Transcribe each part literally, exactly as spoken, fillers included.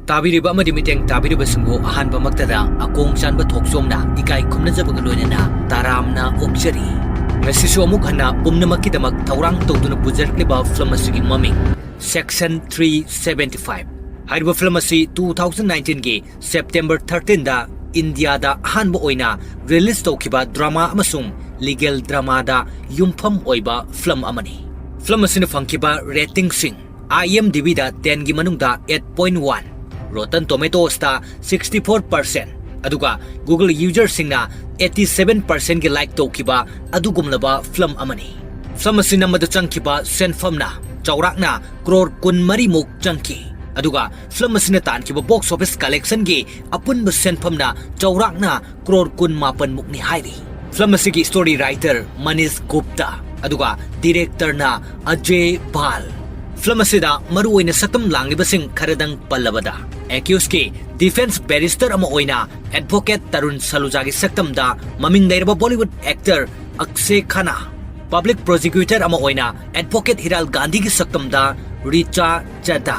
ꯇꯥꯕꯤꯔꯤꯕ ꯑꯃꯗꯤ ꯃꯤꯠꯌꯦꯡ ꯇꯥꯕꯤꯔꯤꯕꯁꯤꯡꯕꯨ ꯑꯍꯥꯟꯕꯃꯛꯇꯗ ꯑꯀꯣꯡ ꯆꯥꯟꯕ ꯊꯣꯛꯆꯣꯝꯅ ꯏꯀꯥꯏ ꯈꯨꯝꯅꯖꯕꯒ ꯂꯣꯏꯅꯅ ꯇꯔꯥꯝꯅ ꯑꯣꯛꯆꯔꯤ꯫ ꯉꯁꯤꯁꯨ ꯑꯃꯨꯛ ꯍꯟꯅ ꯄꯨꯝꯅꯃꯛꯀꯤꯗꯃꯛ ꯊꯧꯔꯥꯡ ꯇꯧꯗꯨꯅ ꯄꯨꯖꯔꯛꯂꯤꯕ ꯐꯤꯂꯝ ꯑꯁꯤꯒꯤ ꯃꯃꯤꯡ Section three seventy five꯫ ꯍꯥꯏꯔꯤꯕ ꯐꯤꯂꯝ ꯑꯁꯤ two thousand nineteenꯒꯤ September thirteenꯗ ꯏꯟꯗꯤꯌꯥꯗ ꯑꯍꯥꯟꯕ ꯑꯣꯏꯅ ꯔꯤꯂꯤꯖ ꯇꯧꯈꯤꯕ ꯗ꯭ꯔꯃꯥ ꯑꯃꯁꯨꯡ ꯂꯤꯒꯦꯜ ꯗ꯭ꯔꯃꯥꯗ ꯌꯨꯝꯐꯝ ꯑꯣꯏꯕ ꯐꯤꯂꯝ ꯑꯃꯅꯤ꯫ ꯐꯤꯂꯝ ꯑꯁꯤꯅ ꯐꯪꯈꯤꯕ ꯔꯦꯇꯤꯡꯁꯤꯡ IMDbꯗ tenꯒꯤ ꯃꯅꯨꯡꯗ eight point one, Rotten Tomatoesꯇ sixty four percent, ꯑꯗꯨꯒ Google userꯁꯤꯡꯅ eighty seven percentꯒꯤ like ꯇꯧꯈꯤꯕ ꯑꯗꯨꯒꯨꯝꯂꯕ ꯐꯤꯂꯝ ꯑꯃꯅꯤ꯫ ꯐꯤꯂꯝ ꯑꯁꯤ ꯅꯝꯕꯗ ꯆꯪꯈꯤꯕ ꯁꯦꯟꯐꯝꯅ ꯆꯥꯎꯔꯥꯛꯅ ꯀ꯭ꯔꯣꯔ ꯀꯨꯟꯃꯔꯤꯃꯨꯛ ꯆꯪꯈꯤ꯫ ꯑꯗꯨꯒ ꯐꯤꯂꯝ ꯑꯁꯤꯅ ꯇꯥꯟꯈꯤꯕ box office collectionꯒꯤ ꯑꯄꯨꯟꯕ ꯁꯦꯟꯐꯝꯅ ꯆꯥꯎꯔꯥꯛꯅ ꯀ꯭ꯔꯣꯔ ꯀꯨꯟꯃꯥꯄꯟꯃꯨꯛꯅꯤ ꯍꯥꯏꯔꯤ꯫ ꯐꯤꯂꯝ ꯑꯁꯤꯒꯤ story writer ꯃꯅꯤꯁ ꯒꯨꯞꯇꯥ, ꯑꯗꯨꯒ directorꯅ ꯑꯖꯦ ꯕꯥꯜ꯫ ꯐꯤꯂꯝ ꯑꯁꯤꯗ ꯃꯔꯨꯑꯣꯏꯅ ꯁꯛꯇꯝ ꯂꯥꯡꯂꯤꯕꯁꯤꯡ ꯈꯔꯗꯪ ꯄꯜꯂꯕꯗ, accusedꯀꯤ defence barrister ꯑꯃ ꯑꯣꯏꯅ advocate ꯇꯔꯨꯟ ꯁꯂꯨꯖꯥꯒꯤ ꯁꯛꯇꯝꯗ ꯃꯃꯤꯡ ꯂꯩꯔꯕ Bollywood actor ꯑꯛꯁꯦ Khanna, public prosecutor ꯑꯃ ꯑꯣꯏꯅ advocate ꯍꯤꯔꯥꯜ ꯒꯥꯟꯙꯤꯒꯤ ꯁꯛꯇꯝꯗ ꯔꯤꯆꯥ ꯆꯗꯥ,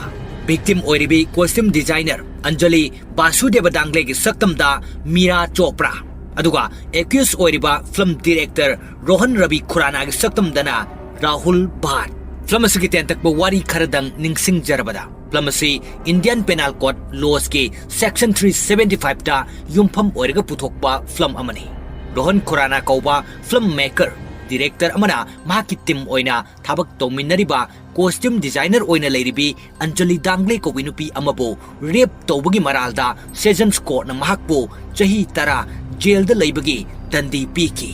victim ꯑꯣꯏꯔꯤꯕꯤ costume designer Anjali Basudev ꯗꯥꯡꯒ꯭ꯂꯦꯒꯤ ꯁꯛꯇꯝꯗ ꯃꯤꯔꯥ ꯆꯣꯄ꯭ꯔꯥ, ꯑꯗꯨꯒ accused ꯑꯣꯏꯔꯤꯕ film director ꯔꯣꯍꯟ ꯔꯕꯤ ꯈꯨꯔꯥꯅꯥꯒꯤ ꯁꯛꯇꯝꯗꯅ ꯔꯥꯍꯨꯜ ꯚꯥꯠ꯫ ꯐꯤꯂꯝ ꯑꯁꯤꯒꯤ ꯇꯦꯟꯇꯛꯄ ꯋꯥꯔꯤ ꯈꯔꯗꯪ ꯅꯤꯡꯁꯤꯡꯖꯔꯕꯗ, ꯐꯤꯂꯝ ꯑꯁꯤ Indian Penal Code lawsꯀꯤ Section three seventy fiveꯇ ꯌꯨꯝꯐꯝ ꯑꯣꯏꯔꯒ ꯄꯨꯊꯣꯛꯄ ꯐꯤꯂꯝ ꯑꯃꯅꯤ꯫ ꯔꯣꯍꯟ ꯈꯨꯔꯥꯅꯥ ꯀꯧꯕ film maker, director ꯑꯃꯅ ꯃꯍꯥꯛꯀꯤ team ꯑꯣꯏꯅ ꯊꯕꯛ ꯇꯧꯃꯤꯟꯅꯔꯤꯕ costume designer ꯑꯣꯏꯅ ꯂꯩꯔꯤꯕꯤ ꯑꯟꯖꯂꯤ ꯗꯥꯡꯒ꯭ꯂꯦ ꯀꯧꯕꯤ ꯅꯨꯄꯤ ꯑꯃꯕꯨ rape ꯇꯧꯕꯒꯤ ꯃꯔꯥꯜꯗ Sessions Courtꯅ ꯃꯍꯥꯛꯄꯨ ꯆꯍꯤ ꯇꯔꯥ jailꯗ ꯂꯩꯕꯒꯤ ꯗꯟꯗꯤ ꯄꯤꯈꯤ꯫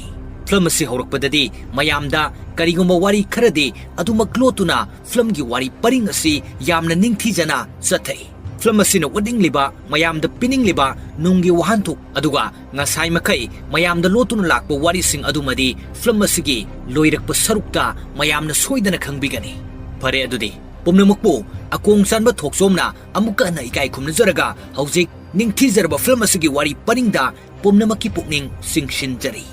ꯐꯤꯂꯝ ꯑꯁꯤ ꯍꯧꯔꯛꯄꯗꯗꯤ ꯃꯌꯥꯝꯗ ꯀꯔꯤꯒꯨꯝꯕ ꯋꯥꯔꯤ ꯈꯔꯗꯤ ꯑꯗꯨꯃꯛ ꯂꯣꯠꯇꯨꯅ ꯐꯤꯂꯝꯒꯤ ꯋꯥꯔꯤ ꯄꯔꯤꯡ ꯑꯁꯤ ꯌꯥꯝꯅ ꯅꯤꯡꯊꯤꯖꯅ ꯆꯠꯊꯩ꯫ ꯐꯤꯂꯝ ꯑꯁꯤꯅ ꯎꯠꯅꯤꯡꯂꯤꯕ, ꯃꯌꯥꯝꯗ ꯄꯤꯅꯤꯡꯂꯤꯕ ꯅꯨꯡꯒꯤ ꯋꯥꯍꯟꯊꯣꯛ, ꯑꯗꯨꯒ ꯉꯁꯥꯏ ꯃꯈꯩ ꯃꯌꯥꯝꯗ ꯂꯣꯠꯇꯨꯅ ꯂꯥꯛꯄ ꯋꯥꯔꯤꯁꯤꯡ ꯑꯗꯨꯃꯗꯤ ꯐꯤꯂꯝ ꯑꯁꯤꯒꯤ ꯂꯣꯏꯔꯛꯄ ꯁꯔꯨꯛꯇ ꯃꯌꯥꯝꯅ ꯁꯣꯏꯗꯅ ꯈꯪꯕꯤꯒꯅꯤ꯫ ꯐꯔꯦ, ꯑꯗꯨꯗꯤ ꯄꯨꯝꯅꯃꯛꯄꯨ ꯑꯀꯣꯡ ꯆꯥꯟꯕ ꯊꯣꯛꯆꯣꯝꯅ ꯑꯃꯨꯛꯀ ꯍꯟꯅ ꯏꯀꯥꯏ ꯈꯨꯝꯅꯖꯔꯒ, ꯍꯧꯖꯤꯛ ꯅꯤꯡꯊꯤꯖꯔꯕ ꯐꯤꯂꯝ ꯑꯁꯤꯒꯤ ꯋꯥꯔꯤ ꯄꯔꯤꯡꯗ ꯄꯨꯝꯅꯃꯛꯀꯤ ꯄꯨꯛꯅꯤꯡ ꯆꯤꯡꯁꯤꯟꯖꯔꯤ꯫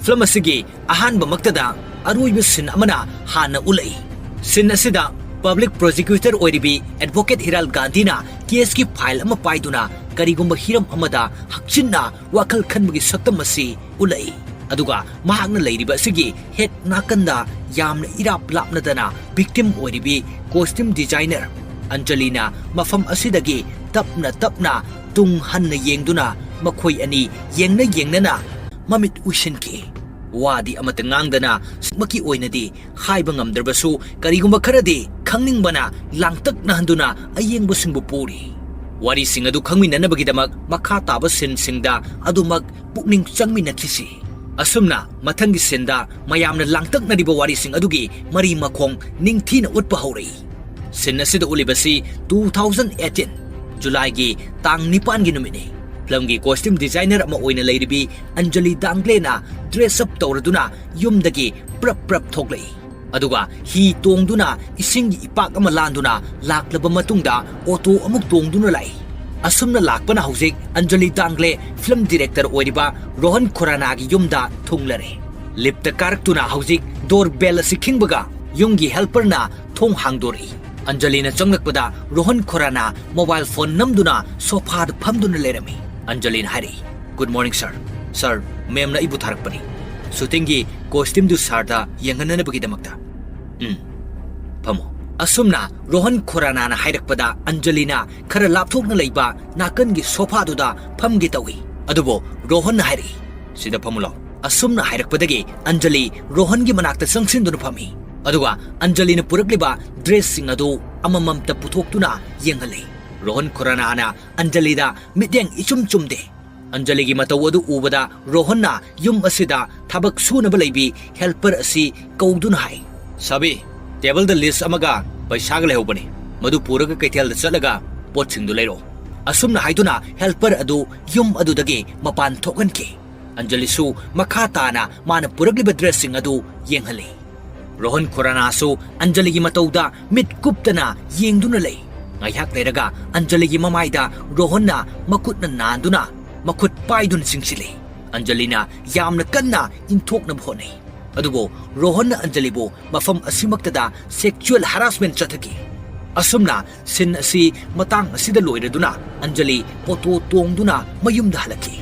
ꯐꯤꯂꯝ ꯑꯁꯤꯒꯤ ꯑꯍꯥꯟꯕꯃꯛꯇꯗ ꯑꯔꯣꯏꯕ scene ꯑꯃꯅ ꯍꯥꯟꯅ ꯎꯠꯂꯛꯏ꯫ Scene ꯑꯁꯤꯗ public prosecutor ꯑꯣꯏꯔꯤꯕꯤ advocate ꯍꯤꯔꯥꯜ ꯒꯥꯟꯙꯤꯅ ꯀꯦꯁꯀꯤ ꯐꯥꯏꯜ ꯑꯃ ꯄꯥꯏꯗꯨꯅ ꯀꯔꯤꯒꯨꯝꯕ ꯍꯤꯔꯝ ꯑꯃꯗ ꯍꯛꯆꯤꯟꯅ ꯋꯥꯈꯜ ꯈꯟꯕꯒꯤ ꯁꯛꯇꯝ ꯑꯁꯤ ꯎꯠꯂꯛꯏ꯫ ꯑꯗꯨꯒ ꯃꯍꯥꯛꯅ ꯂꯩꯔꯤꯕ ꯑꯁꯤꯒꯤ ꯍꯦꯛ ꯅꯥꯀꯟꯗ ꯌꯥꯝꯅ ꯏꯔꯥꯞ ꯂꯥꯞꯅꯗꯅ ꯚꯤꯛꯇꯤꯝ ꯑꯣꯏꯔꯤꯕꯤ ꯀꯣꯁꯇ꯭ꯌꯨꯝ ꯗꯤꯖꯥꯏꯅꯔ ꯑꯟꯖꯂꯤꯅ ꯃꯐꯝ ꯑꯁꯤꯗꯒꯤ ꯇꯞꯅ ꯇꯞꯅ ꯇꯨꯡ ꯍꯟꯅ ꯌꯦꯡꯗꯨꯅ ꯃꯈꯣꯏ ꯑꯅꯤ ꯌꯦꯡꯅ ꯌꯦꯡꯅꯅ ꯃꯃꯤꯠ ꯎꯏꯁꯤꯟꯈꯤ꯫ ꯋꯥꯗꯤ ꯑꯃꯠꯇ ꯉꯥꯡꯗꯅ ꯁꯨꯛꯃꯛꯀꯤ ꯑꯣꯏꯅꯗꯤ ꯍꯥꯏꯕ ꯉꯝꯗ꯭ꯔꯕꯁꯨ ꯀꯔꯤꯒꯨꯝꯕ ꯈꯔꯗꯤ ꯈꯪꯅꯤꯡꯕꯅ ꯂꯥꯡꯇꯛꯅꯍꯟꯗꯨꯅ ꯑꯌꯦꯡꯕꯁꯤꯡꯕꯨ ꯄꯨꯔꯤ꯫ ꯋꯥꯔꯤꯁꯤꯡ ꯑꯗꯨ ꯈꯪꯃꯤꯟꯅꯅꯕꯒꯤꯗꯃꯛ ꯃꯈꯥ ꯇꯥꯕ ꯁꯤꯟꯁꯤꯡꯗ ꯑꯗꯨꯃꯛ ꯄꯨꯛꯅꯤꯡ ꯆꯪꯃꯤꯟꯅꯈꯤꯁꯤ꯫ ꯑꯁꯨꯝꯅ ꯃꯊꯪꯒꯤ ꯁꯤꯟꯗ ꯃꯌꯥꯝꯅ ꯂꯥꯡꯇꯛꯅꯔꯤꯕ ꯋꯥꯔꯤꯁꯤꯡ ꯑꯗꯨꯒꯤ ꯃꯔꯤ ꯃꯈꯣꯡ ꯅꯤꯡꯊꯤꯅ ꯎꯠꯄ ꯍꯧꯔꯛꯏ꯫ ꯁꯤꯟ ꯑꯁꯤꯗ ꯎꯠꯂꯤꯕꯁꯤ two thousand eighteen ꯖꯨꯂꯥꯏꯒꯤ ꯇꯥꯡ ꯅꯤꯄꯥꯟꯒꯤ ꯅꯨꯃꯤꯠꯅꯤ꯫ ꯐꯤꯂꯝꯒꯤ ꯀꯣꯁꯇ꯭ꯌꯨꯝ ꯗꯤꯖꯥꯏꯅꯔ ꯑꯃ ꯑꯣꯏꯅ ꯂꯩꯔꯤꯕꯤ ꯑꯟꯖꯂꯤ ꯗꯥꯡꯒ꯭ꯂꯦꯅ ꯗ꯭ꯔꯦꯁ ꯑꯞ ꯇꯧꯔꯗꯨꯅ ꯌꯨꯝꯗꯒꯤ ꯄ꯭ꯔꯞ ꯄ꯭ꯔꯞ ꯊꯣꯛꯂꯛꯏ꯫ ꯑꯗꯨꯒ ꯍꯤ ꯇꯣꯡꯗꯨꯅ ꯏꯁꯤꯡꯒꯤ ꯏꯄꯥꯛ ꯑꯃ ꯂꯥꯟꯗꯨꯅ ꯂꯥꯛꯂꯕ ꯃꯇꯨꯡꯗ ꯑꯣꯇꯣ ꯑꯃꯨꯛ ꯇꯣꯡꯗꯨꯅ ꯂꯥꯛꯏ꯫ ꯑꯁꯨꯝꯅ ꯂꯥꯛꯄꯅ ꯍꯧꯖꯤꯛ ꯑꯟꯖꯂꯤ ꯗꯥꯡꯒ꯭ꯂꯦ ꯐꯤꯂꯝ ꯗꯤꯔꯦꯛꯇꯔ ꯑꯣꯏꯔꯤꯕ ꯔꯣꯍꯟ ꯈꯣꯔꯥꯅꯥꯒꯤ ꯌꯨꯝꯗ ꯊꯨꯡꯂꯔꯦ꯫ ꯂꯤꯞꯇ ꯀꯥꯔꯛꯇꯨꯅ ꯍꯧꯖꯤꯛ ꯗꯣꯔ ꯕꯦꯜ ꯑꯁꯤ ꯈꯤꯡꯕꯒ ꯌꯨꯝꯒꯤ ꯍꯦꯜꯄꯔꯅ ꯊꯣꯡ ꯍꯥꯡꯗꯣꯔꯛꯏ꯫ ꯑꯟꯖꯂꯤꯅ ꯆꯪꯂꯛꯄꯗ ꯔꯣꯍꯟ ꯈꯣꯔꯥꯅꯥ ꯃꯣꯕꯥꯏꯜ ꯐꯣꯟ ꯅꯝꯗꯨꯅ ꯁꯣꯐꯥꯗ ꯐꯝꯗꯨꯅ ꯂꯩꯔꯝꯃꯤ꯫ ꯑꯟꯖꯂꯤꯅ ꯍꯥꯏꯔꯛꯏ, "Good morning, sir. Sir, ꯃꯦꯝꯅ ꯑꯩꯕꯨ ꯊꯥꯔꯛꯄꯅꯤ꯫ ꯁꯨꯇꯤꯡꯒꯤ ꯀꯣꯁꯇ꯭ꯌꯨꯝꯗꯨ ꯁꯥꯔꯗ ꯌꯦꯡꯍꯟꯅꯅꯕꯒꯤꯗꯃꯛꯇ꯫ ꯎꯝ, ꯐꯝꯃꯣ꯫" ꯑꯁꯨꯝꯅ ꯔꯣꯍꯟ ꯈꯣꯔꯥꯅꯥꯅ ꯍꯥꯏꯔꯛꯄꯗ ꯑꯟꯖꯂꯤꯅ ꯈꯔ ꯂꯥꯞꯊꯣꯛꯅ ꯂꯩꯕ ꯅꯥꯀꯟꯒꯤ ꯁꯣꯐꯥꯗꯨꯗ ꯐꯝꯒꯦ ꯇꯧꯏ꯫ ꯑꯗꯨꯕꯨ ꯔꯣꯍꯟꯅ ꯍꯥꯏꯔꯛꯏ, "ꯁꯤꯗ ꯐꯝꯃꯨ ꯂꯥꯎ꯫" ꯑꯁꯨꯝꯅ ꯍꯥꯏꯔꯛꯄꯗꯒꯤ ꯑꯟꯖꯂꯤ ꯔꯣꯍꯟꯒꯤ ꯃꯅꯥꯛꯇ ꯆꯪꯁꯤꯟꯗꯨꯅ ꯐꯝꯃꯤ꯫ ꯑꯗꯨꯒ ꯑꯟꯖꯂꯤꯅ ꯄꯨꯔꯛꯂꯤꯕ ꯗ꯭ꯔꯦꯁꯁꯤꯡ ꯑꯗꯨ ꯑꯃꯃꯝꯇ ꯄꯨꯊꯣꯛꯇꯨꯅ ꯌꯦꯡꯍꯜꯂꯤ꯫ ꯔꯣꯍꯟ ꯈꯣꯔꯥꯅꯥꯅ ꯑꯟꯖꯂꯤꯗ ꯃꯤꯠꯌꯦꯡ ꯏꯆꯨꯝ ꯆꯨꯝꯗꯦ꯫ ꯑꯟꯖꯂꯤꯒꯤ ꯃꯇꯧ ꯑꯗꯨ ꯎꯕꯗ ꯔꯣꯍꯟꯅ ꯌꯨꯝ ꯑꯁꯤꯗ ꯊꯕꯛ ꯁꯨꯅꯕ ꯂꯩꯕꯤ ꯍꯦꯜꯄꯔ ꯑꯁꯤ ꯀꯧꯗꯨꯅ ꯍꯥꯏ, "ꯁꯥꯕꯤ, ꯇꯦꯕꯜꯗ ꯂꯤꯁ ꯑꯃꯒ ꯄꯩꯁꯥꯒ ꯂꯩꯍꯧꯕꯅꯤ꯫ ꯃꯗꯨ ꯄꯨꯔꯒ ꯀꯩꯊꯦꯜꯗ ꯆꯠꯂꯒ ꯄꯣꯠꯁꯤꯡꯗꯨ ꯂꯩꯔꯛꯑꯣ꯫" ꯑꯁꯨꯝꯅ ꯍꯥꯏꯗꯨꯅ ꯍꯦꯜꯄꯔ ꯑꯗꯨ ꯌꯨꯝ ꯑꯗꯨꯗꯒꯤ ꯃꯄꯥꯟ ꯊꯣꯛꯍꯟꯈꯤ꯫ ꯑꯟꯖꯂꯤꯁꯨ ꯃꯈꯥ ꯇꯥꯅ ꯃꯥꯅ ꯄꯨꯔꯛꯂꯤꯕ ꯗ꯭ꯔꯦꯁꯁꯤꯡ ꯑꯗꯨ ꯌꯦꯡꯍꯜꯂꯤ꯫ ꯔꯣꯍꯟ ꯈꯣꯔꯥꯅꯥꯁꯨ ꯑꯟꯖꯂꯤꯒꯤ ꯃꯇꯧꯗ ꯃꯤꯠ ꯀꯨꯞꯇꯅ ꯌꯦꯡꯗꯨꯅ ꯂꯩ꯫ ꯉꯥꯏꯍꯥꯛ ꯂꯩꯔꯒ ꯑꯟꯖꯂꯤꯒꯤ ꯃꯃꯥꯏꯗ ꯔꯣꯍꯟꯅ ꯃꯈꯨꯠꯅ ꯅꯥꯟꯗꯨꯅ ꯃꯈꯨꯠ ꯄꯥꯏꯗꯨꯅ ꯆꯤꯡꯁꯤꯜꯂꯤ꯫ ꯑꯟꯖꯂꯤꯅ ꯌꯥꯝꯅ ꯀꯟꯅ ꯏꯟꯊꯣꯛꯅꯕ ꯍꯣꯠꯅꯩ꯫ ꯑꯗꯨꯕꯨ ꯔꯣꯍꯟꯅ ꯑꯟꯖꯂꯤꯕꯨ ꯃꯐꯝ ꯑꯁꯤꯃꯛꯇꯗ ꯁꯦꯛꯆꯨꯑꯦꯜ ꯍꯔꯥꯁꯃꯦꯟ ꯆꯠꯊꯈꯤ꯫ ꯑꯁꯨꯝꯅ scene ꯑꯁꯤ ꯃꯇꯥꯡ ꯑꯁꯤꯗ ꯂꯣꯏꯔꯗꯨꯅ ꯑꯟꯖꯂꯤ ꯑꯣꯇꯣ ꯇꯣꯡꯗꯨꯅ ꯃꯌꯨꯝꯗ ꯍꯜꯂꯛꯈꯤ꯫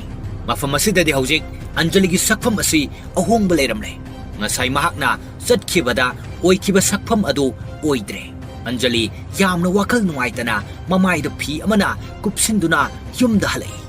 ꯃꯐꯝ ꯑꯁꯤꯗꯗꯤ ꯍꯧꯖꯤꯛ ꯑꯟꯖꯂꯤꯒꯤ ꯁꯛꯐꯝ ꯑꯁꯤ ꯑꯍꯣꯡꯕ ꯂꯩꯔꯝꯂꯦ꯫ ꯉꯁꯥꯏ ꯃꯍꯥꯛꯅ ꯆꯠꯈꯤꯕꯗ ꯑꯣꯏꯈꯤꯕ ꯁꯛꯐꯝ ꯑꯗꯨ ꯑꯣꯏꯗ꯭ꯔꯦ꯫ ꯑꯟꯖꯂꯤ ꯌꯥꯝꯅ ꯋꯥꯈꯜ ꯅꯨꯡꯉꯥꯏꯇꯅ ꯃꯃꯥꯏꯗ ꯐꯤ ꯑꯃꯅ ꯀꯨꯞꯁꯤꯟꯗꯨꯅ ꯌꯨꯝꯗ ꯍꯜꯂꯛꯏ꯫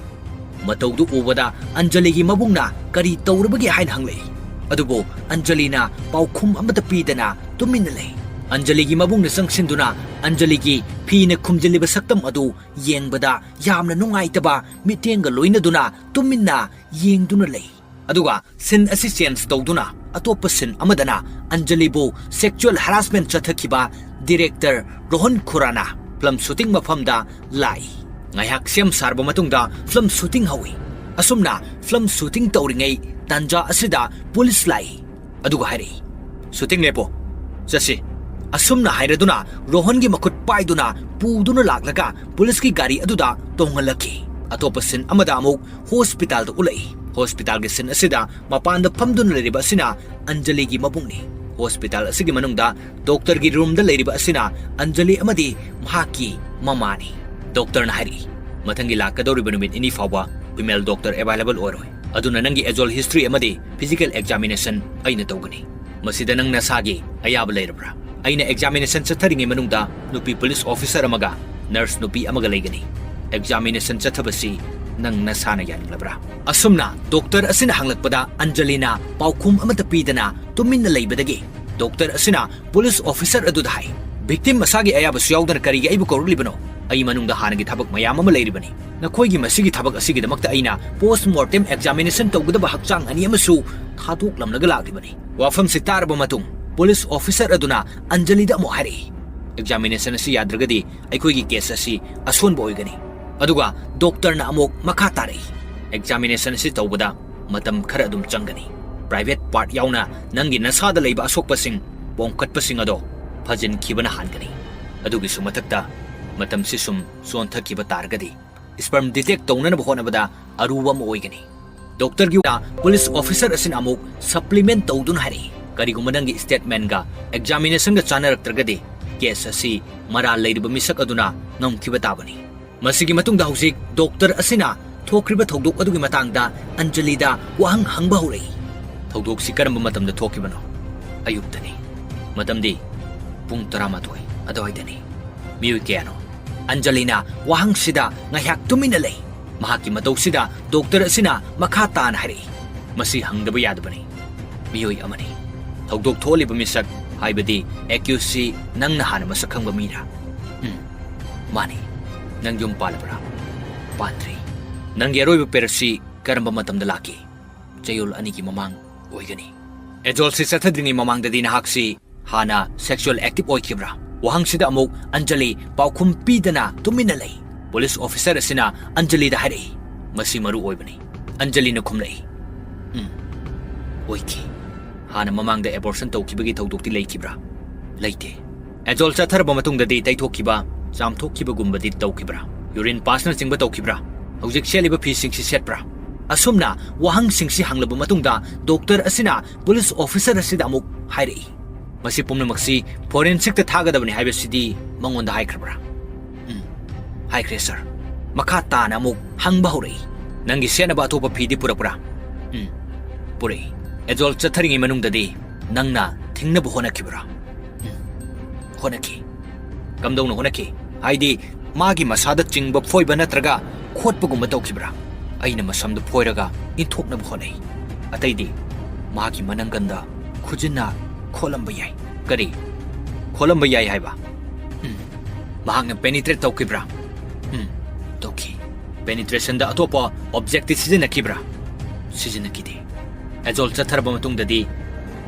ꯃꯇꯧꯗꯨ ꯎꯕꯗ ꯑꯟꯖꯂꯤꯒꯤ ꯃꯕꯨꯡꯅ ꯀꯔꯤ ꯇꯧꯔꯕꯒꯦ ꯍꯥꯏꯅ ꯍꯪꯂꯛꯏ꯫ ꯑꯗꯨꯕꯨ ꯑꯟꯖꯂꯤꯅ ꯄꯥꯎꯈꯨꯝ ꯑꯃꯠꯇ ꯄꯤꯗꯅ ꯇꯨꯃꯤꯟꯅ ꯂꯩ꯫ ꯑꯟꯖꯂꯤꯒꯤ ꯃꯕꯨꯡꯅ ꯆꯪꯁꯤꯟꯗꯨꯅ ꯑꯟꯖꯂꯤꯒꯤ ꯐꯤꯅ ꯈꯨꯝꯖꯤꯜꯂꯤꯕ ꯁꯛꯇꯝ ꯑꯗꯨ ꯌꯦꯡꯕꯗ ꯌꯥꯝꯅ ꯅꯨꯡꯉꯥꯏꯇꯕ ꯃꯤꯠꯌꯦꯡꯒ ꯂꯣꯏꯅꯗꯨꯅ ꯇꯨꯃꯤꯟꯅ ꯌꯦꯡꯗꯨꯅ ꯂꯩ꯫ ꯑꯗꯨꯒ scene ꯑꯁꯤ change ꯇꯧꯗꯨꯅ ꯑꯇꯣꯞꯄ scene ꯑꯃꯗꯅ ꯑꯟꯖꯂꯤꯕꯨ sexual harassment ꯆꯠꯊꯈꯤꯕ director Rohan ꯈꯨꯔꯥꯅ film shooting ꯃꯐꯝꯗ ꯂꯥꯛꯏ꯫ ꯉꯥꯏꯍꯥꯛ ꯁꯦꯝ ꯁꯥꯔꯕ ꯃꯇꯨꯡꯗ film shooting ꯍꯧꯏ꯫ ꯑꯁꯨꯝꯅ film shooting ꯇꯧꯔꯤꯉꯩ ꯇꯥꯟꯖꯥ ꯑꯁꯤꯗ police ꯂꯥꯛꯏ꯫ ꯑꯗꯨꯒ ꯍꯥꯏꯔꯛꯏ, "Shooting ꯂꯦꯞꯄꯣ, ꯆꯠꯁꯤ꯫" ꯑꯁꯨꯝꯅ ꯍꯥꯏꯔꯗꯨꯅ ꯔꯣꯍꯟꯒꯤ ꯃꯈꯨꯠ ꯄꯥꯏꯗꯨꯅ ꯄꯨꯗꯨꯅ ꯂꯥꯛꯂꯒ police ꯀꯤ ꯒꯥꯔꯤ ꯑꯗꯨꯗ ꯇꯣꯡꯍꯜꯂꯛꯈꯤ꯫ ꯑꯇꯣꯞꯄ scene ꯑꯃꯗ ꯑꯃꯨꯛ hospital ꯗ ꯎꯠꯂꯛꯏ꯫ Hospital ꯒꯤ scene ꯑꯁꯤꯗ ꯃꯄꯥꯟꯗ ꯐꯝꯗꯨꯅ ꯂꯩꯔꯤꯕ ꯑꯁꯤꯅ ꯑꯟꯖꯂꯤꯒꯤ ꯃꯕꯨꯡꯅꯤ꯫ Hospital ꯑꯁꯤꯒꯤ ꯃꯅꯨꯡꯗ doctor ꯒꯤ room ꯗ ꯂꯩꯔꯤꯕ ꯑꯁꯤꯅ ꯑꯟꯖꯂꯤ ꯑꯃꯗꯤ ꯃꯍꯥꯛꯀꯤ ꯃꯃꯥꯅꯤ꯫ Doctor ꯅ ꯍꯥꯏꯔꯛꯏ, "ꯃꯊꯪꯒꯤ ꯂꯥꯛꯀꯗꯧꯔꯤꯕ ꯅꯨꯃꯤꯠ ꯅꯤꯅꯤ ꯐꯥꯎꯕ female doctor available ꯑꯣꯏꯔꯣꯏ꯫ ꯑꯗꯨꯅ ꯅꯪꯒꯤ age, history ꯑꯃꯗꯤ physical examination ꯑꯩꯅ ꯇꯧꯒꯅꯤ꯫ ꯃꯁꯤꯗ ꯅꯪ ꯅꯁꯥꯒꯤ ꯑꯌꯥꯕ ꯂꯩꯔꯕ꯭ꯔꯥ?" ꯑꯩꯅ examination ꯆꯠꯊꯔꯤꯉꯩ ꯃꯅꯨꯡꯗ ꯅꯨꯄꯤ police officer ꯑꯃꯒ nurse ꯅꯨꯄꯤ ꯑꯃꯒ ꯂꯩꯒꯅꯤ꯫ Examination ꯆꯠꯊꯕꯁꯤ ꯅꯪ ꯅꯁꯥꯅ ꯌꯥꯅꯤꯡꯂꯕ꯭ꯔꯥ? ꯑꯁꯨꯝꯅ doctor ꯑꯁꯤꯅ ꯍꯪꯂꯛꯄꯗ ꯑꯟꯖꯂꯤꯅ ꯄꯥꯎꯈꯨꯝ ꯑꯃꯠꯇ ꯄꯤꯗꯅ ꯇꯨꯃꯤꯟꯅ ꯂꯩꯕꯗꯒꯤ doctor ꯑꯁꯤꯅ police officer ꯑꯗꯨꯗ ꯍꯥꯏ, "Victim ꯃꯁꯥꯒꯤ ꯑꯌꯥꯕꯁꯨ ꯌꯥꯎꯗꯅ ꯀꯔꯤꯒꯤ ꯑꯩꯕꯨ ꯀꯧꯔꯛꯂꯤꯕꯅꯣ? ꯑꯩ ꯃꯅꯨꯡꯗ ꯍꯥꯟꯅꯒꯤ ꯊꯕꯛ ꯃꯌꯥꯝ ꯑꯃ ꯂꯩꯔꯤꯕꯅꯤ꯫ ꯅꯈꯣꯏꯒꯤ ꯃꯁꯤꯒꯤ ꯊꯕꯛ ꯑꯁꯤꯒꯤꯗꯃꯛꯇ ꯑꯩꯅ post mortem examination ꯇꯧꯒꯗꯕ ꯍꯛꯆꯥꯡ ꯑꯅꯤ ꯑꯃꯁꯨ ꯊꯥꯗꯣꯛꯂꯝꯂꯒ ꯂꯥꯛꯂꯤꯕꯅꯤ꯫" ꯋꯥꯐꯝꯁꯤ ꯇꯥꯔꯕ ꯃꯇꯨꯡ police officer ꯑꯗꯨꯅ ꯑꯟꯖꯂꯤꯗ ꯑꯃꯨꯛ ꯍꯥꯏꯔꯛꯏ, "Examination ꯑꯁꯤ ꯌꯥꯗ꯭ꯔꯒꯗꯤ ꯑꯩꯈꯣꯏꯒꯤ case ꯑꯁꯤ ꯑꯁꯣꯟꯕ ꯑꯣꯏꯒꯅꯤ꯫" ꯑꯗꯨꯒ doctor ꯅ ꯑꯃꯨꯛ ꯃꯈꯥ ꯇꯥꯔꯛꯏ, "Examination ꯑꯁꯤ ꯇꯧꯕꯗ ꯃꯇꯝ ꯈꯔ ꯑꯗꯨꯝ ꯆꯪꯒꯅꯤ꯫ Private part ꯌꯥꯎꯅ ꯅꯪꯒꯤ ꯅꯁꯥꯗ ꯂꯩꯕ ꯑꯁꯣꯛꯄꯁꯤꯡ ꯄꯣꯝꯈꯠꯄꯁꯤꯡ ꯑꯗꯣ ꯐꯖꯤꯟꯈꯤꯕꯅ ꯍꯥꯟꯒꯅꯤ꯫ ꯑꯗꯨꯒꯤꯁꯨ ꯃꯊꯛꯇ ꯃꯇꯝꯁꯤ ꯁꯨꯝ ꯆꯣꯟꯊꯈꯤꯕ ꯇꯥꯔꯒꯗꯤ sperm detect ꯇꯧꯅꯅꯕ ꯍꯣꯠꯅꯕꯗ ꯑꯔꯨꯕ ꯑꯃ ꯑꯣꯏꯒꯅꯤ꯫" Doctor ꯒꯤ ꯋꯥ police officer ꯑꯁꯤꯅ ꯑꯃꯨꯛ supplement ꯇꯧꯗꯨꯅ ꯍꯥꯏꯔꯛꯏ, "ꯀꯔꯤꯒꯨꯝꯕ ꯅꯪꯒꯤ statement ꯒ examination ꯒ ꯆꯥꯅꯔꯛꯇ꯭ꯔꯒꯗꯤ ꯀꯦꯁ ꯑꯁꯤ ꯃꯔꯥꯜ ꯂꯩꯔꯤꯕ ꯃꯤꯁꯛ ꯑꯗꯨꯅ ꯉꯝꯈꯤꯕ ꯇꯥꯕꯅꯤ꯫ ꯃꯁꯤꯒꯤ ꯃꯇꯨꯡꯗ ꯍꯧꯖꯤꯛ ꯗꯣꯛꯇꯔ ꯑꯁꯤꯅ ꯊꯣꯛꯈ꯭ꯔꯤꯕ ꯊꯧꯗꯣꯛ ꯑꯗꯨꯒꯤ ꯃꯇꯥꯡꯗ ꯑꯟꯖꯂꯤꯗ ꯋꯥꯍꯪ ꯍꯪꯕ ꯍꯧꯔꯛꯏ꯫ "ꯊꯧꯗꯣꯛꯁꯤ ꯀꯔꯝꯕ ꯃꯇꯝꯗ ꯊꯣꯛꯈꯤꯕꯅꯣ?" "ꯑꯌꯨꯛꯇꯅꯤ꯫ ꯃꯇꯝꯗꯤ ꯄꯨꯡ ꯇꯔꯥꯃꯥꯊꯣꯏ ꯑꯗꯨꯋꯥꯏꯗꯅꯤ꯫" "ꯃꯤꯑꯣꯏ ꯀꯌꯥꯅꯣ?" ꯑꯟꯖꯂꯤꯅ ꯋꯥꯍꯪꯁꯤꯗ ꯉꯥꯏꯍꯥꯛ ꯇꯨꯃꯤꯟꯅ ꯂꯩ꯫ ꯃꯍꯥꯛꯀꯤ ꯃꯇꯧꯁꯤꯗ ꯗꯣꯛꯇꯔ ꯑꯁꯤꯅ ꯃꯈꯥ ꯇꯥꯅ ꯍꯥꯏꯔꯛꯏ, "ꯃꯁꯤ ꯍꯪꯗꯕ ꯌꯥꯗꯕꯅꯤ꯫ ꯃꯤꯑꯣꯏ ꯑꯃꯅꯤ꯫ ꯊꯧꯗꯣꯛ ꯊꯣꯛꯍꯜꯂꯤꯕ ꯃꯤꯁꯛ, ꯍꯥꯏꯕꯗꯤ ꯑꯦꯀ꯭ꯌꯨꯁꯁꯤ ꯅꯪꯅ ꯍꯥꯟꯅ ꯃꯁꯛ ꯈꯪꯕ ꯃꯤꯔꯥ?" "ꯎꯝ, ꯃꯥꯅꯤ꯫ ꯅꯪ ꯌꯨꯝ ꯄꯥꯜꯂꯕ꯭ꯔꯥ?" "ꯄꯥꯟꯗ꯭ꯔꯤ꯫" "ꯅꯪꯒꯤ ꯑꯔꯣꯏꯕ ꯄꯦꯔꯠꯁꯤ ꯀꯔꯝꯕ ꯃꯇꯝꯗ ꯂꯥꯛꯈꯤ?" "ꯆꯌꯣꯜ ꯑꯅꯤꯒꯤ ꯃꯃꯥꯡ ꯑꯣꯏꯒꯅꯤ꯫" "ꯑꯦꯖꯣꯜꯁꯤ ꯆꯠꯊꯗ꯭ꯔꯤꯉꯩ ꯃꯃꯥꯡꯗꯗꯤ ꯅꯍꯥꯛꯁꯤ ꯍꯥꯟꯅ ꯁꯦꯛꯁꯨꯑꯦꯜ ꯑꯦꯛꯇꯤꯚ ꯑꯣꯏꯈꯤꯕ꯭ꯔꯥ?" ꯋꯥꯍꯪꯁꯤꯗ ꯑꯃꯨꯛ ꯑꯟꯖꯂꯤ ꯄꯥꯎꯈꯨꯝ ꯄꯤꯗꯅ ꯇꯨꯃꯤꯟꯅ ꯂꯩ꯫ ꯄꯨꯂꯤꯁ ꯑꯣꯐꯤꯁꯔ ꯑꯁꯤꯅ ꯑꯟꯖꯂꯤꯗ ꯍꯥꯏꯔꯛꯏ, "ꯃꯁꯤ ꯃꯔꯨ ꯑꯣꯏꯕꯅꯤ꯫" ꯑꯟꯖꯂꯤꯅ ꯈꯨꯝꯂꯛꯏ, "ꯎꯝ, ꯑꯣꯏꯈꯤ꯫" "ꯍꯥꯟꯅ ꯃꯃꯥꯡꯗ ꯑꯦꯕꯣꯔꯁꯟ ꯇꯧꯈꯤꯕꯒꯤ ꯊꯧꯗꯣꯛꯇꯤ ꯂꯩꯈꯤꯕ꯭ꯔꯥ?" "ꯂꯩꯇꯦ꯫" "ꯑꯦꯖꯣꯜ ꯆꯠꯊꯔꯕ ꯃꯇꯨꯡꯗꯗꯤ ꯇꯩꯊꯣꯛꯈꯤꯕ, ꯆꯥꯝꯊꯣꯛꯈꯤꯕꯒꯨꯝꯕꯗꯤ ꯇꯧꯈꯤꯕ꯭ꯔꯥ? ꯌꯨꯔꯤꯟ ꯄꯥꯁꯅꯆꯤꯡꯕ ꯇꯧꯈꯤꯕ꯭ꯔꯥ? ꯍꯧꯖꯤꯛ ꯁꯦꯠꯂꯤꯕ ꯐꯤꯁꯤꯡꯁꯤ ꯁꯦꯠꯄ꯭ꯔꯥ?" ꯑꯁꯨꯝꯅ ꯋꯥꯍꯪꯁꯤꯡꯁꯤ ꯍꯪꯂꯕ ꯃꯇꯨꯡꯗ ꯗꯣꯛꯇꯔ ꯑꯁꯤꯅ ꯄꯨꯂꯤꯁ ꯑꯣꯐꯤꯁꯔ ꯑꯁꯤꯗ ꯑꯃꯨꯛ ꯍꯥꯏꯔꯛꯏ, "ꯃꯁꯤ ꯄꯨꯝꯅꯃꯛꯁꯤ ꯐꯣꯔꯦꯟꯁꯤꯛꯇ ꯊꯥꯒꯗꯕꯅꯤ ꯍꯥꯏꯕꯁꯤꯗꯤ ꯃꯉꯣꯟꯗ ꯍꯥꯏꯈ꯭ꯔꯕ꯭ꯔꯥ?" "ꯎꯝ, ꯍꯥꯏꯈ꯭ꯔꯦ, ꯁꯥꯔ꯫" ꯃꯈꯥ ꯇꯥꯅ ꯑꯃꯨꯛ ꯍꯪꯕ ꯍꯧꯔꯛꯏ, "ꯅꯪꯒꯤ ꯁꯦꯠꯅꯕ ꯑꯇꯣꯞꯄ ꯐꯤꯗꯤ ꯄꯨꯔꯛꯄ꯭ꯔꯥ?" "ꯎꯝ, ꯄꯨꯔꯛꯏ꯫" "ꯑꯦꯖꯣꯜ ꯆꯠꯊꯔꯤꯉꯩ ꯃꯅꯨꯡꯗꯗꯤ ꯅꯪꯅ ꯊꯤꯡꯅꯕ ꯍꯣꯠꯅꯈꯤꯕ꯭ꯔꯥ?" "ꯎꯝ, ꯍꯣꯠꯅꯈꯤ꯫" "ꯀꯝꯗꯧꯅ ꯍꯣꯠꯅꯈꯤ? ꯍꯥꯏꯗꯤ ꯃꯥꯒꯤ ꯃꯁꯥꯗ ꯆꯤꯡꯕ ꯐꯣꯏꯕ ꯅꯠꯇ꯭ꯔꯒ ꯈꯣꯠꯄꯒꯨꯝꯕ ꯇꯧꯈꯤꯕ꯭ꯔꯥ?" "ꯑꯩꯅ ꯃꯁꯝꯗꯨ ꯐꯣꯏꯔꯒ ꯏꯟꯊꯣꯛꯅꯕ ꯍꯣꯠꯅꯩ꯫ ꯑꯇꯩꯗꯤ ꯃꯥꯒꯤ ꯃꯅꯪꯒꯟꯗ ꯈꯨꯖꯤꯟꯅ ꯈꯣꯠꯂꯝꯕ ꯌꯥꯏ꯫" "ꯀꯔꯤ? ꯈꯣꯠꯂꯝꯕ ꯌꯥꯏ ꯍꯥꯏꯕ?" "ꯎꯝ꯫" "ꯃꯍꯥꯛꯅ ꯄꯦꯅꯤꯇ꯭ꯔꯦꯠ ꯇꯧꯈꯤꯕ꯭ꯔꯥ?" "ꯎꯝ, ꯇꯧꯈꯤ꯫" "ꯄꯦꯅꯤꯇ꯭ꯔꯦꯁꯟꯗ ꯑꯇꯣꯞꯄ ꯑꯣꯕꯖꯦꯛꯇꯤ ꯁꯤꯖꯤꯟꯅꯈꯤꯕ꯭ꯔꯥ?" "ꯁꯤꯖꯤꯟꯅꯈꯤꯗꯦ꯫" "ꯑꯦꯖꯣꯜ ꯆꯠꯊꯔꯕ ꯃꯇꯨꯡꯗꯗꯤ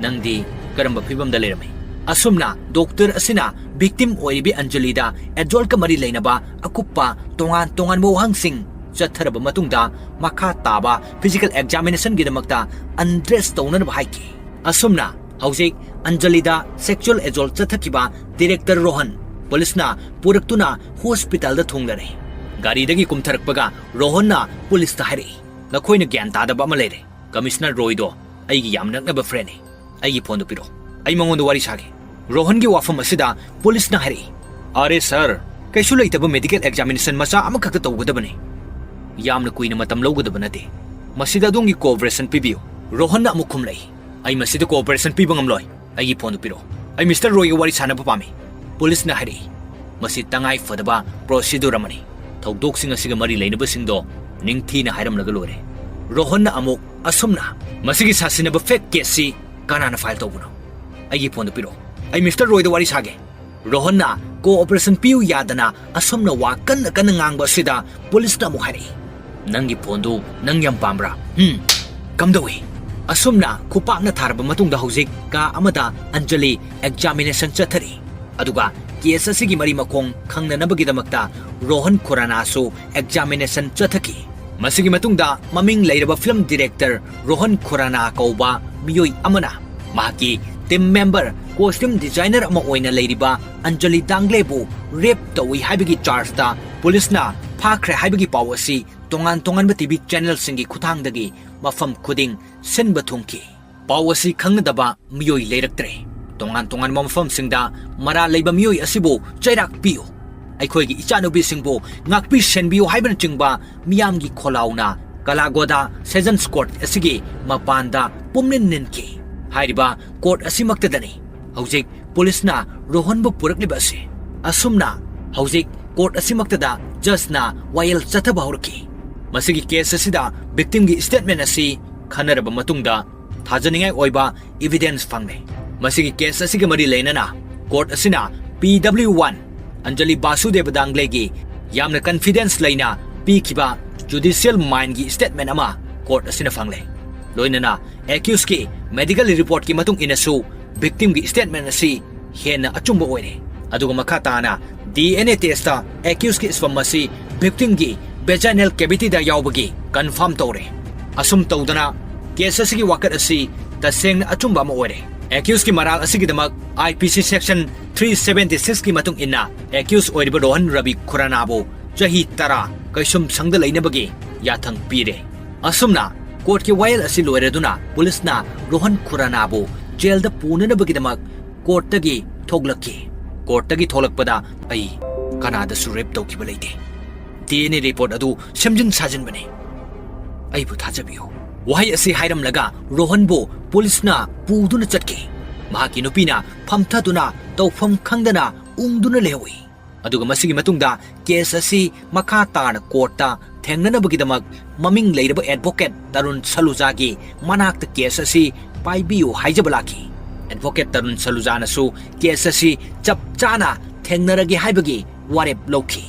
ꯅꯪꯗꯤ ꯀꯔꯝꯕ ꯐꯤꯕꯝꯗ ꯂꯩꯔꯝꯃꯤ?" ꯑꯁꯨꯝꯅ ꯗꯣꯛꯇꯔ ꯑꯁꯤꯅ ꯚꯤꯛꯇꯤꯝ ꯑꯣꯏꯔꯤꯕꯤ ꯑꯟꯖꯂꯤꯗ ꯑꯦꯖꯣꯜꯒ ꯃꯔꯤ ꯂꯩꯅꯕ ꯑꯀꯨꯞꯄ ꯇꯣꯉꯥꯟ ꯇꯣꯉꯥꯟꯕ ꯋꯥꯍꯪꯁꯤꯡ ꯆꯠꯊꯔꯕ ꯃꯇꯨꯡꯗ ꯃꯈꯥ ꯇꯥꯕ ꯐꯤꯖꯤꯀꯦꯜ ꯑꯦꯛꯖꯥꯃꯤꯅꯦꯁꯟꯒꯤꯗꯃꯛꯇ ꯑꯟꯗ꯭ꯔꯦꯁ ꯇꯧꯅꯅꯕ ꯍꯥꯏꯈꯤ꯫ ꯑꯁꯨꯝꯅ ꯍꯧꯖꯤꯛ ꯑꯟꯖꯂꯤꯗ ꯁꯦꯛꯁꯨꯑꯦꯜ ꯑꯦꯖꯣꯜ ꯆꯠꯊꯈꯤꯕ ꯗꯤꯔꯦꯛꯇꯔ ꯔꯣꯍꯟ ꯄꯨꯂꯤꯁꯅ ꯄꯨꯔꯛꯇꯨꯅ ꯍꯣꯁꯄꯤꯇꯥꯜꯗ ꯊꯨꯡꯂꯔꯦ꯫ ꯒꯥꯔꯤꯗꯒꯤ ꯀꯨꯝꯊꯔꯛꯄꯒ ꯔꯣꯍꯟꯅ ꯄꯨꯂꯤꯁꯇ ꯍꯥꯏꯔꯛꯏ, "ꯅꯈꯣꯏꯅ ꯒ꯭ꯌꯥꯟ ꯇꯥꯗꯕ ꯑꯃ ꯂꯩꯔꯦ꯫ ꯀꯃꯤꯁꯅꯔ ꯔꯣꯏꯗꯣ ꯑꯩꯒꯤ ꯌꯥꯝ ꯅꯛꯅꯕ ꯐ꯭ꯔꯦꯟꯅꯤ꯫ ꯑꯩꯒꯤ ꯐꯣꯟꯗꯨ ꯄꯤꯔꯛꯑꯣ, ꯑꯩ ꯃꯉꯣꯟꯗ ꯋꯥꯔꯤ ꯁꯥꯒꯦ꯫" ꯔꯣꯍꯟꯒꯤ ꯋꯥꯐꯝ ꯑꯁꯤꯗ ꯄꯨꯂꯤꯁꯅ ꯍꯥꯏꯔꯛꯏ, "ꯑꯔꯦ ꯁꯔ, ꯀꯩꯁꯨ ꯂꯩꯇꯕ medical examination ꯃꯆꯥ ꯑꯃꯈꯛꯇ ꯇꯧꯒꯗꯕꯅꯤ꯫ ꯌꯥꯝꯅ ꯀꯨꯏꯅ ꯃꯇꯝ ꯂꯧꯒꯗꯕ ꯅꯠꯇꯦ꯫ ꯃꯁꯤꯗ ꯑꯗꯣꯝꯒꯤ cooperation ꯄꯤꯕꯤꯌꯨ꯫" ꯔꯣꯍꯟꯅ ꯑꯃꯨꯛ ꯈꯨꯝꯂꯛꯏ, "ꯑꯩ ꯃꯁꯤꯗ cooperation ꯄꯤꯕ ꯉꯝꯂꯣꯏ꯫ ꯑꯩꯒꯤ ꯐꯣꯟꯗꯨ ꯄꯤꯔꯛꯎ꯫ ꯑꯩ ꯃꯤꯁꯇꯔ ꯔꯣꯏꯒ ꯋꯥꯔꯤ ꯁꯥꯟꯅꯕ ꯄꯥꯝꯃꯤ꯫" ꯄꯨꯂꯤꯁꯅ ꯍꯥꯏꯔꯛꯏ, "ꯃꯁꯤ ꯇꯉꯥꯏ ꯐꯗꯕ procedure ꯑꯃꯅꯤ꯫ ꯊꯧꯗꯣꯛꯁꯤꯡ ꯑꯁꯤꯒ ꯃꯔꯤ ꯂꯩꯅꯕꯁꯤꯡꯗꯣ ꯅꯤꯡꯊꯤꯅ ꯍꯥꯏꯔꯝꯂꯒ ꯂꯣꯏꯔꯦ꯫" ꯔꯣꯍꯟꯅ ꯑꯃꯨꯛ ꯑꯁꯨꯝꯅ, "ꯃꯁꯤꯒꯤ ꯁꯥꯁꯤꯟꯅꯕ fake case ꯁꯤ ꯀꯅꯥꯅ file ꯇꯧꯕꯅꯣ? ꯑꯩꯒꯤ ꯐꯣꯟꯗꯨ ꯄꯤꯔꯛꯎ꯫ ꯑꯩ ꯃꯤꯁꯇꯔ ꯔꯣꯏꯗ ꯋꯥꯔꯤ ꯁꯥꯒꯦ꯫" ꯔꯣꯍꯟꯅ cooperation ꯄꯤꯌꯨ ꯌꯥꯗꯅ ꯑꯁꯨꯝꯅ ꯋꯥ ꯀꯟꯅ ꯀꯟꯅ ꯉꯥꯡꯕ ꯑꯁꯤꯗ ꯄꯨꯂꯤꯁꯅ ꯑꯃꯨꯛ ꯍꯥꯏꯔꯛꯏ, "ꯅꯪꯒꯤ ꯐꯣꯟꯗꯨ ꯅꯪ ꯌꯥꯝ ꯄꯥꯝꯕ꯭ꯔꯥ? ꯍꯝ? ꯀꯝꯗꯧꯏ?" ꯑꯁꯨꯝꯅ ꯈꯨꯄꯥꯛꯅ ꯊꯥꯔꯕ ꯃꯇꯨꯡꯗ ꯍꯧꯖꯤꯛ ꯀꯥ ꯑꯃꯗ ꯑꯟꯖꯂꯤ examination ꯆꯠꯊꯔꯤ꯫ ꯑꯗꯨꯒ case ꯑꯁꯤꯒꯤ ꯃꯔꯤ ꯃꯈꯣꯡ ꯈꯪꯅꯅꯕꯒꯤꯗꯃꯛꯇ ꯔꯣꯍꯟ ꯈꯨꯔꯥꯅꯥꯁꯨ examination ꯆꯠꯊꯈꯤ꯫ ꯃꯁꯤꯒꯤ ꯃꯇꯨꯡꯗ ꯃꯃꯤꯡ ꯂꯩꯔꯕ film director ꯔꯣꯍꯟ ꯈꯨꯔꯥꯅꯥ ꯀꯧꯕ ꯃꯤꯑꯣꯏ ꯑꯃꯅ ꯃꯍꯥꯛꯀꯤ team member, costume designer ꯑꯃ ꯑꯣꯏꯅ ꯂꯩꯔꯤꯕ ꯑꯟꯖꯂꯤ ꯗꯥꯡꯒ꯭ꯂꯦꯕꯨ rape ꯇꯧꯏ ꯍꯥꯏꯕꯒꯤ chargeꯇ ꯄꯨꯂꯤꯁꯅ ꯐꯥꯈ꯭ꯔꯦ ꯍꯥꯏꯕꯒꯤ ꯄꯥꯎ ꯑꯁꯤ ꯇꯣꯉꯥꯟ ꯇꯣꯉꯥꯟꯕ TV channelꯁꯤꯡꯒꯤ ꯈꯨꯠꯊꯥꯡꯗꯒꯤ ꯃꯐꯝ ꯈꯨꯗꯤꯡ ꯁꯤꯟꯕ ꯊꯨꯡꯈꯤ꯫ ꯄꯥꯎ ꯑꯁꯤ ꯈꯪꯅꯗꯕ ꯃꯤꯑꯣꯏ ꯂꯩꯔꯛꯇ꯭ꯔꯦ꯫ ꯇꯣꯉꯥꯟ ꯇꯣꯉꯥꯟꯕ ꯃꯐꯝꯁꯤꯡꯗ ꯃꯔꯥꯜ ꯂꯩꯕ ꯃꯤꯑꯣꯏ ꯑꯁꯤꯕꯨ ꯆꯩꯔꯥꯛ ꯄꯤꯌꯨ, ꯑꯩꯈꯣꯏꯒꯤ ꯏꯆꯥꯅꯨꯄꯤꯁꯤꯡꯕꯨ ꯉꯥꯛꯄꯤ ꯁꯦꯟꯕꯤꯌꯨ ꯍꯥꯏꯕꯅꯆꯤꯡꯕ ꯃꯤꯌꯥꯝꯒꯤ ꯈꯣꯜꯂꯥꯎꯅ ꯀꯂꯥꯒꯣꯗꯥ Sessions Court ꯑꯁꯤꯒꯤ ꯃꯄꯥꯟꯗ ꯄꯨꯝꯅꯤꯟ ꯅꯤꯟꯈꯤ꯫ ꯍꯥꯏꯔꯤꯕ court ꯑꯁꯤꯃꯛꯇꯗꯅꯤ ꯍꯧꯖꯤꯛ ꯄꯨꯂꯤꯁꯅ ꯔꯣꯍꯟꯕꯨ ꯄꯨꯔꯛꯂꯤꯕ ꯑꯁꯤ꯫ ꯑꯁꯨꯝꯅ ꯍꯧꯖꯤꯛ court ꯑꯁꯤꯃꯛꯇꯗ judgeꯅ ꯋꯥꯌꯦꯜ ꯆꯠꯊꯕ ꯍꯧꯔꯛꯈꯤ꯫ ꯃꯁꯤꯒꯤ case ꯑꯁꯤꯗ victimꯒꯤ statement ꯑꯁꯤ ꯈꯟꯅꯔꯕ ꯃꯇꯨꯡꯗ ꯊꯥꯖꯅꯤꯡꯉꯥꯏ ꯑꯣꯏꯕ evidence ꯐꯪꯂꯦ꯫ ꯃꯁꯤꯒꯤ case ꯑꯁꯤꯒ ꯃꯔꯤ ꯂꯩꯅꯅ court ꯑꯁꯤꯅ P W one Anjali Basudev ꯗꯥꯡꯒ꯭ꯂꯦꯒꯤ ꯌꯥꯝꯅ confidence ꯂꯩꯅ ꯄꯤꯈꯤꯕ judicial mindꯒꯤ statement ꯑꯃ court ꯑꯁꯤꯅ ꯐꯪꯂꯦ꯫ ꯂꯣꯏꯅꯅ accusedꯀꯤ medical reportꯀꯤ ꯃꯇꯨꯡ ꯏꯟꯅꯁꯨ victimꯒꯤ statement ꯑꯁꯤ ꯍꯦꯟꯅ ꯑꯆꯨꯝꯕ ꯑꯣꯏꯔꯦ꯫ ꯑꯗꯨꯒ ꯃꯈꯥ ꯇꯥꯅ D N A testꯇ accusedꯀꯤ sperm ꯑꯁꯤ victimꯒꯤ vaginal cavityꯗ ꯌꯥꯎꯕꯒꯤ confirm ꯇꯧꯔꯦ꯫ ꯑꯁꯨꯝ ꯇꯧꯗꯅ case ꯑꯁꯤꯒꯤ ꯋꯥꯀꯠ ꯑꯁꯤ ꯇꯁꯦꯡꯅ ꯑꯆꯨꯝꯕ ꯑꯃ ꯑꯣꯏꯔꯦ꯫ Accusedꯀꯤ ꯃꯔꯥꯜ ꯑꯁꯤꯒꯤꯗꯃꯛ I P C section three seventy sixꯀꯤ ꯃꯇꯨꯡ ꯏꯟꯅ accused ꯑꯣꯏꯔꯤꯕ ꯔꯣꯍꯟ ꯔꯕꯤ ꯈꯨꯔꯥꯅꯥꯕꯨ ꯆꯍꯤ ꯇꯔꯥ ꯀꯩꯁꯨꯝꯁꯪꯗ ꯂꯩꯅꯕꯒꯤ ꯌꯥꯊꯪ ꯄꯤꯔꯦ꯫ ꯑꯁꯨꯝꯅ courtꯀꯤ ꯋꯥꯌꯦꯜ ꯑꯁꯤ ꯂꯣꯏꯔꯗꯨꯅ ꯄꯨꯂꯤꯁꯅ ꯔꯣꯍꯟ ꯈꯨꯔꯥꯅꯥꯕꯨ jailꯗ ꯄꯨꯅꯅꯕꯒꯤꯗꯃꯛ ꯀꯣꯔꯠꯇꯒꯤ ꯊꯣꯛꯂꯛꯈꯤ꯫ ꯀꯣꯔꯠꯇꯒꯤ ꯊꯣꯛꯂꯛꯄꯗ ꯑꯩ ꯀꯅꯥꯗꯁꯨ ꯔꯦꯞ ꯇꯧꯈꯤꯕ ꯂꯩꯇꯦ꯫ ꯗꯤ ꯑꯦꯟ ꯑꯦ ꯔꯤꯄꯣꯔꯠ ꯑꯗꯨ ꯁꯦꯝꯖꯤꯟ ꯁꯥꯖꯤꯟꯕꯅꯤ꯫ ꯑꯩꯕꯨ ꯊꯥꯖꯕꯤꯌꯨ꯫ ꯋꯥꯍꯩ ꯑꯁꯤ ꯍꯥꯏꯔꯝꯂꯒ ꯔꯣꯍꯟꯕꯨ ꯄꯨꯂꯤꯁꯅ ꯄꯨꯗꯨꯅ ꯆꯠꯈꯤ꯫ ꯃꯍꯥꯛꯀꯤ ꯅꯨꯄꯤꯅ ꯐꯝꯊꯗꯨꯅ ꯇꯧꯐꯝ ꯈꯪꯗꯅ ꯎꯪꯗꯨꯅ ꯂꯩꯍꯧꯏ꯫ ꯑꯗꯨꯒ ꯃꯁꯤꯒꯤ ꯃꯇꯨꯡꯗ ꯀꯦꯁ ꯑꯁꯤ ꯃꯈꯥ ꯇꯥꯅ ꯀꯣꯔꯠꯇ ꯊꯦꯡꯅꯅꯕꯒꯤꯗꯃꯛ ꯃꯃꯤꯡ ꯂꯩꯔꯕ ꯑꯦꯗꯚꯣꯀꯦꯠ ꯇꯔꯨꯟ ꯁꯂꯨꯖꯥꯒꯤ ꯃꯅꯥꯛꯇ ꯀꯦꯁ ꯑꯁꯤ ꯄꯥꯏꯕꯤꯌꯨ ꯍꯥꯏꯖꯕ ꯂꯥꯛꯈꯤ꯫ ꯑꯦꯗꯚꯣꯀꯦꯠ ꯇꯔꯨꯟ ꯁꯂꯨꯖꯥꯅꯁꯨ ꯀꯦꯁ ꯑꯁꯤ ꯆꯞ ꯆꯥꯅ ꯊꯦꯡꯅꯔꯒꯦ ꯍꯥꯏꯕꯒꯤ ꯋꯥꯔꯦꯞ ꯂꯧꯈꯤ꯫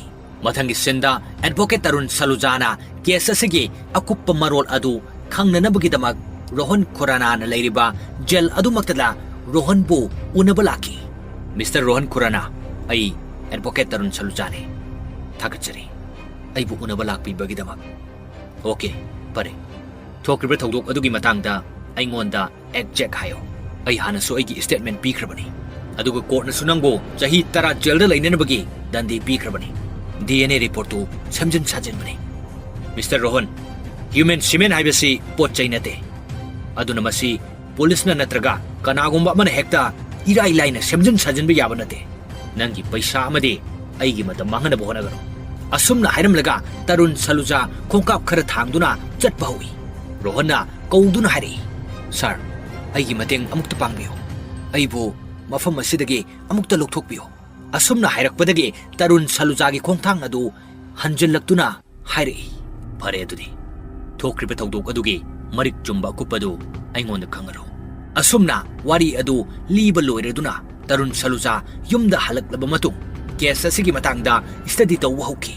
ꯃꯊꯪꯒꯤ ꯁꯤꯟꯗ ꯑꯦꯗꯚꯣꯀꯦꯠ ꯇꯔꯨꯟ ꯁꯂꯨꯖꯥꯅ ꯀꯦꯁ ꯑꯁꯤꯒꯤ ꯑꯀꯨꯞꯄ ꯃꯔꯣꯜ ꯑꯗꯨ ꯈꯪꯅꯅꯕꯒꯤꯗꯃꯛ ꯔꯣꯍꯟ ꯈꯨꯔꯥꯅꯥꯅ ꯂꯩꯔꯤꯕ ꯖꯦꯜ ꯑꯗꯨꯃꯛꯇꯗ ꯔꯣꯍꯟꯕꯨ ꯎꯅꯕ ꯂꯥꯛꯈꯤ꯫ "ꯃꯤꯁꯇꯔ ꯔꯣꯍꯟ ꯈꯨꯔꯥꯅꯥ, ꯑꯩ ꯑꯦꯗꯚꯣꯀꯦꯠ ꯇꯔꯨꯟ ꯁꯂꯨꯖꯥꯅꯤ꯫ ꯊꯥꯒꯠꯆꯔꯤ, ꯑꯩꯕꯨ ꯎꯅꯕ ꯂꯥꯛꯄꯤꯕꯒꯤꯗꯃꯛ꯫" "ꯑꯣꯀꯦ, ꯐꯔꯦ꯫ ꯊꯣꯛꯈ꯭ꯔꯤꯕ ꯊꯧꯗꯣꯛ ꯑꯗꯨꯒꯤ ꯃꯇꯥꯡꯗ ꯑꯩꯉꯣꯟꯗ ꯑꯦꯛꯖꯦꯛ ꯍꯥꯏꯌꯨ꯫ ꯑꯩ ꯍꯥꯟꯅꯁꯨ ꯑꯩꯒꯤ ꯁ꯭ꯇꯦꯠꯃꯦꯟ ꯄꯤꯈ꯭ꯔꯕꯅꯤ꯫ ꯑꯗꯨꯒ ꯀꯣꯔꯠꯅꯁꯨ ꯅꯪꯕꯨ ꯆꯍꯤ ꯇꯔꯥ ꯖꯦꯜꯗ ꯂꯩꯅꯅꯕꯒꯤ ꯗꯟꯗꯤ ꯄꯤꯈ꯭ꯔꯕꯅꯤ꯫ ꯗꯤ ꯑꯦꯟ ꯑꯦ ꯔꯤꯄꯣꯔꯠꯇꯨ ꯁꯦꯝꯖꯤꯟ ꯁꯥꯖꯤꯟꯕꯅꯤ꯫" "ꯃꯤꯁꯇꯔ ꯔꯣꯍꯟ, ꯍ꯭ꯌꯨꯃꯦꯟ ꯁꯤꯃꯦꯟ ꯍꯥꯏꯕꯁꯤ ꯄꯣꯠ ꯆꯩ ꯅꯠꯇꯦ꯫ ꯑꯗꯨꯅ ꯃꯁꯤ ꯄꯨꯂꯤꯁꯅ ꯅꯠꯇ꯭ꯔꯒ ꯀꯅꯥꯒꯨꯝꯕ ꯑꯃꯅ ꯍꯦꯛꯇ ꯏꯔꯥꯏ ꯂꯥꯏꯅ ꯁꯦꯝꯖꯤꯟ ꯁꯥꯖꯤꯟꯕ ꯌꯥꯕ ꯅꯠꯇꯦ꯫ ꯅꯪꯒꯤ ꯄꯩꯁꯥ ꯑꯃꯗꯤ ꯑꯩꯒꯤ ꯃꯇꯝ ꯃꯥꯡꯍꯟꯅꯕ ꯍꯣꯠꯅꯒꯅꯨ꯫" ꯑꯁꯨꯝꯅ ꯍꯥꯏꯔꯝꯂꯒ ꯇꯔꯨꯟ ꯁꯂꯨꯖꯥ ꯈꯣꯡꯀꯥꯞ ꯈꯔ ꯊꯥꯡꯗꯨꯅ ꯆꯠꯄ ꯍꯧꯏ꯫ ꯔꯣꯍꯟꯅ ꯀꯧꯗꯨꯅ ꯍꯥꯏꯔꯛꯏ, "ꯁꯥꯔ, ꯑꯩꯒꯤ ꯃꯇꯦꯡ ꯑꯃꯨꯛꯇ ꯄꯥꯡꯕꯤꯌꯨ꯫ ꯑꯩꯕꯨ ꯃꯐꯝ ꯑꯁꯤꯗꯒꯤ ꯑꯃꯨꯛꯇ ꯂꯧꯊꯣꯛꯄꯤꯌꯨ꯫" ꯑꯁꯨꯝꯅ ꯍꯥꯏꯔꯛꯄꯗꯒꯤ ꯇꯔꯨꯟ ꯁꯂꯨꯖꯥꯒꯤ ꯈꯣꯡꯊꯥꯡ ꯑꯗꯨ ꯍꯟꯖꯤꯜꯂꯛꯇꯨꯅ ꯍꯥꯏꯔꯛꯏ, "ꯐꯔꯦ ꯑꯗꯨꯗꯤ, ꯊꯣꯛꯈ꯭ꯔꯤꯕ ꯊꯧꯗꯣꯛ ꯑꯗꯨꯒꯤ ꯃꯔꯤꯛ ꯆꯨꯝꯕ ꯑꯀꯨꯞꯄꯗꯨ ꯑꯩꯉꯣꯟꯗ ꯈꯪꯍꯜꯂꯨ꯫" ꯑꯁꯨꯝꯅ ꯋꯥꯔꯤ ꯑꯗꯨ ꯂꯤꯕ ꯂꯣꯏꯔꯗꯨꯅ ꯇꯔꯨꯟ ꯁꯂꯨꯖꯥ ꯌꯨꯝꯗ ꯍꯜꯂꯛꯂꯕ ꯃꯇꯨꯡ ꯀꯦꯁ ꯑꯁꯤꯒꯤ ꯃꯇꯥꯡꯗ ꯁ꯭ꯇꯗꯤ ꯇꯧꯕ ꯍꯧꯈꯤ꯫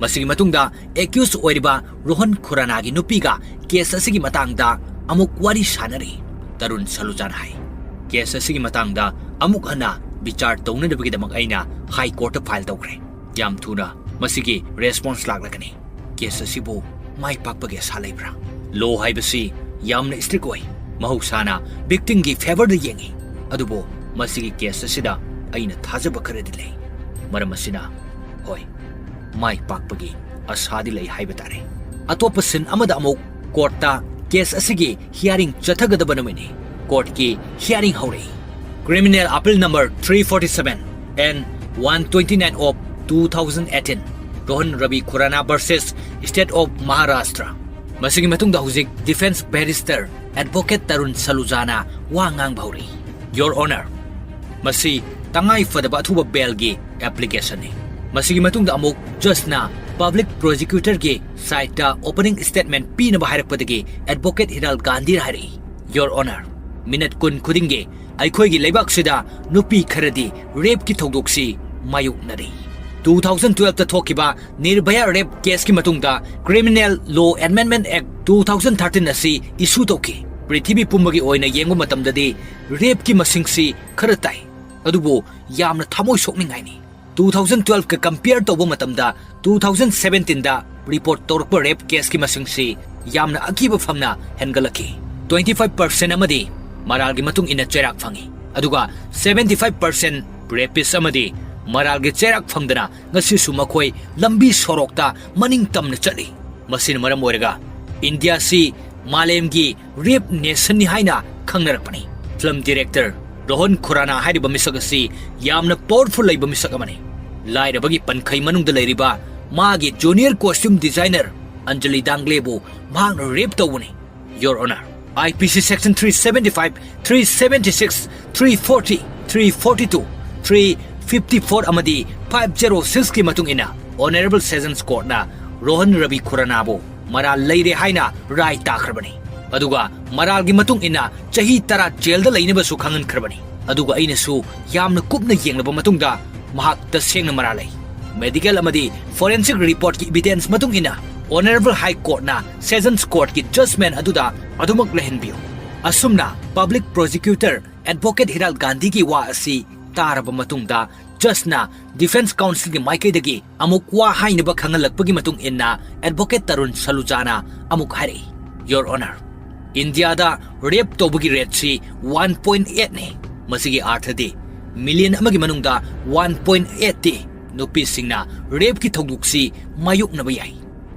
ꯃꯁꯤꯒꯤ ꯃꯇꯨꯡꯗ ꯑꯦꯀ꯭ꯌꯨꯁ ꯑꯣꯏꯔꯤꯕ ꯔꯣꯍꯟ ꯈꯨꯔꯥꯅꯥꯒꯤ ꯅꯨꯄꯤꯒ ꯀꯦꯁ ꯑꯁꯤꯒꯤ ꯃꯇꯥꯡꯗ ꯑꯃꯨꯛ ꯋꯥꯔꯤ ꯁꯥꯅꯔꯤ꯫ ꯇꯔꯨꯟ ꯁꯂꯨꯖꯥꯅ ꯍꯥꯏ, "ꯀꯦꯁ ꯑꯁꯤꯒꯤ ꯃꯇꯥꯡꯗ ꯑꯃꯨꯛ ꯍꯟꯅ ꯕꯤꯆꯥꯔ ꯇꯧꯅꯅꯕꯒꯤꯗꯃꯛ ꯑꯩꯅ ꯍꯥꯏ ꯀꯣꯔꯠꯇ ꯐꯥꯏꯜ ꯇꯧꯈ꯭ꯔꯦ꯫ ꯌꯥꯝ ꯊꯨꯅ ꯃꯁꯤꯒꯤ ꯔꯦꯁꯄꯣꯟꯁ ꯂꯥꯛꯂꯒꯅꯤ꯫ ꯀꯦꯁ ꯑꯁꯤꯕꯨ ꯃꯥꯏ ꯄꯥꯛꯄꯒꯤ ꯑꯁꯥ ꯂꯩꯕ꯭ꯔꯥ? ꯂꯣ ꯍꯥꯏꯕꯁꯤ ꯌꯥꯝꯅ ꯁ꯭ꯇ꯭ꯔꯤꯛ ꯑꯣꯏ꯫ ꯃꯍꯧꯁꯥꯅ ꯚꯤꯛꯇꯤꯝꯒꯤ ꯐꯦꯚꯔꯗ ꯌꯦꯡꯏ꯫ ꯑꯗꯨꯕꯨ ꯃꯁꯤꯒꯤ ꯀꯦꯁ ꯑꯁꯤꯗ ꯑꯩꯅ ꯊꯥꯖꯕ ꯈꯔꯗꯤ ꯂꯩ꯫ ꯃꯔꯝ ꯑꯁꯤꯅ, ꯍꯣꯏ, ꯃꯥꯏ ꯄꯥꯛꯄꯒꯤ ꯑꯁꯥꯗꯤ ꯂꯩ ꯍꯥꯏꯕ ꯇꯥꯔꯦ꯫" ꯑꯇꯣꯞꯄ ꯁꯤꯟ ꯑꯃꯗ ꯑꯃꯨꯛ ꯀꯣꯔꯠꯇ ꯀꯦꯁ ꯑꯁꯤꯒꯤ ꯍꯤꯌꯥꯔꯤꯡ ꯆꯠꯊꯒꯗꯕ ꯅꯨꯃꯤꯠꯅꯤ꯫ ꯀꯣꯔꯠꯀꯤ ꯍꯤꯌꯥꯔꯤꯡ ꯍꯧꯔꯛꯏ꯫ Criminal Appeal Number three forty-seven and one twenty-nine of two thousand eighteen, Rohan Ravi Khurana versus State of Maharashtra. ꯃꯁꯤꯒꯤ ꯃꯇꯨꯡꯗ ꯍꯧꯖꯤꯛ defense barrister advocate Tarun Saluja ꯅ ꯋꯥ ꯉꯥꯡꯕ ꯍꯧꯔꯛꯏ꯫ Your Honor, ꯃꯁꯤ ꯇꯉꯥꯏ ꯐꯗꯕ ꯑꯊꯨꯕ bail ꯒꯤ application ꯅꯤ꯫ ꯃꯁꯤꯒꯤ ꯃꯇꯨꯡꯗ ꯑꯃꯨꯛ judge ꯅ public prosecutor ꯒꯤ side ꯇ opening statement ꯄꯤꯅꯕ ꯍꯥꯏꯔꯛꯄꯗꯒꯤ advocate ꯍꯤꯔꯥꯜ ꯒꯥꯟꯙꯤꯅ ꯍꯥꯏꯔꯛꯏ, Your Honor, minute ꯀꯨꯟ ꯈꯨꯗꯤꯡꯒꯤ ꯑꯩꯈꯣꯏꯒꯤ ꯂꯩꯕꯥꯛꯁꯤꯗ ꯅꯨꯄꯤ ꯈꯔꯗꯤ rape ꯀꯤ ꯊꯧꯗꯣꯛꯁꯤ ꯃꯥꯌꯣꯛꯅꯔꯤ꯫ Two thousand twelve ꯇ ꯊꯣꯛꯈꯤꯕ Nirbhaya rape case ꯀꯤ ꯃꯇꯨꯡꯗ Criminal Law Amendment Act two thousand thirteen ꯑꯁꯤ issue ꯇꯧꯈꯤ꯫ ꯄ꯭ꯔꯤꯊꯤꯕꯤ ꯄꯨꯝꯕꯒꯤ ꯑꯣꯏꯅ ꯌꯦꯡꯕ ꯃꯇꯝꯗꯗꯤ rape ꯀꯤ ꯃꯁꯤꯡꯁꯤ ꯈꯔ ꯇꯥꯏ, ꯑꯗꯨꯕꯨ ꯌꯥꯝꯅ ꯊꯃꯣꯏ ꯁꯣꯛꯅꯤꯡꯉꯥꯏꯅꯤ꯫ Two thousand twelve ꯀ compare ꯇꯧꯕ ꯃꯇꯝꯗ two thousand seventeen ꯗ report ꯇꯧꯔꯛꯄ rape case ꯀꯤ ꯃꯁꯤꯡꯁꯤ ꯌꯥꯝꯅ ꯑꯀꯤꯕ ꯐꯪꯅ ꯍꯦꯟꯒꯠꯂꯛꯈꯤ꯫ Twenty five percent ꯑꯃꯗꯤ ꯃꯔꯥꯜꯒꯤ ꯃꯇꯨꯡ ꯏꯟꯅ ꯆꯩꯔꯥꯛ ꯐꯪꯉꯤ, ꯑꯗꯨꯒ seventy five percent rapist ꯑꯃꯗꯤ ꯃꯔꯥꯜꯒꯤ ꯆꯩꯔꯥꯛ ꯐꯪꯗꯅ ꯉꯁꯤꯁꯨ ꯃꯈꯣꯏ ꯂꯝꯕꯤ ꯁꯣꯔꯣꯛꯇ ꯃꯅꯤꯡ ꯇꯝꯅ ꯆꯠꯂꯤ꯫ ꯃꯁꯤꯅ ꯃꯔꯝ ꯑꯣꯏꯔꯒ ꯏꯟꯗꯤꯌꯥꯁꯤ ꯃꯥꯂꯦꯝꯒꯤ rape nation ꯅꯤ ꯍꯥꯏꯅ ꯈꯪꯅꯔꯛꯄꯅꯤ꯫ Film director ꯔꯣꯍꯟ ꯈꯨꯔꯥꯅꯥ ꯍꯥꯏꯔꯤꯕ ꯃꯤꯁꯛ ꯑꯁꯤ ꯌꯥꯝꯅ powerful ꯂꯩꯕ ꯃꯤꯁꯛ ꯑꯃꯅꯤ꯫ ꯂꯥꯏꯔꯕꯒꯤ ꯄꯟꯈꯩ ꯃꯅꯨꯡꯗ ꯂꯩꯔꯤꯕ ꯃꯥꯒꯤ junior costume designer ꯑꯟꯖꯂꯤ ꯗꯥꯡꯒ꯭ꯂꯦꯕꯨ ꯃꯍꯥꯛꯅ rape ꯇꯧꯕꯅꯤ꯫ Your Honor, I P C section three seventy five, three seventy six, three forty, three forty two, three fifty four ꯑꯃꯗꯤ five zero six ꯀꯤ ꯃꯇꯨꯡ ꯏꯟꯅ Honorable Sessions Court ꯅ ꯔꯣꯍꯟ ꯔꯕꯤ ꯈꯨꯔꯥꯅꯥꯕꯨ ꯃꯔꯥꯜ ꯂꯩꯔꯦ ꯍꯥꯏꯅ ꯔꯥꯏ ꯇꯥꯈ꯭ꯔꯕꯅꯤ꯫ ꯑꯗꯨꯒ ꯃꯔꯥꯜꯒꯤ ꯃꯇꯨꯡ ꯏꯟꯅ ꯆꯍꯤ ꯇꯔꯥ ꯖꯦꯜꯗ ꯂꯩꯅꯕꯁꯨ ꯈꯪꯍꯟꯈ꯭ꯔꯕꯅꯤ꯫ ꯑꯗꯨꯒ ꯑꯩꯅꯁꯨ ꯌꯥꯝꯅ ꯀꯨꯞꯅ ꯌꯦꯡꯂꯕ ꯃꯇꯨꯡꯗ ꯃꯍꯥꯛ ꯇꯁꯦꯡꯅ ꯃꯔꯥꯜ ꯂꯩ꯫ Medical ꯑꯃꯗꯤ forensic report ꯀꯤ evidence ꯃꯇꯨꯡ ꯏꯟꯅ Honorable High Court ꯅ Sessions Court ꯀꯤ judgment ꯑꯗꯨꯗ ꯑꯗꯨꯃꯛ ꯂꯩꯍꯟꯕꯤꯌꯨ꯫ ꯑꯁꯨꯝꯅ public prosecutor advocate ꯍꯤꯔꯥꯜ ꯒꯥꯟꯙꯤꯒꯤ ꯋꯥ ꯑꯁꯤ ꯇꯥꯔꯕ ꯃꯇꯨꯡꯗ judge ꯅ defense counsel ꯒꯤ ꯃꯥꯏꯀꯩꯗꯒꯤ ꯑꯃꯨꯛ ꯋꯥ ꯍꯥꯏꯅꯕ ꯈꯪꯍꯜꯂꯛꯄꯒꯤ ꯃꯇꯨꯡ ꯏꯟꯅ advocate ꯇꯔꯨꯟ ꯁꯂꯨꯖꯥꯅ ꯑꯃꯨꯛ ꯍꯥꯏꯔꯛꯏ, Your Honor, ꯏꯟꯗꯤꯌꯥꯗ rape ꯇꯧꯕꯒꯤ rate ꯁꯤ one point eight ꯅꯤ꯫ ꯃꯁꯤꯒꯤ ꯑꯥꯔꯊꯗꯤ million ꯑꯃꯒꯤ ꯃꯅꯨꯡꯗ one point eight ꯇꯤ ꯅꯨꯄꯤꯁꯤꯡꯅ rape ꯀꯤ ꯊꯧꯗꯣꯛꯁꯤ ꯃꯥꯌꯣꯛꯅꯕ ꯌꯥꯏ꯫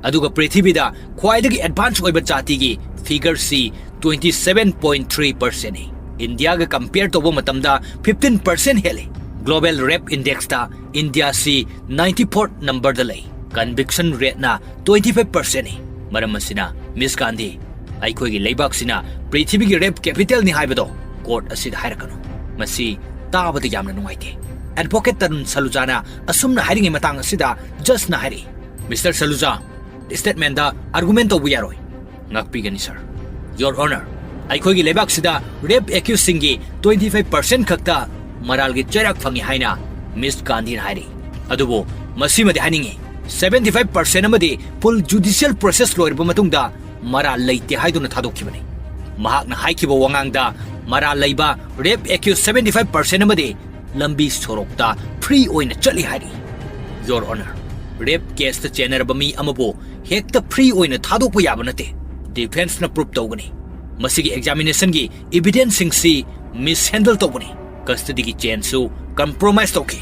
ꯑꯗꯨꯒ ꯄ꯭ꯔꯤꯊꯤꯕꯤꯗ ꯈ꯭ꯋꯥꯏꯗꯒꯤ advance ꯑꯣꯏꯕ ꯖꯥꯇꯤꯒꯤ figure ꯁꯤ twenty seven point three percent ꯅꯤ꯫ ꯏꯟꯗꯤꯌꯥꯒ compare ꯇꯧꯕ ꯃꯇꯝꯗ fifteen percent ꯍꯦꯜꯂꯤ꯫ Global rape indexꯇ ꯏꯟꯗꯤꯌꯥꯁꯤ ninety fourth numberꯗ ꯂꯩ꯫ Conviction rateꯅ twenty five percentꯅꯤ꯫ ꯃꯔꯝ ꯑꯁꯤꯅ, ꯃꯤꯁ ꯒꯥꯟꯙꯤ, ꯑꯩꯈꯣꯏꯒꯤ ꯂꯩꯕꯥꯛꯁꯤꯅ ꯄ꯭ꯔꯤꯊꯤꯕꯤꯒꯤ rape capitalꯅꯤ ꯍꯥꯏꯕꯗꯣ court ꯑꯁꯤꯗ ꯍꯥꯏꯔꯛꯀꯅꯨ꯫ ꯃꯁꯤ ꯇꯥꯕꯗ ꯌꯥꯝꯅ ꯅꯨꯡꯉꯥꯏꯇꯦ꯫ Advocate ꯇꯔꯨꯟ ꯁꯂꯨꯖꯥꯅ ꯑꯁꯨꯝꯅ ꯍꯥꯏꯔꯤꯉꯩ ꯃꯇꯥꯡ ꯑꯁꯤꯗ judgeꯅ ꯍꯥꯏꯔꯛꯏ, "Mister Saluja, statementꯗ argument ꯇꯧꯕ ꯌꯥꯔꯣꯏ꯫" "ꯉꯥꯛꯄꯤꯒꯅꯤ, sir꯫" "Your Honor, ꯑꯩꯈꯣꯏꯒꯤ ꯂꯩꯕꯥꯛꯁꯤꯗ rape accusedꯁꯤꯡꯒꯤ twenty five percent ꯈꯛꯇ ꯃꯔꯥꯜꯒꯤ ꯆꯩꯔꯥꯛ ꯐꯪꯉꯤ ꯍꯥꯏꯅ ꯃꯤꯁ ꯒꯥꯟꯙꯤꯅ ꯍꯥꯏꯔꯤ꯫ ꯑꯗꯨꯕꯨ ꯃꯁꯤꯃꯗꯤ ꯍꯥꯏꯅꯤꯡꯉꯤ, seventy five percent ꯑꯃꯗꯤ full judicial process ꯂꯣꯏꯔꯕ ꯃꯇꯨꯡꯗ ꯃꯔꯥꯜ ꯂꯩꯇꯦ ꯍꯥꯏꯗꯨꯅ ꯊꯥꯗꯣꯛꯈꯤꯕꯅꯤ꯫ ꯃꯍꯥꯛꯅ ꯍꯥꯏꯈꯤꯕ ꯋꯥꯉꯥꯡꯗ ꯃꯔꯥꯜ ꯂꯩꯕ rape accused seventy five percent ꯑꯃꯗꯤ ꯂꯝꯕꯤ ꯁꯣꯔꯣꯛꯇ free ꯑꯣꯏꯅ ꯆꯠꯂꯤ ꯍꯥꯏꯔꯤ꯫ Your Honor, rape caseꯇ ꯆꯦꯟꯅꯔꯕ ꯃꯤ ꯑꯃꯕꯨ ꯍꯦꯛꯇ free ꯑꯣꯏꯅ ꯊꯥꯗꯣꯛꯄ ꯌꯥꯕ ꯅꯠꯇꯦ꯫ Defenceꯅ prove ꯇꯧꯒꯅꯤ꯫ ꯃꯁꯤꯒꯤ examinationꯒꯤ evidenceꯁꯤꯡꯁꯤ mishandle ꯇꯧꯒꯅꯤ꯫ Custodyꯒꯤ chainꯁꯨ compromise ꯇꯧꯈꯤ꯫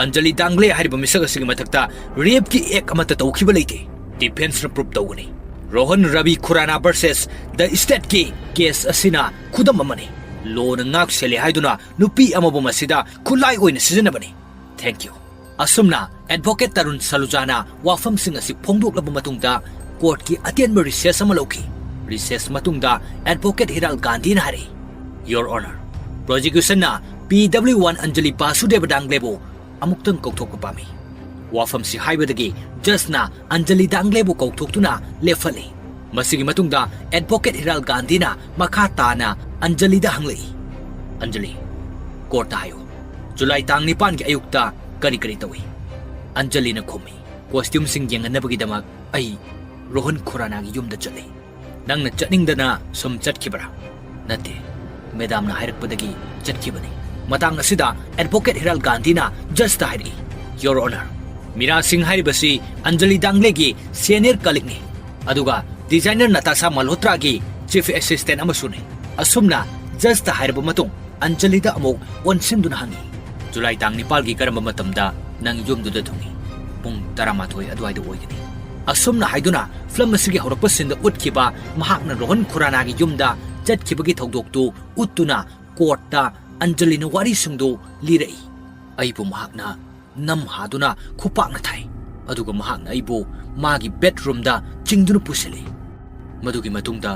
ꯑꯟꯖꯂꯤ ꯗꯥꯡꯒ꯭ꯂꯦ ꯍꯥꯏꯔꯤꯕ ꯃꯤꯁꯛ ꯑꯁꯤꯒꯤ ꯃꯊꯛꯇ rapeꯀꯤ act ꯑꯃꯠꯇ ꯇꯧꯈꯤꯕ ꯂꯩꯇꯦ꯫ Defenceꯅ prove ꯇꯧꯒꯅꯤ꯫ Rohan Ravi Khurrana versus the stateꯀꯤ case ꯑꯁꯤꯅ ꯈꯨꯗꯝ ꯑꯃꯅꯤ꯫ Lawꯅ ꯉꯥꯛ ꯁꯦꯜꯂꯦ ꯍꯥꯏꯗꯨꯅ ꯅꯨꯄꯤ ꯑꯃꯕꯨ ꯃꯁꯤꯗ ꯈꯨꯠꯂꯥꯏ ꯑꯣꯏꯅ ꯁꯤꯖꯤꯟꯅꯕꯅꯤ꯫ Thank you꯫ ꯑꯁꯨꯝꯅ Advocate ꯇꯔꯨꯟ ꯁꯂꯨꯖꯥꯅ ꯋꯥꯐꯝꯁꯤꯡ ꯑꯁꯤ ꯐꯣꯡꯗꯣꯛꯂꯕ ꯃꯇꯨꯡꯗ courtꯀꯤ ꯑꯇꯦꯟꯕ recess ꯑꯃ ꯂꯧꯈꯤ꯫ Recess ꯃꯇꯨꯡꯗ Advocate ꯍꯤꯔꯥꯜ ꯒꯥꯟꯙꯤꯅ ꯍꯥꯏꯔꯛꯏ, "Your Honor, prosecutionꯅ P W one Anjali ꯕꯥꯁꯨꯗꯦꯕ ꯗꯥꯡꯒ꯭ꯂꯦꯕꯨ ꯑꯃꯨꯛꯇꯪ ꯀꯧꯊꯣꯛꯄ ꯄꯥꯝꯃꯤ꯫" ꯋꯥꯐꯝꯁꯤ ꯍꯥꯏꯕꯗꯒꯤ judgeꯅ ꯑꯟꯖꯂꯤ ꯗꯥꯡꯒ꯭ꯂꯦꯕꯨ ꯀꯧꯊꯣꯛꯇꯨꯅ ꯂꯦꯞꯍꯜꯂꯤ꯫ ꯃꯁꯤꯒꯤ ꯃꯇꯨꯡꯗ Advocate ꯍꯤꯔꯥꯜ ꯒꯥꯟꯙꯤꯅ ꯃꯈꯥ ꯇꯥꯅ ꯑꯟꯖꯂꯤꯗ ꯍꯪꯂꯛꯏ, "ꯑꯟꯖꯂꯤ, courtꯇ ꯍꯥꯏꯌꯨ, ꯖꯨꯂꯥꯏ ꯇꯥꯡ ꯅꯤꯄꯥꯟꯒꯤ ꯑꯌꯨꯛꯇ ꯀꯔꯤ ꯀꯔꯤ ꯇꯧꯏ?" ꯑꯟꯖꯂꯤꯅ ꯈꯨꯝꯃꯤ, "Costumeꯁꯤꯡ ꯌꯦꯡꯍꯟꯅꯕꯒꯤꯗꯃꯛ ꯑꯩ ꯔꯣꯍꯟ ꯈꯨꯔꯥꯅꯥꯒꯤ ꯌꯨꯝꯗ ꯆꯠꯂꯤ꯫" "ꯅꯪꯅ ꯆꯠꯅꯤꯡꯗꯅ ꯁꯨꯝ ꯆꯠꯈꯤꯕ꯭ꯔꯥ?" "ꯅꯠꯇꯦ, madamꯅ ꯍꯥꯏꯔꯛꯄꯗꯒꯤ ꯆꯠꯈꯤꯕꯅꯤ꯫" ꯃꯇꯥꯡ ꯑꯁꯤꯗ Advocate ꯍꯤꯔꯥꯜ ꯒꯥꯟꯙꯤꯅ judgeꯇ ꯍꯥꯏꯔꯛꯏ, "Your Honor, ꯃꯤꯔꯥ ꯁꯤꯡ ꯍꯥꯏꯔꯤꯕꯁꯤ ꯑꯟꯖꯂꯤ ꯗꯥꯡꯒ꯭ꯂꯦꯒꯤ senior colleagueꯅꯤ, ꯑꯗꯨꯒ designer ꯅꯇꯥꯁꯥ ꯃꯜꯍꯣꯇ꯭ꯔꯥꯒꯤ chief assistant ꯑꯃꯁꯨꯅꯤ꯫" ꯑꯁꯨꯝꯅ judgeꯇ ꯍꯥꯏꯔꯕ ꯃꯇꯨꯡ ꯑꯟꯖꯂꯤꯗ ꯑꯃꯨꯛ ꯑꯣꯟꯁꯤꯟꯗꯨꯅ ꯍꯪꯉꯤ, "ꯖꯨꯂꯥꯏ ꯇꯥꯡ ꯅꯤꯄꯥꯜꯒꯤ ꯀꯔꯝꯕ ꯃꯇꯝꯗ ꯅꯪ ꯌꯨꯝꯗꯨꯗ ꯊꯨꯡꯉꯤ?" "ꯄꯨꯡ ꯇꯔꯥꯃꯥꯊꯣꯏ ꯑꯗꯨꯋꯥꯏꯗ ꯑꯣꯏꯒꯅꯤ꯫" ꯑꯁꯨꯝꯅ ꯍꯥꯏꯗꯨꯅ film ꯑꯁꯤꯒꯤ ꯍꯧꯔꯛꯄ sceneꯗ ꯎꯠꯈꯤꯕ ꯃꯍꯥꯛꯅ ꯔꯣꯍꯟ ꯈꯨꯔꯥꯅꯥꯒꯤ ꯌꯨꯝꯗ ꯆꯠꯈꯤꯕꯒꯤ ꯊꯧꯗꯣꯛꯇꯨ ꯎꯠꯇꯨꯅ ꯀꯣꯔꯠꯇ ꯑꯟꯖꯂꯤꯅ ꯋꯥꯔꯤꯁꯤꯡꯗꯨ ꯂꯤꯔꯛꯏ꯫ ꯑꯩꯕꯨ ꯃꯍꯥꯛꯅ ꯅꯝꯍꯥꯗꯨꯅ ꯈꯨꯄꯥꯛꯅ ꯊꯥꯏ, ꯑꯗꯨꯒ ꯃꯍꯥꯛꯅ ꯑꯩꯕꯨ ꯃꯥꯒꯤ ꯕꯦꯗꯔꯨꯝꯗ ꯆꯤꯡꯗꯨꯅ ꯄꯨꯁꯤꯜꯂꯤ꯫ ꯃꯗꯨꯒꯤ ꯃꯇꯨꯡꯗ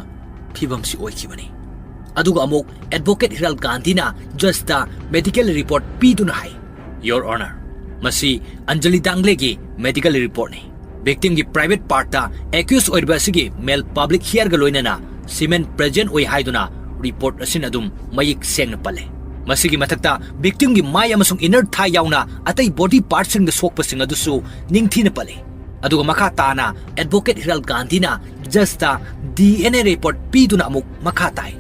ꯐꯤꯕꯝꯁꯤ ꯑꯣꯏꯈꯤꯕꯅꯤ꯫ ꯑꯗꯨꯒ ꯑꯃꯨꯛ ꯑꯦꯗꯚꯣꯀꯦꯠ ꯍꯤꯔꯥꯜ ꯒꯥꯟꯙꯤꯅ ꯖꯖꯇ ꯃꯦꯗꯤꯀꯦꯜ ꯔꯤꯄꯣꯔꯠ ꯄꯤꯗꯨꯅ ꯍꯥꯏ, "Your Honor, ꯃꯁꯤ ꯑꯟꯖꯂꯤ ꯗꯥꯡꯒ꯭ꯂꯦꯒꯤ ꯃꯦꯗꯤꯀꯦꯜ ꯔꯤꯄꯣꯔꯠꯅꯤ꯫ ꯚꯤꯛꯇꯤꯝꯒꯤ ꯄ꯭ꯔꯥꯏꯚꯦꯠ ꯄꯥꯔꯠꯇ ꯑꯦꯀ꯭ꯌꯨꯁ ꯑꯣꯏꯔꯤꯕ ꯑꯁꯤꯒꯤ ꯃꯦꯜ ꯄꯕ꯭ꯂꯤꯛ ꯍꯤꯌꯔꯒ ꯂꯣꯏꯅꯅ ꯁꯤꯃꯦꯟ ꯄ꯭ꯔꯦꯖꯦꯟ ꯑꯣꯏ ꯍꯥꯏꯗꯨꯅ ꯔꯤꯄꯣꯔꯠ ꯑꯁꯤꯅ ꯑꯗꯨꯝ ꯃꯌꯦꯛ ꯁꯦꯡꯅ ꯄꯜꯂꯦ꯫ ꯃꯁꯤꯒꯤ ꯃꯊꯛꯇ ꯚꯤꯛꯇꯤꯝꯒꯤ ꯃꯥꯏ ꯑꯃꯁꯨꯡ ꯏꯅꯔ ꯊꯥꯏ ꯌꯥꯎꯅ ꯑꯇꯩ ꯕꯣꯗꯤ ꯄꯥꯔꯠꯁꯤꯡꯗ ꯁꯣꯛꯄꯁꯤꯡ ꯑꯗꯨꯁꯨ ꯅꯤꯡꯊꯤꯅ ꯄꯜꯂꯤ"꯫ ꯑꯗꯨꯒ ꯃꯈꯥ ꯇꯥꯅ ꯑꯦꯗꯚꯣꯀꯦꯠ ꯍꯤꯔꯥꯜ ꯒꯥꯟꯙꯤꯅ ꯖꯖꯇ ꯗꯤ ꯑꯦꯟ ꯑꯦ ꯔꯤꯄꯣꯔꯠ ꯄꯤꯗꯨꯅ ꯑꯃꯨꯛ ꯃꯈꯥ ꯇꯥꯏ꯫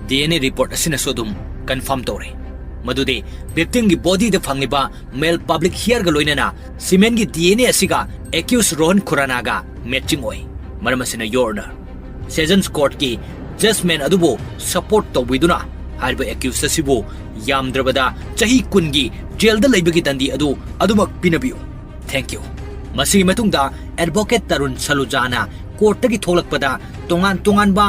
ꯗꯤ ꯑꯦꯟ ꯑꯦ ꯔꯤꯄꯣꯔꯠ ꯑꯁꯤꯅꯁꯨ ꯑꯗꯨꯝ ꯀꯟꯐꯥꯔꯝ ꯇꯧꯔꯦ ꯃꯗꯨꯗꯤ ꯚꯤꯛꯇꯤꯝꯒꯤ ꯕꯣꯗꯤꯗ ꯐꯪꯂꯤꯕ ꯃꯦꯜ ꯄꯕ꯭ꯂꯤꯛ ꯍꯤꯌꯔꯒ ꯂꯣꯏꯅꯅ ꯁꯤꯃꯦꯟꯒꯤ ꯗꯤ ꯑꯦꯟ ꯑꯦ ꯑꯁꯤꯒ ꯑꯦꯀ꯭ꯌꯨꯁ ꯔꯣꯍꯟ ꯈꯨꯔꯥꯅꯥꯒ ꯃꯦꯠꯆꯤꯡ ꯑꯣꯏ꯫ ꯃꯔꯝ ꯑꯁꯤꯅ, ꯌꯣꯔ ꯑꯣꯅꯔ, ꯁꯦꯁꯟꯁ ꯀꯣꯔꯠꯀꯤ ꯖꯖꯃꯦꯟ ꯑꯗꯨꯕꯨ ꯁꯄꯣꯔꯠ ꯇꯧꯕꯤꯗꯨꯅ ꯍꯥꯏꯔꯤꯕ ꯑꯦꯀ꯭ꯌꯨꯁ ꯑꯁꯤꯕꯨ ꯌꯥꯝꯗ꯭ꯔꯕꯗ ꯆꯍꯤ ꯀꯨꯟꯒꯤ ꯖꯦꯜꯗ ꯂꯩꯕꯒꯤ ꯗꯟꯗꯤ ꯑꯗꯨ ꯑꯗꯨꯃꯛ ꯄꯤꯅꯕꯤꯌꯨ꯫ Thank you꯫ ꯃꯁꯤꯒꯤ ꯃꯇꯨꯡꯗ ꯑꯦꯗꯚꯣꯀꯦꯠ ꯇꯔꯨꯟ ꯁꯂꯨꯖꯥꯅ ꯀꯣꯔꯠꯇꯒꯤ ꯊꯣꯛꯂꯛꯄꯗ ꯇꯣꯉꯥꯟ ꯇꯣꯉꯥꯟꯕ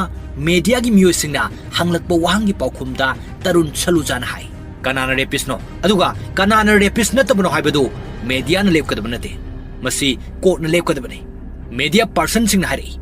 ꯃꯦꯗꯤꯌꯥꯒꯤ ꯃꯤꯑꯣꯏꯁꯤꯡꯅ ꯍꯪꯂꯛꯄ ꯋꯥꯍꯪꯒꯤ ꯄꯥꯎꯈꯨꯝꯗ ꯇꯔꯨꯟ ꯁꯂꯨꯖꯥꯅ ꯍꯥꯏ, "ꯀꯅꯥꯅ ꯔꯦꯄꯤꯁꯅꯣ? ꯑꯗꯨꯒ ꯀꯅꯥꯅ ꯔꯦꯄꯤꯁ ꯅꯠꯇꯕꯅꯣ ꯍꯥꯏꯕꯗꯨ ꯃꯦꯗꯤꯌꯥꯅ ꯂꯦꯞꯀꯗꯕ ꯅꯠꯇꯦ, ꯃꯁꯤ ꯀꯣꯔꯠꯅ ꯂꯦꯞꯀꯗꯕꯅꯤ"꯫ ꯃꯦꯗꯤꯌꯥ ꯄꯥꯔꯁꯟꯁꯤꯡꯅ ꯍꯥꯏꯔꯛꯏ꯫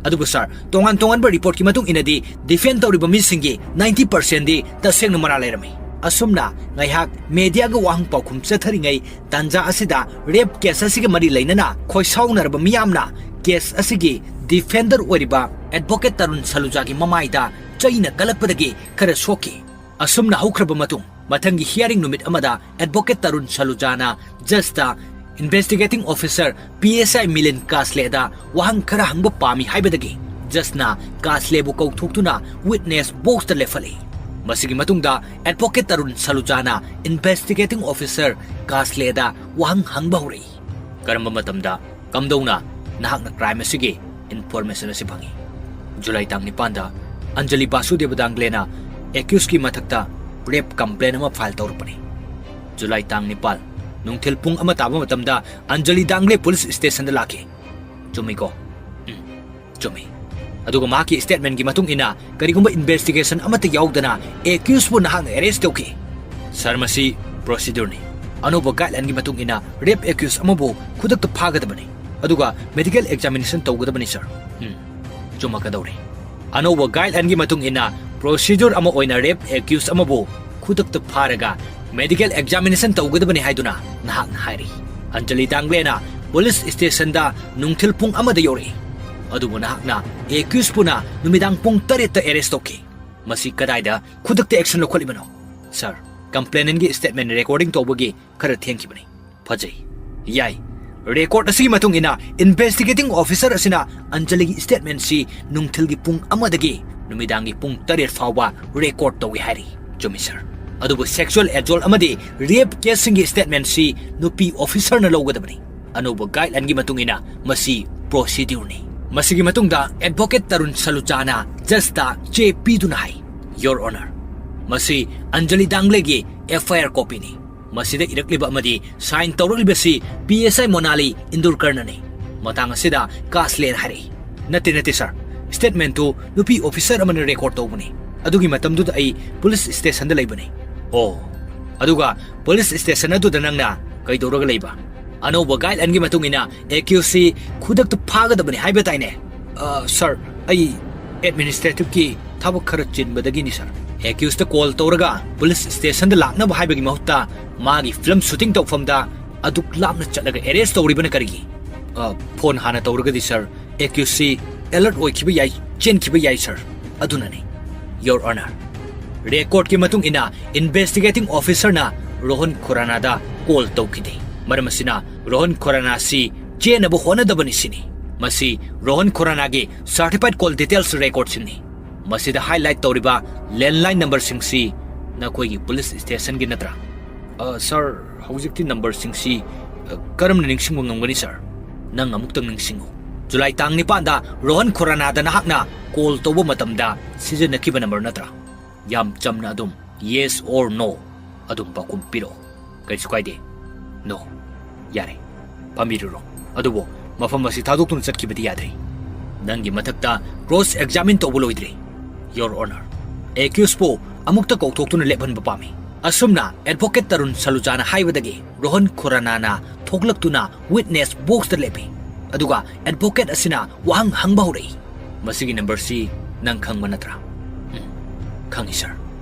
"ꯑꯗꯨꯕꯨ ꯁꯥꯔ, ꯇꯣꯉꯥꯟ ꯇꯣꯉꯥꯟꯕ ꯔꯤꯄꯣꯔꯠꯀꯤ ꯃꯇꯨꯡ ꯏꯟꯅꯗꯤ ꯗꯤꯐꯦꯟ ꯇꯧꯔꯤꯕ ꯃꯤꯁꯤꯡꯒꯤ ꯅꯥꯏꯟꯇꯤ ꯄꯥꯔꯁꯦꯟꯗꯤ ꯇꯁꯦꯡꯅ ꯃꯔꯥꯜ ꯂꯩꯔꯝꯃꯤ"꯫ ꯑꯁꯨꯝꯅ ꯉꯥꯏꯍꯥꯛ ꯃꯦꯗꯤꯌꯥꯒ ꯋꯥꯍꯪ ꯄꯥꯎꯈꯨꯝ ꯆꯠꯊꯔꯤꯉꯩ ꯇꯥꯟꯖꯥ ꯑꯁꯤꯗ ꯔꯦꯞ ꯀꯦꯁ ꯑꯁꯤꯒ ꯃꯔꯤ ꯂꯩꯅꯅ ꯈꯣꯏꯁꯥꯎꯅꯔꯕ ꯃꯤꯌꯥꯝꯅ ꯀꯦꯁ ꯑꯁꯤꯒꯤ ꯗꯤꯐꯦꯟꯗꯔ ꯑꯣꯏꯔꯤꯕ ꯑꯦꯗꯚꯣꯀꯦꯠ ꯇꯔꯨꯟ ꯁꯂꯨꯖꯥꯒꯤ ꯃꯃꯥꯏꯗ ꯆꯩꯅ ꯀꯜꯂꯛꯄꯗꯒꯤ ꯈꯔ ꯁꯣꯛꯈꯤ꯫ ꯑꯁꯨꯝꯅ ꯍꯧꯈ꯭ꯔꯕ ꯃꯇꯨꯡ, ꯃꯊꯪꯒꯤ ꯍꯤꯌꯥꯔꯤꯡ ꯅꯨꯃꯤꯠ ꯑꯃꯗ advocate Tarun ꯁꯂꯨꯖꯥꯅ ꯖꯖꯇ ꯏꯟꯚꯦꯁꯇꯤꯒꯦꯇꯤꯡ officer, P S ꯑꯥꯏ, ꯃꯤꯂꯤꯟ ꯀꯥꯁꯂꯦꯗ ꯋꯥꯍꯪ ꯈꯔ ꯍꯪꯕ ꯄꯥꯝꯃꯤ ꯍꯥꯏꯕꯗꯒꯤ ꯖꯖꯅ ꯀꯥꯁꯂꯦꯕꯨ ꯀꯧꯊꯣꯛꯇꯨꯅ ꯋꯤꯠꯅꯦꯁ ꯕꯣꯛꯁꯇ ꯂꯦꯞꯍꯜꯂꯤ꯫ ꯃꯁꯤꯒꯤ ꯃꯇꯨꯡꯗ ꯑꯦꯗꯚꯣꯀꯦꯠ ꯇꯔꯨꯟ ꯁꯂꯨꯖꯥꯅ ꯏꯟꯚꯦꯁꯇꯤꯒꯦꯇꯤꯡ ꯑꯣꯐꯤꯁꯔ ꯀꯥꯁꯂꯦꯗ ꯋꯥꯍꯪ ꯍꯪꯕ ꯍꯧꯔꯛꯏ꯫ "ꯀꯔꯝꯕ ꯃꯇꯝꯗ, ꯀꯝꯗꯧꯅ ꯅꯍꯥꯛꯅ ꯀ꯭ꯔꯥꯏꯝ ꯑꯁꯤꯒꯤ ꯏꯟꯐꯣꯔꯃꯦꯁꯟ ꯑꯁꯤ ꯐꯪꯏ?" "ꯖꯨꯂꯥꯏ ꯇꯥꯡ ꯅꯤꯄꯥꯟꯗ ꯑꯟꯖꯂꯤ ꯕꯥꯁꯨꯗꯦꯕ ꯗꯥꯡꯒ꯭ꯂꯦꯅ ꯑꯦꯀ꯭ꯌꯨꯁꯀꯤ ꯃꯊꯛꯇ ꯔꯦꯞ ꯀꯝꯄ꯭ꯂꯦꯟ ꯑꯃ ꯐꯥꯏꯜ ꯇꯧꯔꯛꯄꯅꯤ꯫ ꯖꯨꯂꯥꯏ ꯇꯥꯡ ꯅꯤꯄꯥꯟ, ꯅꯨꯡꯊꯤꯜ ꯄꯨꯡ ꯑꯃ ꯇꯥꯕ ꯃꯇꯝꯗ ꯑꯟꯖꯂꯤ ꯗꯥꯡꯒ꯭ꯂꯦ ꯄꯨꯂꯤꯁ ꯁ꯭ꯇꯦꯁꯟꯗ ꯂꯥꯛꯈꯤ꯫ ꯆꯨꯝꯃꯤꯀꯣ?" "ꯎꯝ, ꯆꯨꯝꯃꯤ"꯫ ꯑꯗꯨꯒ ꯃꯍꯥꯛꯀꯤ statement ꯀꯤ ꯃꯇꯨꯡ ꯏꯟꯅ ꯀꯔꯤꯒꯨꯝꯕ investigation ꯑꯃꯠꯇ ꯌꯥꯎꯗꯅ accused ꯄꯨ ꯅꯍꯥꯛꯅ arrest ꯇꯧꯈꯤ꯫ Sir, ꯃꯁꯤ procedure ꯅꯤ꯫ ꯑꯅꯧꯕ guideline ꯀꯤ ꯃꯇꯨꯡ ꯏꯟꯅ rape accused ꯑꯃꯕꯨ ꯈꯨꯗꯛꯇ ꯐꯥꯒꯗꯕꯅꯤ꯫ ꯑꯗꯨꯒ medical examination ꯇꯧꯒꯗꯕꯅꯤ, sir꯫ ꯎꯝ, ꯆꯨꯝꯃꯛꯀꯗꯧꯔꯦ꯫ ꯑꯅꯧꯕ guideline ꯀꯤ ꯃꯇꯨꯡ ꯏꯟꯅ procedure ꯑꯃ ꯑꯣꯏꯅ rape accused ꯑꯃꯕꯨ ꯈꯨꯗꯛꯇ ꯐꯥꯔꯒ medical examination ꯇꯧꯒꯗꯕꯅꯤ ꯍꯥꯏꯗꯨꯅ ꯅꯍꯥꯛꯅ ꯍꯥꯏꯔꯤ꯫ ꯑꯟꯖꯂꯤ ꯗꯥꯡꯒ꯭ꯂꯦꯅ police station ꯗ ꯅꯨꯡꯊꯤꯜ ꯄꯨꯡ ꯑꯃꯗ ꯌꯧꯔꯛꯏ꯫ ꯑꯗꯨꯕꯨ ꯅꯍꯥꯛꯅ accused ꯄꯨꯅ ꯅꯨꯃꯤꯗꯥꯡ ꯄꯨꯡ ꯇꯔꯦꯠꯇ arrest ꯇꯧꯈꯤ꯫ ꯃꯁꯤ ꯀꯗꯥꯏꯗ ꯈꯨꯗꯛꯇ action ꯂꯧꯈꯠꯂꯤꯕꯅꯣ? Sir, complainant ꯀꯤ statement recording ꯇꯧꯕꯒꯤ ꯈꯔ ꯊꯦꯡꯈꯤꯕꯅꯤ꯫ ꯐꯖꯩ꯫ ꯌꯥꯏ꯫ Record ꯑꯁꯤꯒꯤ ꯃꯇꯨꯡ ꯏꯟꯅ investigating officer ꯑꯁꯤꯅ ꯑꯟꯖꯂꯤꯒꯤ statement ꯁꯤ ꯅꯨꯡꯊꯤꯜꯒꯤ ꯄꯨꯡ ꯑꯃꯗꯒꯤ ꯅꯨꯃꯤꯗꯥꯡꯒꯤ ꯄꯨꯡ ꯇꯔꯦꯠ ꯐꯥꯎꯕ record ꯇꯧꯏ ꯍꯥꯏꯔꯤ꯫ ꯆꯨꯝꯃꯤ, sir꯫ ꯑꯗꯨꯕꯨ sexual assault ꯑꯃꯗꯤ rape case ꯁꯤꯡꯒꯤ statement ꯁꯤ ꯅꯨꯄꯤ officer ꯅ ꯂꯧꯒꯗꯕꯅꯤ꯫ ꯑꯅꯧꯕ guideline ꯒꯤ ꯃꯇꯨꯡ ꯏꯟꯅ ꯃꯁꯤ procedure ꯅꯤ꯫ ꯃꯁꯤꯒꯤ ꯃꯇꯨꯡꯗ advocate ꯇꯔꯨꯟ ꯁꯂꯨꯆꯥꯅ judge ꯇ ꯆꯦ ꯄꯤꯗꯨꯅ ꯍꯥꯏ, Your Honor, ꯃꯁꯤ Anjali ꯗꯥꯡꯒ꯭ꯂꯦꯒꯤ F I R copy ꯅꯤ꯫ ꯃꯁꯤꯗ ꯏꯔꯛꯂꯤꯕ ꯑꯃꯗꯤ sign ꯇꯧꯔꯛꯂꯤꯕꯁꯤ P S I ꯃꯣꯅꯥꯂꯤ ꯏꯟꯗꯨꯔꯀꯔꯅꯅꯤ꯫ ꯃꯇꯥꯡ ꯑꯁꯤꯗ ꯀꯥꯁꯂꯦꯅ ꯍꯥꯏꯔꯛꯏ, "ꯅꯠꯇꯦ, ꯅꯠꯇꯦ, sir꯫ Statement ꯇꯨ ꯅꯨꯄꯤ officer ꯑꯃꯅ record ꯇꯧꯕꯅꯤ꯫ ꯑꯗꯨꯒꯤ ꯃꯇꯝꯗꯨꯗ ꯑꯩ police station ꯗ ꯂꯩꯕꯅꯤ꯫" "ꯑꯣ, ꯑꯗꯨꯒ police station ꯑꯗꯨꯗ ꯅꯪꯅ ꯀꯩꯗꯧꯔꯒ ꯂꯩꯕ?" "ꯑꯅꯧꯕ guideline ꯒꯤ ꯃꯇꯨꯡ ꯏꯟꯅ accused ꯁꯤ ꯈꯨꯗꯛꯇ ꯐꯥꯒꯗꯕꯅꯤ ꯍꯥꯏꯕ ꯇꯥꯏꯅꯦ?" "ꯑ, sir, ꯑꯩ administrative ꯀꯤ ꯊꯕꯛ ꯈꯔ ꯆꯤꯟꯕꯗꯒꯤꯅꯤ, sir꯫ Accused ꯇ call ꯇꯧꯔꯒ police station ꯗ ꯂꯥꯛꯅꯕ ꯍꯥꯏꯕꯒꯤ ꯃꯍꯨꯠꯇ ꯃꯥꯒꯤ film shooting ꯇꯧꯐꯝꯗ ꯑꯗꯨꯛ ꯂꯥꯞꯅ ꯆꯠꯂꯒ arrest ꯇꯧꯔꯤꯕꯅ ꯀꯔꯤꯒꯤ?" "ꯑ, phone ꯍꯥꯟꯅ ꯇꯧꯔꯒꯗꯤ, sir, accused ꯁꯤ alert ꯑꯣꯏꯈꯤꯕ ꯌꯥꯏ, ꯆꯦꯟꯈꯤꯕ ꯌꯥꯏ, sir꯫ ꯑꯗꯨꯅꯅꯤ, Your Honor꯫ Record ꯀꯤ ꯃꯇꯨꯡ ꯏꯟꯅ investigating officer ꯅ ꯔꯣꯍꯟ ꯈꯨꯔꯥꯅꯥꯗ call ꯇꯧꯈꯤꯗꯦ꯫ ꯃꯔꯝ ꯑꯁꯤꯅ ꯔꯣꯍꯟ ꯈꯨꯔꯥꯅꯥ ꯁꯤ ꯆꯦꯟꯅꯕ ꯍꯣꯠꯅꯗꯕꯅꯤ ꯁꯤꯅꯤ꯫ ꯃꯁꯤ Rohan ꯈꯨꯔꯥꯅꯥꯒꯤ certified call details record ꯁꯤꯡꯅꯤ꯫ ꯃꯁꯤꯗ highlight ꯇꯧꯔꯤꯕ landline number ꯁꯤꯡꯁꯤ ꯅꯈꯣꯏꯒꯤ police station ꯒꯤ ꯅꯠꯇ꯭ꯔꯥ?" "ꯑ, sir, ꯍꯧꯖꯤꯛꯇꯤ number ꯁꯤꯡꯁꯤ, ꯑ, ꯀꯔꯝꯅ ꯅꯤꯡꯁꯤꯡꯕ ꯉꯝꯒꯅꯤ, sir?" "ꯅꯪ ꯑꯃꯨꯛꯇꯪ ꯅꯤꯡꯁꯤꯡꯉꯨ꯫ ꯖꯨꯂꯥꯏ ꯇꯥꯡ ꯅꯤꯄꯥꯟꯗ ꯔꯣꯍꯟ ꯈꯨꯔꯥꯅꯥꯗ ꯅꯍꯥꯛꯅ call ꯇꯧꯕ ꯃꯇꯝꯗ ꯁꯤꯖꯤꯟꯅꯈꯤꯕ number ꯅꯠꯇ꯭ꯔꯥ?" "ꯌꯥꯝ ꯆꯝꯅ ꯑꯗꯨꯝ yes or no ꯑꯗꯨꯝ ꯄꯥꯎꯈꯨꯝ ꯄꯤꯔꯛꯑꯣ꯫ ꯀꯩꯁꯨ ꯀꯥꯏꯗꯦ꯫" "No꯫" "ꯌꯥꯔꯦ, ꯐꯝꯕꯤꯔꯨꯔꯣ꯫ ꯑꯗꯨꯕꯨ ꯃꯐꯝ ꯑꯁꯤ ꯊꯥꯗꯣꯛꯇꯨꯅ ꯆꯠꯈꯤꯕꯗꯤ ꯌꯥꯗ꯭ꯔꯤ꯫" ꯅꯪꯒꯤ ꯃꯊꯛꯇ cross examine ꯇꯧꯕ ꯂꯣꯏꯗ꯭ꯔꯤ, Your Honor꯫ Accused ꯄꯨ ꯑꯃꯨꯛꯇ ꯀꯧꯊꯣꯛꯇꯨꯅ ꯂꯦꯞꯍꯟꯕ ꯄꯥꯝꯃꯤ꯫ ꯑꯁꯨꯝꯅ advocate ꯇꯔꯨꯟ ꯁꯂꯨꯖꯥꯅ ꯍꯥꯏꯕꯗꯒꯤ ꯔꯣꯍꯟ ꯈꯨꯔꯥꯅꯥꯅ ꯊꯣꯛꯂꯛꯇꯨꯅ witness box ꯇ ꯂꯦꯞꯄꯤ꯫ ꯑꯗꯨꯒ advocate ꯑꯁꯤꯅ ꯋꯥꯍꯪ ꯍꯪꯕ ꯍꯧꯔꯛꯏ꯫ "ꯃꯁꯤꯒꯤ number ꯁꯤ ꯅꯪ ꯈꯪꯕ ꯅꯠꯇ꯭ꯔꯥ?" "ꯎꯝ, ꯈꯪꯉꯤ, sir꯫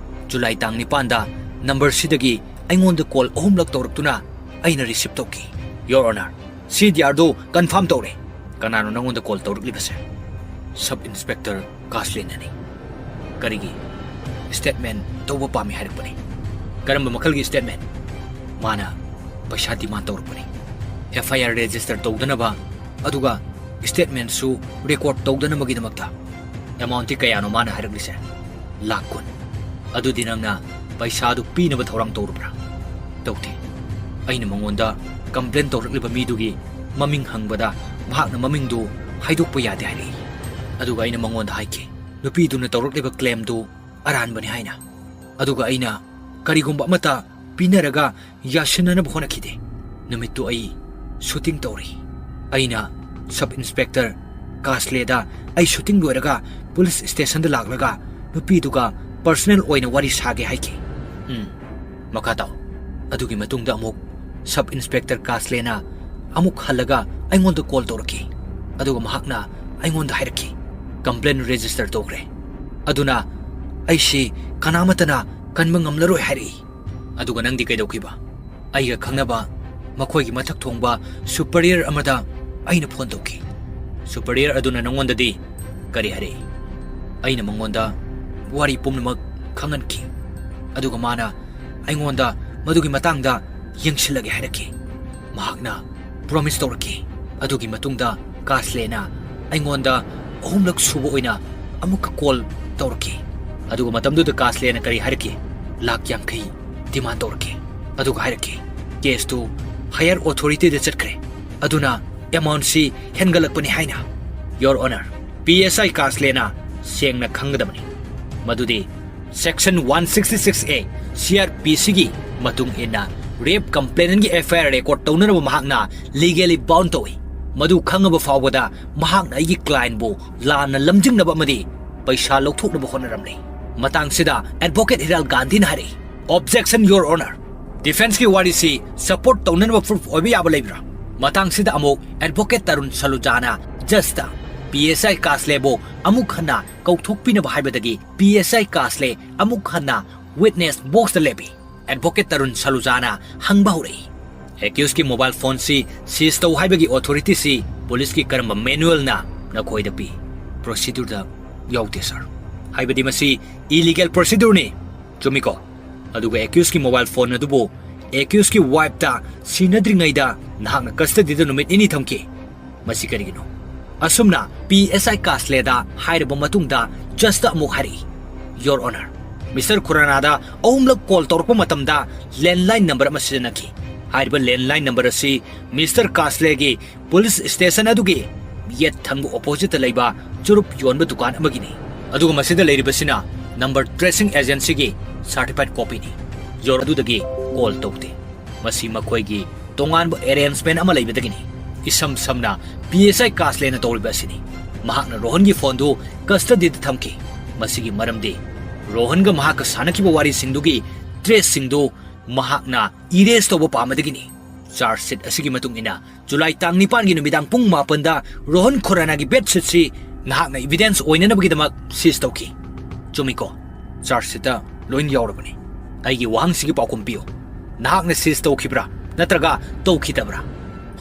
ꯖꯨꯂꯥꯏ ꯇꯥꯡ ꯅꯤꯄꯥꯟꯗ number ꯁꯤꯗꯒꯤ ꯑꯩꯉꯣꯟꯗ call ꯑꯍꯨꯝꯂꯛ ꯇꯧꯔꯛꯇꯨꯅ ꯑꯩꯅ receive ꯇꯧꯈꯤ, Your Honor꯫ CDR do confirm ꯇꯧꯔꯦ꯫" "ꯀꯅꯥꯅꯣ ꯅꯪꯉꯣꯟꯗ call ꯇꯧꯔꯛꯂꯤꯕꯁꯦ?" "Sub Inspector ꯀꯥꯁꯂꯦꯅꯅꯤ꯫" "ꯀꯔꯤꯒꯤ?" "Statement ꯇꯧꯕ ꯄꯥꯝꯃꯤ ꯍꯥꯏꯔꯛꯄꯅꯤ꯫" "ꯀꯔꯝꯕ ꯃꯈꯜꯒꯤ statement?" "ꯃꯥꯅ ꯄꯩꯁꯥ demand ꯇꯧꯔꯛꯄꯅꯤ, FIR register ꯇꯧꯗꯅꯕ, ꯑꯗꯨꯒ statement ꯁꯨ record ꯇꯧꯗꯅꯕꯒꯤꯗꯃꯛꯇ꯫" "Amount ꯇꯤ ꯀꯌꯥꯅꯣ ꯃꯥꯅ ꯍꯥꯏꯔꯛꯂꯤꯁꯦ?" "ꯂꯥꯈ ꯀꯨꯟ꯫" "ꯑꯗꯨꯗꯤ ꯅꯪꯅ ꯄꯩꯁꯥꯗꯨ ꯄꯤꯅꯕ ꯊꯧꯔꯥꯡ ꯇꯧꯔꯨꯕ꯭ꯔꯥ?" "ꯇꯧꯗꯦ꯫ ꯑꯩꯅ ꯃꯉꯣꯟꯗ complain ꯇꯧꯔꯛꯂꯤꯕ ꯃꯤꯗꯨꯒꯤ ꯃꯃꯤꯡ ꯍꯪꯕꯗ ꯃꯍꯥꯛꯅ ꯃꯃꯤꯡꯗꯨ ꯍꯥꯏꯗꯣꯛꯄ ꯌꯥꯗꯦ ꯍꯥꯏꯔꯛꯏ꯫ ꯑꯗꯨꯒ ꯑꯩꯅ ꯃꯉꯣꯟꯗ ꯍꯥꯏꯈꯤ, ꯅꯨꯄꯤꯗꯨꯅ ꯇꯧꯔꯛꯂꯤꯕ claim ꯗꯨ ꯑꯔꯥꯟꯕꯅꯤ ꯍꯥꯏꯅ꯫ ꯑꯗꯨꯒ ꯑꯩꯅ ꯀꯔꯤꯒꯨꯝꯕ ꯑꯃꯠꯇ ꯄꯤꯅꯔꯒ ꯌꯥꯁꯤꯟꯅꯅꯕ ꯍꯣꯠꯅꯈꯤꯗꯦ꯫ ꯅꯨꯃꯤꯠꯇꯨ ꯑꯩ shooting ꯇꯧꯔꯤ꯫ ꯑꯩꯅ Sub Inspector ꯀꯥꯁꯂꯦꯗ ꯑꯩ shooting ꯂꯣꯏꯔꯒ police station ꯗ ꯂꯥꯛꯂꯒ ꯅꯨꯄꯤꯗꯨꯒ personal ꯑꯣꯏꯅ ꯋꯥꯔꯤ ꯁꯥꯒꯦ ꯍꯥꯏꯈꯤ꯫" "ꯎꯝ, ꯃꯈꯥ ꯇꯥꯎ꯫" "ꯑꯗꯨꯒꯤ ꯃꯇꯨꯡꯗ ꯑꯃꯨꯛ Sub Inspector ꯀꯥꯁꯂꯦꯅ ꯑꯃꯨꯛ ꯍꯜꯂꯒ ꯑꯩꯉꯣꯟꯗ call ꯇꯧꯔꯛꯈꯤ꯫ ꯑꯗꯨꯒ ꯃꯍꯥꯛꯅ ꯑꯩꯉꯣꯟꯗ ꯍꯥꯏꯔꯛꯈꯤ, complain register ꯇꯧꯈ꯭ꯔꯦ꯫ ꯑꯗꯨꯅ ꯑꯩꯁꯤ ꯀꯅꯥꯃꯠꯇꯅ ꯀꯟꯕ ꯉꯝꯂꯔꯣꯏ ꯍꯥꯏꯔꯛꯏ꯫" "ꯑꯗꯨꯒ ꯅꯪꯗꯤ ꯀꯩꯗꯧꯈꯤꯕ?" "ꯑꯩꯒ ꯈꯪꯅꯕ ꯃꯈꯣꯏꯒꯤ ꯃꯊꯛ ꯊꯣꯡꯕ superior ꯑꯃꯗ ꯑꯩꯅ phone ꯇꯧꯈꯤ꯫" "Superior ꯑꯗꯨꯅ ꯅꯉꯣꯟꯗꯗꯤ ꯀꯔꯤ ꯍꯥꯏꯔꯛꯏ?" "ꯑꯩꯅ ꯃꯉꯣꯟꯗ ꯋꯥꯔꯤ ꯄꯨꯝꯅꯃꯛ ꯈꯪꯍꯟꯈꯤ꯫ ꯑꯗꯨꯒ ꯃꯥꯅ ꯑꯩꯉꯣꯟꯗ ꯃꯗꯨꯒꯤ ꯃꯇꯥꯡꯗ ꯌꯦꯡꯁꯤꯜꯂꯒꯦ ꯍꯥꯏꯔꯛꯈꯤ꯫ ꯃꯍꯥꯛꯅ promise ꯇꯧꯔꯛꯈꯤ꯫" ꯑꯗꯨꯒꯤ ꯃꯇꯨꯡꯗ ꯀꯥꯁꯂꯦꯅ ꯑꯩꯉꯣꯟꯗ ꯑꯍꯨꯝꯂꯛ ꯁꯨꯕ ꯑꯣꯏꯅ ꯑꯃꯨꯛꯀ call ꯇꯧꯔꯛꯈꯤ꯫ ꯑꯗꯨꯒ ꯃꯇꯝꯗꯨꯗ ꯀꯥꯁꯂꯦꯅ ꯀꯔꯤ ꯍꯥꯏꯔꯛꯈꯤ? ꯂꯥꯈ ꯌꯥꯡꯈꯩ demand ꯇꯧꯔꯛꯈꯤ꯫ ꯑꯗꯨꯒ ꯍꯥꯏꯔꯛꯈꯤ, case ꯇꯨ higher authority ꯗ ꯆꯠꯈ꯭ꯔꯦ, ꯑꯗꯨꯅ amount ꯁꯤ ꯍꯦꯟꯒꯠꯂꯛꯄꯅꯤ ꯍꯥꯏꯅ꯫ Your Honor, P S I ꯀꯥꯁꯂꯦꯅ ꯁꯦꯡꯅ ꯈꯪꯒꯗꯕꯅꯤ ꯃꯗꯨꯗꯤ section one sixty six A C R P C ꯒꯤ ꯃꯇꯨꯡ ꯏꯟꯅ rape complainant ꯒꯤ F I R record ꯇꯧꯅꯅꯕ ꯃꯍꯥꯛꯅ legally bound ꯇꯧꯏ꯫ ꯃꯗꯨ ꯈꯪꯉꯕ ꯐꯥꯎꯕꯗ ꯃꯍꯥꯛꯅ ꯑꯩꯒꯤ clientꯕꯨ ꯂꯥꯟꯅ ꯂꯝꯖꯤꯡꯅꯕ ꯑꯃꯗꯤ ꯄꯩꯁꯥ ꯂꯧꯊꯣꯛꯅꯕ ꯍꯣꯠꯅꯔꯝꯂꯦ꯫ ꯃꯇꯥꯡꯁꯤꯗ advocate ꯍꯤꯔꯥꯜ ꯒꯥꯟꯙꯤꯅ ꯍꯥꯏꯔꯛꯏ, "Objection, Your Honor꯫ Defenceꯀꯤ ꯋꯥꯔꯤꯁꯤ support ꯇꯧꯅꯅꯕ proof ꯑꯣꯏꯕ ꯌꯥꯕ ꯂꯩꯕ꯭ꯔꯥ?" ꯃꯇꯥꯡꯁꯤꯗ ꯑꯃꯨꯛ advocate Tarun ꯁꯂꯨꯖꯥꯅ judgeꯇ P S I ꯀꯥꯁꯂꯦꯕꯨ ꯑꯃꯨꯛ ꯍꯟꯅ ꯀꯧꯊꯣꯛꯄꯤꯅꯕ ꯍꯥꯏꯕꯗꯒꯤ P S I ꯀꯥꯁꯂꯦ ꯑꯃꯨꯛ ꯍꯟꯅ witness boxꯇ ꯂꯦꯞꯄꯤ꯫ Advocate ꯇꯔꯨꯟ ꯁꯂꯨꯖꯥꯅ ꯍꯪꯕ ꯍꯧꯔꯛꯏ, "Accusedꯀꯤ mobile phoneꯁꯤ seize ꯇꯧ ꯍꯥꯏꯕꯒꯤ authorityꯁꯤ policeꯀꯤ ꯀꯔꯝꯕ manualꯅ ꯅꯈꯣꯏꯗ ꯄꯤ?" "Procedureꯗ ꯌꯥꯎꯗꯦ, sir꯫ ꯍꯥꯏꯕꯗꯤ ꯃꯁꯤ illegal procedureꯅꯤ, ꯆꯨꯝꯃꯤꯀꯣ? ꯑꯗꯨꯒ accusedꯀꯤ mobile phone ꯑꯗꯨꯕꯨ accusedꯀꯤ wifeꯇ ꯁꯤꯟꯅꯗ꯭ꯔꯤꯉꯩꯗ ꯅꯍꯥꯛꯅ custodyꯗ ꯅꯨꯃꯤꯠ ꯅꯤꯅꯤ ꯊꯝꯈꯤ꯫ ꯃꯁꯤ ꯀꯔꯤꯒꯤꯅꯣ?" ꯑꯁꯨꯝꯅ P S I ꯀꯥꯁꯂꯦꯗ ꯍꯥꯏꯔꯕ ꯃꯇꯨꯡꯗ judgeꯇ ꯑꯃꯨꯛ ꯍꯥꯏꯔꯛꯏ, "Your Honor, Mister ꯈꯨꯔꯥꯅꯥꯗ ꯑꯍꯨꯝꯂꯛ call ꯇꯧꯔꯛꯄ ꯃꯇꯝꯗ landline number ꯑꯃ ꯁꯤꯖꯤꯟꯅꯈꯤ꯫ ꯍꯥꯏꯔꯤꯕ landline number ꯑꯁꯤ Mister ꯀꯥꯁꯂꯦꯒꯤ police station ꯑꯗꯨꯒꯤ ꯌꯦꯠ ꯊꯪꯕ oppositeꯇ ꯂꯩꯕ ꯆꯨꯔꯨꯞ ꯌꯣꯟꯕ ꯗꯨꯀꯥꯟ ꯑꯃꯒꯤꯅꯤ꯫ ꯑꯗꯨꯒ ꯃꯁꯤꯗ ꯂꯩꯔꯤꯕꯁꯤꯅ number tracing agencyꯒꯤ certified copyꯅꯤ꯫ Your ꯑꯗꯨꯗꯒꯤ call ꯇꯧꯗꯦ꯫ ꯃꯁꯤ ꯃꯈꯣꯏꯒꯤ ꯇꯣꯉꯥꯟꯕ arrangement ꯑꯃ ꯂꯩꯕꯗꯒꯤꯅꯤ꯫ ꯏꯁꯝ ꯁꯝꯅ P S I ꯀꯥꯁꯂꯦꯅ ꯇꯧꯔꯤꯕ ꯑꯁꯤꯅꯤ꯫ ꯃꯍꯥꯛꯅ ꯔꯣꯍꯟꯒꯤ phoneꯗꯨ custodyꯗ ꯊꯝꯈꯤ꯫ ꯃꯁꯤꯒꯤ ꯃꯔꯝꯗꯤ ꯔꯣꯍꯟꯒ ꯃꯍꯥꯛꯀ ꯁꯥꯟꯅꯈꯤꯕ ꯋꯥꯔꯤꯁꯤꯡꯗꯨꯒꯤ traceꯁꯤꯡꯗꯨ ꯃꯍꯥꯛꯅ erase ꯇꯧꯕ ꯄꯥꯝꯕꯗꯒꯤꯅꯤ꯫ Charge sheet ꯑꯁꯤꯒꯤ ꯃꯇꯨꯡ ꯏꯟꯅ, July ꯇꯥꯡ ꯅꯤꯄꯥꯟꯒꯤ ꯅꯨꯃꯤꯗꯥꯡ ꯄꯨꯡ ꯃꯥꯄꯟꯗ ꯔꯣꯍꯟ ꯈꯨꯔꯥꯅꯥꯒꯤ bedsheetꯁꯤ ꯅꯍꯥꯛꯅ evidence ꯑꯣꯏꯅꯅꯕꯒꯤꯗꯃꯛ seize ꯇꯧꯈꯤ꯫ ꯆꯨꯝꯃꯤꯀꯣ? Charge sheetꯇ ꯂꯣꯏꯅ ꯌꯥꯎꯔꯕꯅꯤ꯫ ꯑꯩꯒꯤ ꯋꯥꯍꯪꯁꯤꯒꯤ ꯄꯥꯎꯈꯨꯝ ꯄꯤꯌꯨ꯫ ꯅꯍꯥꯛꯅ seize ꯇꯧꯈꯤꯕ꯭ꯔꯥ? ꯅꯠꯇ꯭ꯔꯒ ꯇꯧꯈꯤꯗꯕ꯭ꯔꯥ?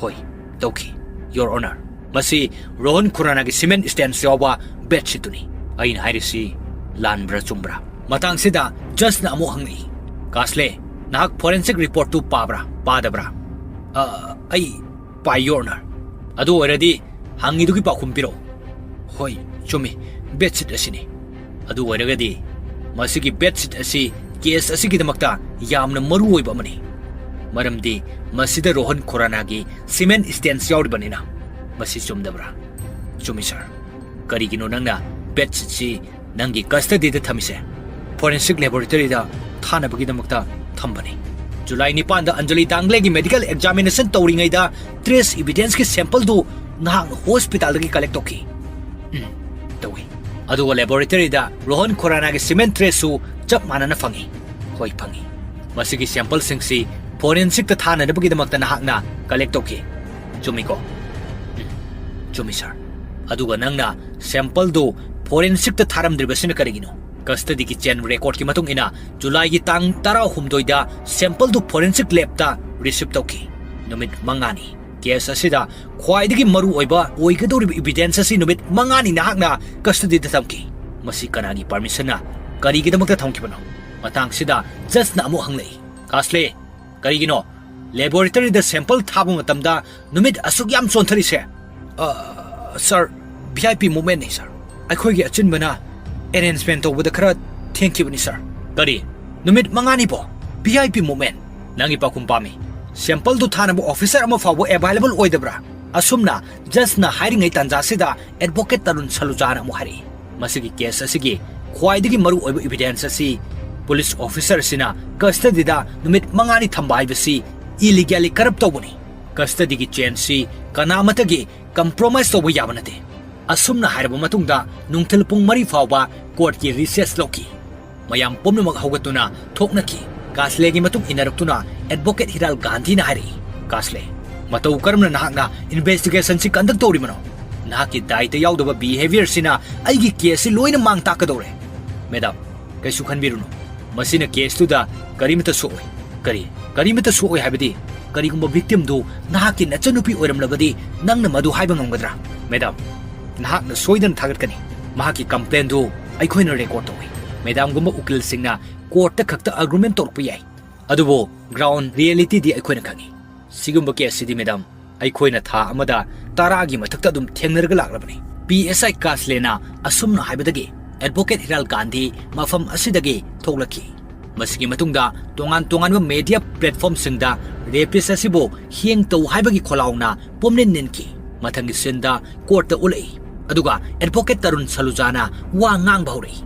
ꯍꯣꯏ, ꯇꯧꯈꯤ, Your Honor꯫ ꯃꯁꯤ ꯔꯣꯍꯟ ꯈꯨꯔꯥꯅꯥꯒꯤ cement stains ꯌꯥꯎꯕ bedsheetꯇꯨꯅꯤ꯫ ꯑꯩꯅ ꯍꯥꯏꯔꯤꯁꯤ ꯂꯥꯟꯕ꯭ꯔꯥ ꯆꯨꯝꯕ꯭ꯔꯥ? ꯃꯇꯥꯡꯁꯤꯗ judgeꯅ ꯑꯃꯨꯛ ꯍꯪꯂꯛꯏ, "ꯀꯥꯁꯂꯦ, ꯅꯍꯥꯛ forensic reportꯇꯨ ꯄꯥꯕ꯭ꯔꯥ, ꯄꯥꯗꯕ꯭ꯔꯥ?" "ꯑ, ꯑꯩ ꯄꯥꯏ, Your Honor꯫ ꯑꯗꯨ ꯑꯣꯏꯔꯗꯤ ꯍꯪꯉꯤꯗꯨꯒꯤ ꯄꯥꯎꯈꯨꯝ ꯄꯤꯔꯛꯎ꯫" "ꯍꯣꯏ, ꯆꯨꯝꯃꯤ, bedsheet ꯑꯁꯤꯅꯤ꯫" "ꯑꯗꯨ ꯑꯣꯏꯔꯒꯗꯤ ꯃꯁꯤꯒꯤ bedsheet ꯑꯁꯤ case ꯑꯁꯤꯒꯤꯗꯃꯛꯇ ꯌꯥꯝꯅ ꯃꯔꯨ ꯑꯣꯏꯕ ꯑꯃꯅꯤ, ꯃꯔꯝꯗꯤ ꯃꯁꯤꯗ ꯔꯣꯍꯟ ꯈꯨꯔꯥꯅꯥꯒꯤ cement stains ꯌꯥꯎꯔꯤꯕꯅꯤꯅ꯫ ꯃꯁꯤ ꯆꯨꯝꯗꯕ꯭ꯔꯥ?" "ꯆꯨꯝꯃꯤ, sir꯫ ꯀꯔꯤꯒꯤꯅꯣ ꯅꯪꯅ bedsheetꯁꯤ ꯅꯪꯒꯤ custodyꯗ ꯊꯝꯃꯤꯁꯦ?" "Forensic laboratoryꯗ ꯊꯥꯅꯕꯒꯤꯗꯃꯛꯇ ꯊꯝꯕꯅꯤ꯫" ꯖꯨꯂꯥꯏ ꯅꯤꯄꯥꯟꯗ ꯑꯟꯖꯂꯤ ꯗꯥꯡꯒ꯭ꯂꯦꯒꯤ medical examination ꯇꯧꯔꯤꯉꯩꯗ trace evidenceꯀꯤ sampleꯗꯨ ꯅꯍꯥꯛꯅ hospitalꯗꯒꯤ collect ꯇꯧꯈꯤ꯫ ꯎꯝ, ꯇꯧꯏ꯫ ꯑꯗꯨꯒ laboratoryꯗ ꯔꯣꯍꯟ ꯈꯨꯔꯥꯅꯥꯒꯤ semen traceꯁꯨ ꯆꯞ ꯃꯥꯟꯅꯅ ꯐꯪꯏ꯫ ꯍꯣꯏ, ꯐꯪꯏ꯫ ꯃꯁꯤꯒꯤ sampleꯁꯤꯡꯁꯤ forensicꯇ ꯊꯥꯅꯅꯕꯒꯤꯗꯃꯛꯇ ꯅꯍꯥꯛꯅ collect ꯇꯧꯈꯤ꯫ ꯆꯨꯝꯃꯤꯀꯣ? ꯎꯝ, ꯆꯨꯝꯃꯤ, sir꯫ ꯑꯗꯨꯒ ꯅꯪꯅ sampleꯗꯨ forensicꯇ ꯊꯥꯔꯝꯗ꯭ꯔꯤꯕꯁꯤꯅ ꯀꯔꯤꯒꯤꯅꯣ? Custodyꯒꯤ chain recordꯀꯤ ꯃꯇꯨꯡ ꯏꯟꯅ, ꯖꯨꯂꯥꯏꯒꯤ ꯇꯥꯡ ꯇꯔꯥꯍꯨꯝꯗꯣꯏꯗ sampleꯗꯨ forensic labꯇ receive ꯇꯧꯈꯤ꯫ ꯅꯨꯃꯤꯠ ꯃꯉꯥꯅꯤ꯫ Case ꯑꯁꯤꯗ ꯈ꯭ꯋꯥꯏꯗꯒꯤ ꯃꯔꯨ ꯑꯣꯏꯕ ꯑꯣꯏꯒꯗꯧꯔꯤꯕ evidence ꯑꯁꯤ ꯅꯨꯃꯤꯠ ꯃꯉꯥꯅꯤ ꯅꯍꯥꯛꯅ custodyꯗ ꯊꯝꯈꯤ꯫ ꯃꯁꯤ ꯀꯅꯥꯒꯤ permissionꯅ, ꯀꯔꯤꯒꯤꯗꯃꯛꯇ ꯊꯝꯈꯤꯕꯅꯣ? ꯃꯇꯥꯡꯁꯤꯗ judgeꯅ ꯑꯃꯨꯛ ꯍꯪꯂꯛꯏ, "ꯀꯥꯁꯂꯦ, ꯀꯔꯤꯒꯤꯅꯣ laboratoryꯗ sample ꯊꯥꯕ ꯃꯇꯝꯗ ꯅꯨꯃꯤꯠ ꯑꯁꯨꯛ ꯌꯥꯝ ꯆꯣꯟꯊꯔꯤꯁꯦ?" "ꯑ, sir, V I P movementꯅꯤ, sir꯫ ꯑꯩꯈꯣꯏꯒꯤ ꯑꯆꯤꯟꯕꯅ arrangement ꯇꯧꯕꯗ ꯈꯔ ꯊꯦꯡꯈꯤꯕꯅꯤ, sir꯫" "ꯀꯔꯤ? ꯅꯨꯃꯤꯠ ꯃꯉꯥꯅꯤꯕꯣ? V I P movement?" "ꯅꯪꯒꯤ ꯄꯥꯎꯈꯨꯝ ꯄꯥꯝꯃꯤ꯫ Sampleꯗꯨ ꯊꯥꯅꯕ officer ꯑꯃ ꯐꯥꯎꯕ available ꯑꯣꯏꯗꯕ꯭ꯔꯥ?" ꯑꯁꯨꯝꯅ judgeꯅ ꯍꯥꯏꯔꯤꯉꯩ ꯇꯥꯟꯖꯥꯁꯤꯗ advocate ꯇꯔꯨꯟ ꯁꯂꯨꯖꯥꯅ ꯑꯃꯨꯛ ꯍꯥꯏꯔꯛꯏ, "ꯃꯁꯤꯒꯤ case ꯑꯁꯤꯒꯤ ꯈ꯭ꯋꯥꯏꯗꯒꯤ ꯃꯔꯨ ꯑꯣꯏꯕ evidence ꯑꯁꯤ police officer ꯑꯁꯤꯅ custodyꯗ ꯅꯨꯃꯤꯠ ꯃꯉꯥꯅꯤ ꯊꯝꯕ ꯍꯥꯏꯕꯁꯤ illegally corrupt ꯇꯧꯕꯅꯤ꯫ Custodyꯒꯤ chainꯁꯤ ꯀꯅꯥꯃꯠꯇꯒꯤ compromise ꯇꯧꯕ ꯌꯥꯕ ꯅꯠꯇꯦ꯫" ꯑꯁꯨꯝꯅ ꯍꯥꯏꯔꯕ ꯃꯇꯨꯡꯗ ꯅꯨꯡꯊꯤꯜ ꯄꯨꯡ ꯃꯔꯤ ꯐꯥꯎꯕ courtꯀꯤ recess ꯂꯧꯈꯤ꯫ ꯃꯌꯥꯝ ꯄꯨꯝꯅꯃꯛ ꯍꯧꯒꯠꯇꯨꯅ ꯊꯣꯛꯅꯈꯤ꯫ ꯀꯥꯁꯂꯦꯒꯤ ꯃꯇꯨꯡ ꯏꯟꯅꯔꯛꯇꯨꯅ advocate ꯍꯤꯔꯥꯜ ꯒꯥꯟꯙꯤꯅ ꯍꯥꯏꯔꯛꯏ, "ꯀꯥꯁꯂꯦ, ꯃꯇꯧ ꯀꯔꯝꯅ ꯅꯍꯥꯛꯅ investigationꯁꯤ conduct ꯇꯧꯔꯤꯕꯅꯣ? ꯅꯍꯥꯛꯀꯤ ꯗꯥꯏꯇ ꯌꯥꯎꯗꯕ behaviorꯁꯤꯅ ꯑꯩꯒꯤ caseꯁꯤ ꯂꯣꯏꯅ ꯃꯥꯡ ꯇꯥꯛꯀꯗꯧꯔꯦ꯫" "Madam, ꯀꯩꯁꯨ ꯈꯟꯕꯤꯔꯨꯅꯨ꯫ ꯃꯁꯤꯅ caseꯇꯨꯗ ꯀꯔꯤꯃꯠꯇ ꯁꯣꯛꯑꯣꯏ꯫" "ꯀꯔꯤ? ꯀꯔꯤꯃꯠꯇ ꯁꯣꯛꯑꯣꯏ ꯍꯥꯏꯕꯗꯤ? ꯀꯔꯤꯒꯨꯝꯕ victimꯗꯨ ꯅꯍꯥꯛꯀꯤ ꯅꯆꯟꯅꯨꯄꯤ ꯑꯣꯏꯔꯝꯂꯕꯗꯤ ꯅꯪꯅ ꯃꯗꯨ ꯍꯥꯏꯕ ꯉꯝꯒꯗ꯭ꯔꯥ?" "Madam, ꯅꯍꯥꯛꯅ ꯁꯣꯏꯗꯅ ꯊꯥꯒꯠꯀꯅꯤ꯫ ꯃꯍꯥꯛꯀꯤ complaintꯗꯨ ꯑꯩꯈꯣꯏꯅ record ꯇꯧꯏ꯫" Madamꯒꯨꯝꯕ ꯎꯀꯤꯜꯁꯤꯡꯅ courtꯇ ꯈꯛꯇ argument ꯇꯧꯔꯛꯄ ꯌꯥꯏ, ꯑꯗꯨꯕꯨ ground realityꯗꯤ ꯑꯩꯈꯣꯏꯅ ꯈꯪꯏ꯫ ꯁꯤꯒꯨꯝꯕ caseꯁꯤꯗꯤ, madam, ꯑꯩꯈꯣꯏꯅ ꯊꯥ ꯑꯃꯗ ꯇꯔꯥꯒꯤ ꯃꯊꯛꯇ ꯑꯗꯨꯝ ꯊꯦꯡꯅꯔꯒ ꯂꯥꯛꯂꯕꯅꯤ꯫ P S I ꯀꯥꯁꯂꯦꯅ ꯑꯁꯨꯝꯅ ꯍꯥꯏꯕꯗꯒꯤ advocate ꯍꯤꯔꯥꯜ ꯒꯥꯟꯙꯤ ꯃꯐꯝ ꯑꯁꯤꯗꯒꯤ ꯊꯣꯛꯂꯛꯈꯤ꯫ ꯃꯁꯤꯒꯤ ꯃꯇꯨꯡꯗ ꯇꯣꯉꯥꯟ ꯇꯣꯉꯥꯟꯕ media platformꯁꯤꯡꯗ rapist ꯑꯁꯤꯕꯨ ꯍꯦꯡ ꯇꯧ ꯍꯥꯏꯕꯒꯤ ꯈꯣꯜꯂꯥꯎꯅ ꯄꯨꯝꯅꯤꯟ ꯅꯤꯟꯈꯤ꯫ ꯃꯊꯪꯒꯤ sceneꯗ courtꯇ ꯎꯠꯂꯛꯏ, ꯑꯗꯨꯒ advocate ꯇꯔꯨꯟ ꯁꯂꯨꯖꯥꯅ ꯋꯥ ꯉꯥꯡꯕ ꯍꯧꯔꯛꯏ꯫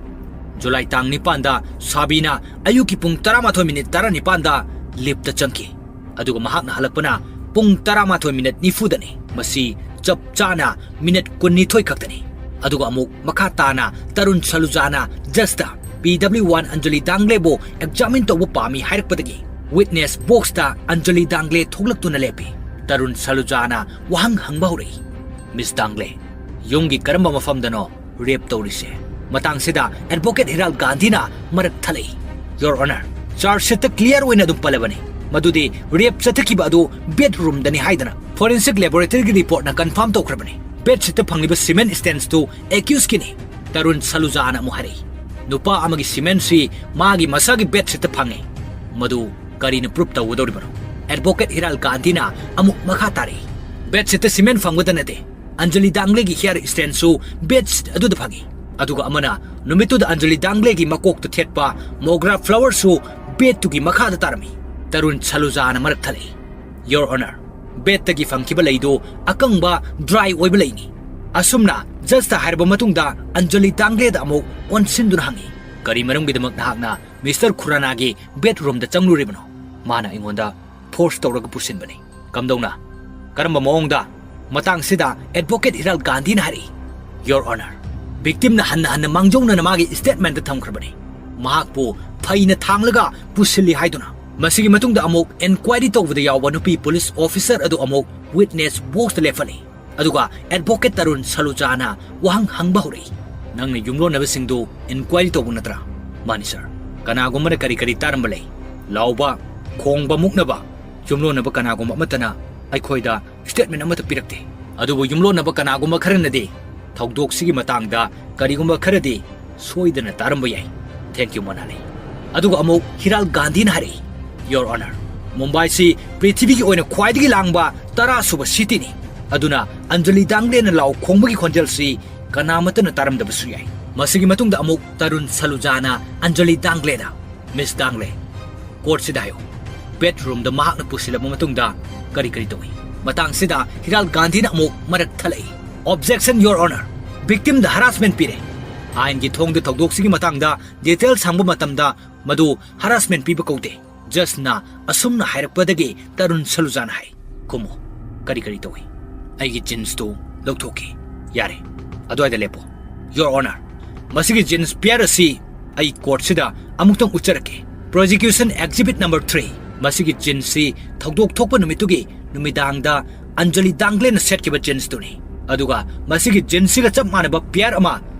ꯖꯨꯂꯥꯏ ꯇꯥꯡ ꯅꯤꯄꯥꯟꯗ ꯁꯥꯕꯤꯅ ꯑꯌꯨꯛꯀꯤ ꯄꯨꯡ ꯇꯔꯥꯃꯥꯊꯣꯏ minute ꯇꯔꯥꯅꯤꯄꯥꯟꯗ ꯂꯤꯞꯇ ꯆꯪꯈꯤ꯫ ꯑꯗꯨꯒ ꯃꯍꯥꯛꯅ ꯍꯜꯂꯛꯄꯅ ꯄꯨꯡ ꯇꯔꯥꯃꯥꯊꯣꯏ ꯃꯤꯅꯠ ꯅꯤꯐꯨꯗꯅꯤ꯫ ꯃꯁꯤ ꯆꯞ ꯆꯥꯅ ꯃꯤꯅꯠ ꯀꯨꯟꯅꯤꯊꯣꯏ ꯈꯛꯇꯅꯤ꯫ ꯑꯗꯨꯒ ꯑꯃꯨꯛ ꯃꯈꯥ ꯇꯥꯅ ꯇꯔꯨꯟ ꯁꯂꯨꯖꯥꯅ ꯖꯁꯇ ꯄꯤ ꯗꯕ꯭ꯂꯤꯎ ꯋꯥꯟ ꯑꯟꯖꯂꯤ ꯗꯥꯡꯒ꯭ꯂꯦꯕꯨ ꯑꯦꯛꯖꯥꯃꯤꯟ ꯇꯧꯕ ꯄꯥꯝꯃꯤ ꯍꯥꯏꯔꯛꯄꯗꯒꯤ ꯋꯤꯠꯅꯦꯁ ꯕꯣꯛꯁꯇ ꯑꯟꯖꯂꯤ ꯗꯥꯡꯒ꯭ꯂꯦ ꯊꯣꯛꯂꯛꯇꯨꯅ ꯂꯦꯞꯄꯤ꯫ ꯇꯔꯨꯟ ꯁꯂꯨꯖꯥꯅ ꯋꯥꯍꯪ ꯍꯪꯕ ꯍꯧꯔꯛꯏ, "ꯃꯤꯁ ꯗꯥꯡꯒ꯭ꯂꯦ, ꯌꯨꯝꯒꯤ ꯀꯔꯝꯕ ꯃꯐꯝꯗꯅꯣ ꯔꯦꯞ ꯇꯧꯔꯤꯁꯦ?" ꯃꯇꯥꯡꯁꯤꯗ ꯑꯦꯗꯚꯣꯀꯦꯠ ꯍꯤꯔꯥꯜ ꯒꯥꯟꯙꯤꯅ ꯃꯔꯛ ꯊꯠꯂꯛꯏ, "ꯌꯣꯔ ꯑꯣꯅꯔ, ꯆꯥꯔꯖ ꯁꯤꯠꯇ ꯀ꯭ꯂꯤꯌꯥꯔ ꯑꯣꯏꯅ ꯑꯗꯨꯝ ꯄꯜꯂꯕꯅꯤ ꯃꯗꯨꯗꯤ ꯔꯦꯞ ꯆꯠꯊꯈꯤꯕ ꯑꯗꯨ ꯕꯦꯗꯔꯨꯝꯗꯅꯤ ꯍꯥꯏꯗꯅ ꯐꯣꯔꯦꯟꯁꯤꯛ ꯂꯦꯕꯣꯔꯦꯇꯔꯤꯒꯤ ꯔꯤꯄꯣꯔꯠꯅ ꯀꯟꯐꯥꯝ ꯇꯧꯈ꯭ꯔꯕꯅꯤ꯫ ꯕꯦꯗꯁꯤꯠꯇ ꯐꯪꯂꯤꯕ ꯁꯤꯃꯦꯟ ꯁ꯭ꯇꯦꯟꯁꯇꯨ ꯑꯦꯀ꯭ꯌꯨꯁꯀꯤꯅꯤ", ꯇꯔꯨꯟ ꯁꯂꯨꯖꯥꯅ ꯑꯃꯨꯛ ꯍꯥꯏꯔꯛꯏ꯫ "ꯅꯨꯄꯥ ꯑꯃꯒꯤ ꯁꯤꯃꯦꯟꯁꯤ ꯃꯥꯒꯤ ꯃꯁꯥꯒꯤ ꯕꯦꯗꯁꯤꯠꯇ ꯐꯪꯉꯤ꯫ ꯃꯗꯨ ꯀꯔꯤꯅ ꯄ꯭ꯔꯨꯞ ꯇꯧꯒꯗꯧꯔꯤꯕꯅꯣ?" ꯑꯦꯗꯚꯣꯀꯦꯠ ꯍꯤꯔꯥꯜ ꯒꯥꯟꯙꯤꯅ ꯑꯃꯨꯛ ꯃꯈꯥ ꯇꯥꯔꯛꯏ, "ꯕꯦꯗꯁꯤꯠꯇ ꯁꯤꯃꯦꯟ ꯐꯪꯕꯗ ꯅꯠꯇꯦ, ꯑꯟꯖꯂꯤ ꯗꯥꯡꯒ꯭ꯂꯦꯒꯤ ꯍꯤꯌꯥꯔ ꯁ꯭ꯇꯦꯟꯁꯨ ꯕꯦꯗꯁꯤꯠ ꯑꯗꯨꯗ ꯐꯪꯉꯤ꯫ ꯑꯗꯨꯒ ꯑꯃꯅ ꯅꯨꯃꯤꯠꯇꯨꯗ ꯑꯟꯖꯂꯤ ꯗꯥꯡꯒ꯭ꯂꯦꯒꯤ ꯃꯀꯣꯛꯇ ꯊꯦꯠꯄ ꯃꯣꯒ꯭ꯔꯥ ꯐ꯭ꯂꯥꯋꯔꯁꯨ ꯕꯦꯗꯇꯨꯒꯤ ꯃꯈꯥꯗ ꯇꯥꯔꯝꯃꯤ꯫" ꯇꯔꯨꯟ ꯁꯂꯨꯖꯥꯅ ꯃꯔꯛ ꯊꯠꯂꯛꯏ, "ꯌꯣꯔ ꯑꯣꯅꯔ, ꯕꯦꯗꯇꯒꯤ ꯐꯪꯈꯤꯕ ꯂꯩꯗꯨ ꯑꯀꯪꯕ, ꯗ꯭ꯔꯥꯏ ꯑꯣꯏꯕ ꯂꯩꯅꯤ꯫ ꯑꯁꯨꯝꯅ ꯖꯁꯇ ꯍꯥꯏꯔꯕ ꯃꯇꯨꯡꯗ ꯑꯟꯖꯂꯤ ꯗꯥꯡꯒ꯭ꯂꯦꯗ ꯑꯃꯨꯛ ꯑꯣꯟꯁꯤꯟꯗꯨꯅ ꯍꯪꯉꯤ, 'ꯀꯔꯤ ꯃꯔꯝꯒꯤꯗꯃꯛ ꯅꯍꯥꯛꯅ ꯃꯤꯁꯇꯔ ꯈꯨꯔꯥꯅꯥꯒꯤ ꯕꯦꯗꯔꯨꯝꯗ ꯆꯪꯂꯨꯔꯤꯕꯅꯣ?' "ꯃꯥꯅ ꯑꯩꯉꯣꯟꯗ ꯐꯣꯔꯁ ꯇꯧꯔꯒ ꯄꯨꯁꯤꯟꯕꯅꯤ꯫" "ꯀꯝꯗꯧꯅ? ꯀꯔꯝꯕ ꯃꯑꯣꯡꯗ?" ꯃꯇꯥꯡꯁꯤꯗ ꯑꯦꯗꯚꯣꯀꯦꯠ ꯍꯤꯔꯥꯜ ꯒꯥꯟꯙꯤꯅ ꯍꯥꯏꯔꯛꯏ, "ꯌꯣꯔ ꯑꯣꯅꯔ, ꯚꯤꯛꯇꯤꯝꯅ ꯍꯟꯅ ꯍꯟꯅ ꯃꯥꯡꯖꯧꯅꯅ ꯃꯥꯒꯤ ꯁ꯭ꯇꯦꯠꯃꯦꯟꯠꯇ ꯊꯝꯈ꯭ꯔꯕꯅꯤ, ꯃꯍꯥꯛꯄꯨ ꯐꯩꯅ ꯊꯥꯡꯂꯒ ꯄꯨꯁꯤꯜꯂꯤ ꯍꯥꯏꯗꯨꯅ꯫ ꯃꯁꯤꯒꯤ ꯃꯇꯨꯡꯗ ꯑꯃꯨꯛ ꯏꯟꯀ꯭ꯋꯥꯏꯔꯤ ꯇꯧꯕꯗ ꯌꯥꯎꯕ ꯅꯨꯄꯤ ꯄꯨꯂꯤꯁ ꯑꯣꯐꯤꯁꯔ ꯑꯗꯨ ꯑꯃꯨꯛ ꯋꯤꯠꯅꯦꯁ ꯕꯣꯛꯁꯇ ꯂꯦꯞꯍꯜꯂꯤ꯫" ꯑꯗꯨꯒ ꯑꯦꯗꯚꯣꯀꯦꯠ ꯇꯔꯨꯟ ꯁꯂꯨꯖꯥꯅ ꯋꯥꯍꯪ ꯍꯪꯕ ꯍꯧꯔꯛꯏ, "ꯅꯪꯅ ꯌꯨꯝꯂꯣꯟꯅꯕꯁꯤꯡꯗꯨ ꯏꯟꯀ꯭ꯋꯥꯏꯔꯤ ꯇꯧꯕ ꯅꯠꯇ꯭ꯔꯥ?" "ꯃꯥꯅꯤ ꯁꯥꯔ꯫ ꯀꯅꯥꯒꯨꯝꯕꯅ ꯀꯔꯤ ꯀꯔꯤ ꯇꯥꯔꯝꯕ ꯂꯩ?" "ꯂꯥꯎꯕ, ꯈꯣꯡꯕ, ꯃꯨꯛꯅꯕ꯫ ꯌꯨꯝꯂꯣꯟꯅꯕ ꯀꯅꯥꯒꯨꯝꯕ ꯑꯃꯠꯇꯅ ꯑꯩꯈꯣꯏꯗ ꯁ꯭ꯇꯦꯠꯃꯦꯟꯠ ꯑꯃꯠꯇ ꯄꯤꯔꯛꯇꯦ꯫ ꯑꯗꯨꯕꯨ ꯌꯨꯝꯂꯣꯟꯅꯕ ꯀꯅꯥꯒꯨꯝꯕ ꯈꯔꯅꯗꯤ ꯊꯧꯗꯣꯛꯁꯤꯒꯤ ꯃꯇꯥꯡꯗ ꯀꯔꯤꯒꯨꯝꯕ ꯈꯔꯗꯤ ꯁꯣꯏꯗꯅ ꯇꯥꯔꯝꯕ ꯌꯥꯏ꯫ Thank you, ꯃꯣꯅꯥꯂꯤ꯫" ꯑꯗꯨꯒ ꯑꯃꯨꯛ ꯍꯤꯔꯥꯜ ꯒꯥꯟꯙꯤꯅ ꯍꯥꯏꯔꯛꯏ, "ꯌꯣꯔ ꯑꯣꯅꯔ, ꯃꯨꯝꯕꯥꯏꯁꯤ ꯄ꯭ꯔꯤꯊꯤꯕꯤꯒꯤ ꯑꯣꯏꯅ ꯈ꯭ꯋꯥꯏꯗꯒꯤ ꯂꯥꯡꯕ ꯇꯔꯥꯁꯨꯕ ꯁꯤꯇꯤꯅꯤ꯫ ꯑꯗꯨꯅ ꯑꯟꯖꯂꯤ ꯗꯥꯡꯒ꯭ꯂꯦꯅ ꯂꯥꯎ ꯈꯣꯡꯕꯒꯤ ꯈꯣꯟꯖꯦꯜꯁꯤ ꯀꯅꯥꯃꯠꯇꯅ ꯇꯥꯔꯝꯗꯕꯁꯨ ꯌꯥꯏ꯫" ꯃꯁꯤꯒꯤ ꯃꯇꯨꯡꯗ ꯑꯃꯨꯛ ꯇꯔꯨꯟ ꯁꯂꯨꯖꯥꯅ ꯑꯟꯖꯂꯤ ꯗꯥꯡꯒ꯭ꯂꯦꯗ, "ꯃꯤꯁ ꯗꯥꯡꯒ꯭ꯂꯦ, ꯀꯣꯔꯠꯁꯤꯗ ꯍꯥꯏꯌꯨ, ꯕꯦꯗꯔꯨꯝꯗ ꯃꯍꯥꯛꯅ ꯄꯨꯁꯤꯜꯂꯕ ꯃꯇꯨꯡꯗ ꯀꯔꯤ ꯀꯔꯤ ꯇꯧꯏ?" ꯃꯇꯥꯡꯁꯤꯗ ꯍꯤꯔꯥꯜ ꯒꯥꯟꯙꯤꯅ ꯑꯃꯨꯛ ꯃꯔꯛ ꯊꯠꯂꯛꯏ, "Objection, Your Honor! ꯚꯤꯛꯇꯤꯝꯗ ꯍꯔꯥꯁꯃꯦꯟꯠ ꯄꯤꯔꯦ꯫ ꯑꯥꯏꯟꯒꯤ ꯊꯣꯡꯗ ꯊꯧꯗꯣꯛꯁꯤꯒꯤ ꯃꯇꯥꯡꯗ ꯗꯤꯇꯦꯜꯁ ꯍꯪꯕ ꯃꯇꯝꯗ ꯃꯗꯨ ꯍꯔꯥꯁꯃꯦꯟꯠ ꯄꯤꯕ ꯀꯧꯗꯦ꯫ ꯖꯁꯅ ꯑꯁꯨꯝꯅ ꯍꯥꯏꯔꯛꯄꯗꯒꯤ ꯇꯔꯨꯟ ꯁꯂꯨꯖꯥꯅ ꯍꯥꯏ, "ꯈꯨꯝꯃꯨ, ꯀꯔꯤ ꯀꯔꯤ ꯇꯧꯏ?" "ꯑꯩꯒꯤ ꯖꯤꯟꯁꯇꯨ ꯂꯧꯊꯣꯛꯈꯤ꯫" "ꯌꯥꯔꯦ, ꯑꯗꯨꯋꯥꯏꯗ ꯂꯦꯞꯄꯣ꯫" "Your Honor, ꯃꯁꯤꯒꯤ ꯖꯤꯟꯁ ꯄꯤꯌꯔ ꯑꯁꯤ ꯑꯩ ꯀꯣꯔꯠꯁꯤꯗ ꯑꯃꯨꯛꯇꯪ ꯎꯠꯆꯔꯛꯀꯦ꯫ Prosecution Exhibit number three, ꯃꯁꯤꯒꯤ ꯖꯤꯟꯁꯁꯤ ꯊꯧꯗꯣꯛ ꯊꯣꯛꯄ ꯅꯨꯃꯤꯠꯇꯨꯒꯤ ꯅꯨꯃꯤꯗꯥꯡꯗ ꯑꯟꯖꯂꯤ ꯗꯥꯡꯒ꯭ꯂꯦꯅ ꯁꯦꯠꯈꯤꯕ ꯖꯤꯟꯁꯇꯨꯅꯤ꯫ ꯑꯗꯨꯒ ꯃꯁꯤꯒꯤ ꯖꯤꯟꯁꯁꯤꯒ ꯆꯞ ꯃꯥꯟꯅꯕ ꯄꯤꯌꯔ ꯑꯃ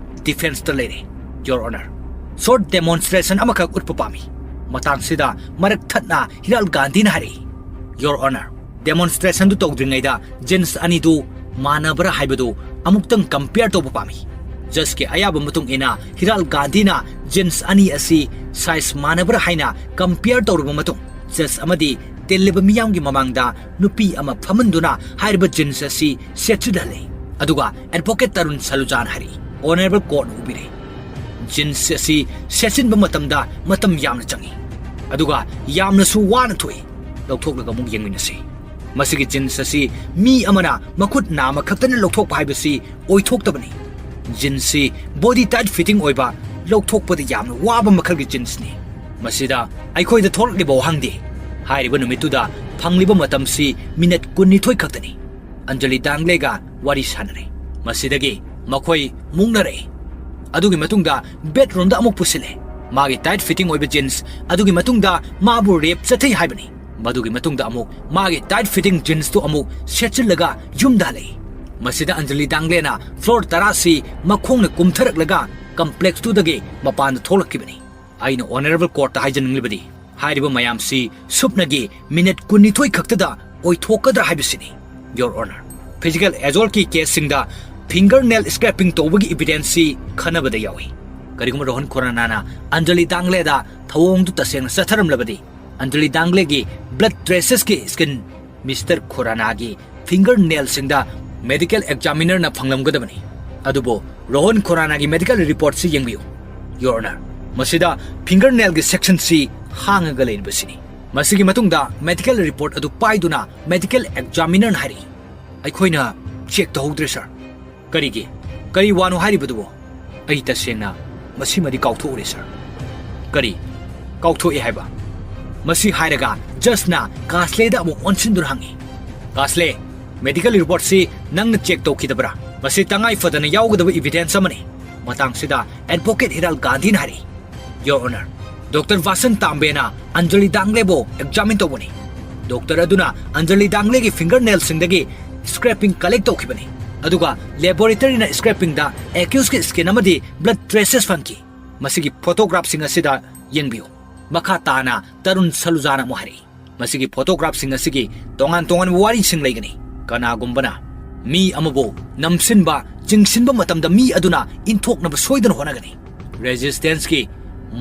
ꯗꯤꯐꯦꯟꯁꯇ ꯂꯩꯔꯦ꯫ Your Honor, short demonstration ꯑꯃꯈꯛ ꯎꯠꯄ ꯄꯥꯝꯃꯤ꯫ ꯃꯇꯥꯡꯁꯤꯗ ꯃꯔꯛ ꯊꯠꯅ ꯍꯤꯔꯥꯜ ꯒꯥꯟꯙꯤꯅ ꯍꯥꯏꯔꯛꯏ, "Your Honor, demonstrationꯗꯨ ꯇꯧꯗ꯭ꯔꯤꯉꯩꯗ ꯖꯤꯟꯁ ꯑꯅꯤꯗꯨ ꯃꯥꯟꯅꯕ꯭ꯔꯥ ꯍꯥꯏꯕꯗꯨ ꯑꯃꯨꯛꯇꯪ compare ꯇꯧꯕ ꯄꯥꯝꯃꯤ꯫" ꯖꯁꯀꯤ ꯑꯌꯥꯕ ꯃꯇꯨꯡ ꯏꯟꯅ ꯍꯤꯔꯥꯜ ꯒꯥꯟꯙꯤꯅ ꯖꯤꯟꯁ ꯑꯅꯤ ꯑꯁꯤ ꯁꯥꯏꯖ ꯃꯥꯟꯅꯕ꯭ꯔꯥ ꯍꯥꯏꯅ compare ꯇꯧꯔꯕ ꯃꯇꯨꯡ, ꯖꯁ ꯑꯃꯗꯤ ꯇꯤꯜꯂꯤꯕ ꯃꯤꯌꯥꯝꯒꯤ ꯃꯃꯥꯡꯗ ꯅꯨꯄꯤ ꯑꯃ ꯐꯝꯍꯟꯗꯨꯅ ꯍꯥꯏꯔꯤꯕ ꯖꯤꯟꯁ ꯑꯁꯤ ꯁꯦꯠꯆꯤꯜꯍꯜꯂꯦ꯫ ꯑꯗꯨꯒ ꯑꯦꯗꯚꯣꯀꯦꯠ ꯇꯔꯨꯟ ꯁꯂꯨꯖꯥꯅ ꯍꯥꯏꯔꯛꯏ, "Honourable Courtꯅ ꯎꯕꯤꯔꯦ, ꯖꯤꯟꯁ ꯑꯁꯤ ꯁꯦꯠꯆꯤꯟꯕ ꯃꯇꯝꯗ ꯃꯇꯝ ꯌꯥꯝꯅ ꯆꯪꯏ, ꯑꯗꯨꯒ ꯌꯥꯝꯅꯁꯨ ꯋꯥꯅ ꯊꯣꯛꯏ꯫ ꯂꯧꯊꯣꯛꯂꯒ ꯑꯃꯨꯛ ꯌꯦꯡꯃꯤꯟꯅꯁꯤ꯫ ꯃꯁꯤꯒꯤ ꯖꯤꯟꯁ ꯑꯁꯤ ꯃꯤ ꯑꯃꯅ ꯃꯈꯨꯠ ꯅꯥꯝꯃ ꯈꯛꯇꯅ ꯂꯧꯊꯣꯛꯄ ꯍꯥꯏꯕꯁꯤ ꯑꯣꯏꯊꯣꯛꯇꯕꯅꯤ꯫ ꯖꯤꯟꯁꯁꯤ body tight fitting ꯑꯣꯏꯕ, ꯂꯧꯊꯣꯛꯄꯗ ꯌꯥꯝꯅ ꯋꯥꯕ ꯃꯈꯜꯒꯤ ꯖꯤꯟꯁꯅꯤ꯫ ꯃꯁꯤꯗ ꯑꯩꯈꯣꯏꯗ ꯊꯣꯛꯂꯛꯂꯤꯕ ꯋꯥꯍꯪꯗꯤ, ꯍꯥꯏꯔꯤꯕ ꯅꯨꯃꯤꯠꯇꯨꯗ ꯐꯪꯂꯤꯕ ꯃꯇꯝꯁꯤ ꯃꯤꯅꯠ ꯀꯨꯟꯅꯤꯊꯣꯏ ꯈꯛꯇꯅꯤ꯫" ꯑꯟꯖꯂꯤ ꯗꯥꯡꯒ꯭ꯂꯦꯒ ꯋꯥꯔꯤ ꯁꯥꯟꯅꯔꯦ꯫ ꯃꯁꯤꯗꯒꯤ ꯃꯈꯣꯏ ꯃꯨꯛꯅꯔꯛꯏ꯫ ꯑꯗꯨꯒꯤ ꯃꯇꯨꯡꯗ ꯕꯦꯗꯔꯨꯝꯗ ꯑꯃꯨꯛ ꯄꯨꯁꯤꯜꯂꯦ꯫ ꯃꯥꯒꯤ tight fitting ꯑꯣꯏꯕ ꯖꯤꯟꯁ ꯑꯗꯨꯒꯤ ꯃꯇꯨꯡꯗ ꯃꯥꯕꯨ ꯔꯦꯞ ꯆꯠꯊꯩ ꯍꯥꯏꯕꯅꯤ꯫ ꯃꯗꯨꯒꯤ ꯃꯇꯨꯡꯗ ꯑꯃꯨꯛ ꯃꯥꯒꯤ tight fitting ꯖꯤꯟꯁꯇꯨ ꯑꯃꯨꯛ ꯁꯦꯠꯆꯤꯜꯂꯒ ꯌꯨꯝꯗ ꯍꯜꯂꯛꯏ꯫ ꯃꯁꯤꯗ ꯑꯟꯖꯂꯤ ꯗꯥꯡꯒ꯭ꯂꯦꯅ ꯐ꯭ꯂꯣꯔ ꯇꯔꯥꯁꯤ ꯃꯈꯣꯡꯅ ꯀꯨꯝꯊꯔꯛꯂꯒ ꯀꯝꯄ꯭ꯂꯦꯛꯁꯇꯨꯗꯒꯤ ꯃꯄꯥꯟꯗ ꯊꯣꯛꯂꯛꯈꯤꯕꯅꯤ꯫ ꯑꯩꯅ ꯑꯣꯅꯔꯦꯕꯜ ꯀꯣꯔꯠꯇ ꯍꯥꯏꯖꯅꯤꯡꯂꯤꯕꯗꯤ, ꯍꯥꯏꯔꯤꯕ ꯃꯌꯥꯝꯁꯤ ꯁꯨꯞꯅꯒꯤ ꯃꯤꯅꯤꯠ ꯀꯨꯟꯅꯤꯊꯣꯏ ꯈꯛꯇꯗ ꯑꯣꯏꯊꯣꯛꯀꯗ꯭ꯔꯥ ꯍꯥꯏꯕꯁꯤꯅꯤ꯫ Your Honor, physical assaultꯀꯤ ꯀꯦꯁꯁꯤꯡꯗ ꯐꯤꯡꯒꯔ ꯅꯦꯜ ꯁ꯭ꯀ꯭ꯔꯦꯄꯤꯡ ꯇꯧꯕꯒꯤ ꯏꯚꯤꯗꯦꯟꯁꯁꯤ ꯈꯟꯅꯕꯗ ꯌꯥꯎꯏ꯫ ꯀꯔꯤꯒꯨꯝꯕ ꯔꯣꯍꯟ ꯈꯨꯔꯥꯅꯥꯅ ꯑꯟꯖꯂꯤ ꯗꯥꯡꯒ꯭ꯂꯦꯗ ꯊꯧꯑꯣꯡꯗꯨ ꯇꯁꯦꯡꯅ ꯆꯠꯊꯔꯝꯂꯕꯗꯤ, ꯑꯟꯖꯂꯤ ꯗꯥꯡꯒ꯭ꯂꯦꯒꯤ ꯕ꯭ꯂꯗ ꯇ꯭ꯔꯦꯁꯦꯁꯀꯤ ꯁ꯭ꯀꯤꯟ ꯃꯤꯁꯇꯔ ꯈꯨꯔꯥꯅꯥꯒꯤ ꯐꯤꯡꯒꯔ ꯅꯦꯜꯁꯤꯡꯗ ꯃꯦꯗꯤꯀꯦꯜ ꯑꯦꯛꯖꯥꯃꯤꯅꯔꯅ ꯐꯪꯂꯝꯒꯗꯕꯅꯤ꯫ ꯑꯗꯨꯕꯨ ꯔꯣꯍꯟ ꯈꯨꯔꯥꯅꯥꯒꯤ ꯃꯦꯗꯤꯀꯦꯜ ꯔꯤꯄꯣꯔꯠꯁꯤ ꯌꯦꯡꯕꯤꯌꯨ꯫ Your Honor, ꯃꯁꯤꯗ ꯐꯤꯡꯒꯔ ꯅꯦꯜꯒꯤ ꯁꯦꯛꯁꯟꯁꯤ ꯍꯥꯡꯉꯒ ꯂꯩꯔꯤꯕꯁꯤꯅꯤ꯫ ꯃꯁꯤꯒꯤ ꯃꯇꯨꯡꯗ ꯃꯦꯗꯤꯀꯦꯜ ꯔꯤꯄꯣꯔꯠ ꯑꯗꯨ ꯄꯥꯏꯗꯨꯅ ꯃꯦꯗꯤꯀꯦꯜ ꯑꯦꯛꯖꯥꯃꯤꯅꯔꯅ ꯍꯥꯏꯔꯛꯏ, "ꯑꯩꯈꯣꯏꯅ ꯆꯦꯛ ꯇꯧꯍꯧꯗ꯭ꯔꯦ, ꯁꯥꯔ꯫" "ꯀꯔꯤꯒꯤ? ꯀꯔꯤ ꯋꯥꯅꯣ ꯍꯥꯏꯔꯤꯕꯗꯨꯕꯣ?" "ꯑꯩ ꯇꯁꯦꯡꯅ ꯃꯁꯤꯃꯗꯤ ꯀꯥꯎꯊꯣꯛꯎꯔꯦ, ꯁꯥꯔ꯫" "ꯀꯔꯤ ꯀꯥꯎꯊꯣꯛꯏ ꯍꯥꯏꯕ?" ꯃꯁꯤ ꯍꯥꯏꯔꯒ ꯖꯁꯅ ꯀꯥꯁꯂꯦꯗ ꯑꯃꯨꯛ ꯑꯣꯟꯁꯤꯟꯗꯨꯅ ꯍꯪꯉꯤ, "ꯀꯥꯁꯂꯦ, ꯃꯦꯗꯤꯀꯦꯜ ꯔꯤꯄꯣꯔꯠꯁꯤ ꯅꯪꯅ ꯆꯦꯛ ꯇꯧꯈꯤꯗꯕ꯭ꯔꯥ? ꯃꯁꯤ ꯇꯉꯥꯏ ꯐꯗꯅ ꯌꯥꯎꯒꯗꯕ ꯏꯚꯤꯗꯦꯟꯁ ꯑꯃꯅꯤ꯫ ꯃꯇꯥꯡꯁꯤꯗ ꯑꯦꯗꯚꯣꯀꯦꯠ ꯍꯤꯔꯥꯜ ꯒꯥꯟꯙꯤꯅ ꯍꯥꯏꯔꯛꯏ, "your honour, doctor ꯚꯥꯁꯟ ꯇꯥꯝꯕꯦꯅ Anjali ꯗꯥꯡꯂꯦꯕꯨ examine ꯇꯧꯕꯅꯤ꯫ ꯗꯣꯛꯇꯔ ꯑꯗꯨꯅ ꯑꯟꯖꯂꯤ ꯗꯥꯡꯂꯦꯒꯤ ꯐꯤꯡꯒꯔ ꯅꯦꯜꯁꯤꯡꯗꯒꯤ ꯁ꯭ꯀ꯭ꯔꯦꯄꯤꯡ ꯀꯂꯦꯛ ꯇꯧꯈꯤꯕꯅꯤ꯫ ꯑꯗꯨꯒ ꯂꯦꯕꯣꯔꯦꯇꯔꯤꯅ ꯁ꯭ꯀ꯭ꯔꯦꯄꯤꯡꯗ ꯑꯦꯀ꯭ꯌꯨꯁꯀꯤ ꯁ꯭ꯀꯤꯟ ꯑꯃꯗꯤ ꯕ꯭ꯂꯗ ꯇ꯭ꯔꯦꯁꯦꯁ ꯐꯪꯈꯤ꯫ ꯃꯁꯤꯒꯤ ꯐꯣꯇꯣꯒ꯭ꯔꯥꯐꯁꯤꯡ ꯑꯁꯤꯗ ꯌꯦꯡꯕꯤꯌꯨ꯫" ꯃꯈꯥ ꯇꯥꯅ ꯇꯔꯨꯟ ꯁꯂꯨꯖꯥꯅ ꯑꯃꯨꯛ ꯍꯥꯏꯔꯛꯏ, "ꯃꯁꯤꯒꯤ ꯐꯣꯇꯣꯒ꯭ꯔꯥꯐꯁꯤꯡ ꯑꯁꯤꯒꯤ ꯇꯣꯉꯥꯟ ꯇꯣꯉꯥꯟꯕ ꯋꯥꯔꯤꯁꯤꯡ ꯂꯩꯒꯅꯤ꯫ ꯀꯅꯥꯒꯨꯝꯕꯅ ꯃꯤ ꯑꯃꯕꯨ ꯅꯝꯁꯤꯟꯕ, ꯆꯤꯡꯁꯤꯟꯕ ꯃꯇꯝꯗ ꯃꯤ ꯑꯗꯨꯅ ꯏꯟꯊꯣꯛꯅꯕ ꯁꯣꯏꯗꯅ ꯍꯣꯠꯅꯒꯅꯤ꯫ ꯔꯦꯖꯤꯁꯇꯦꯟꯁꯀꯤ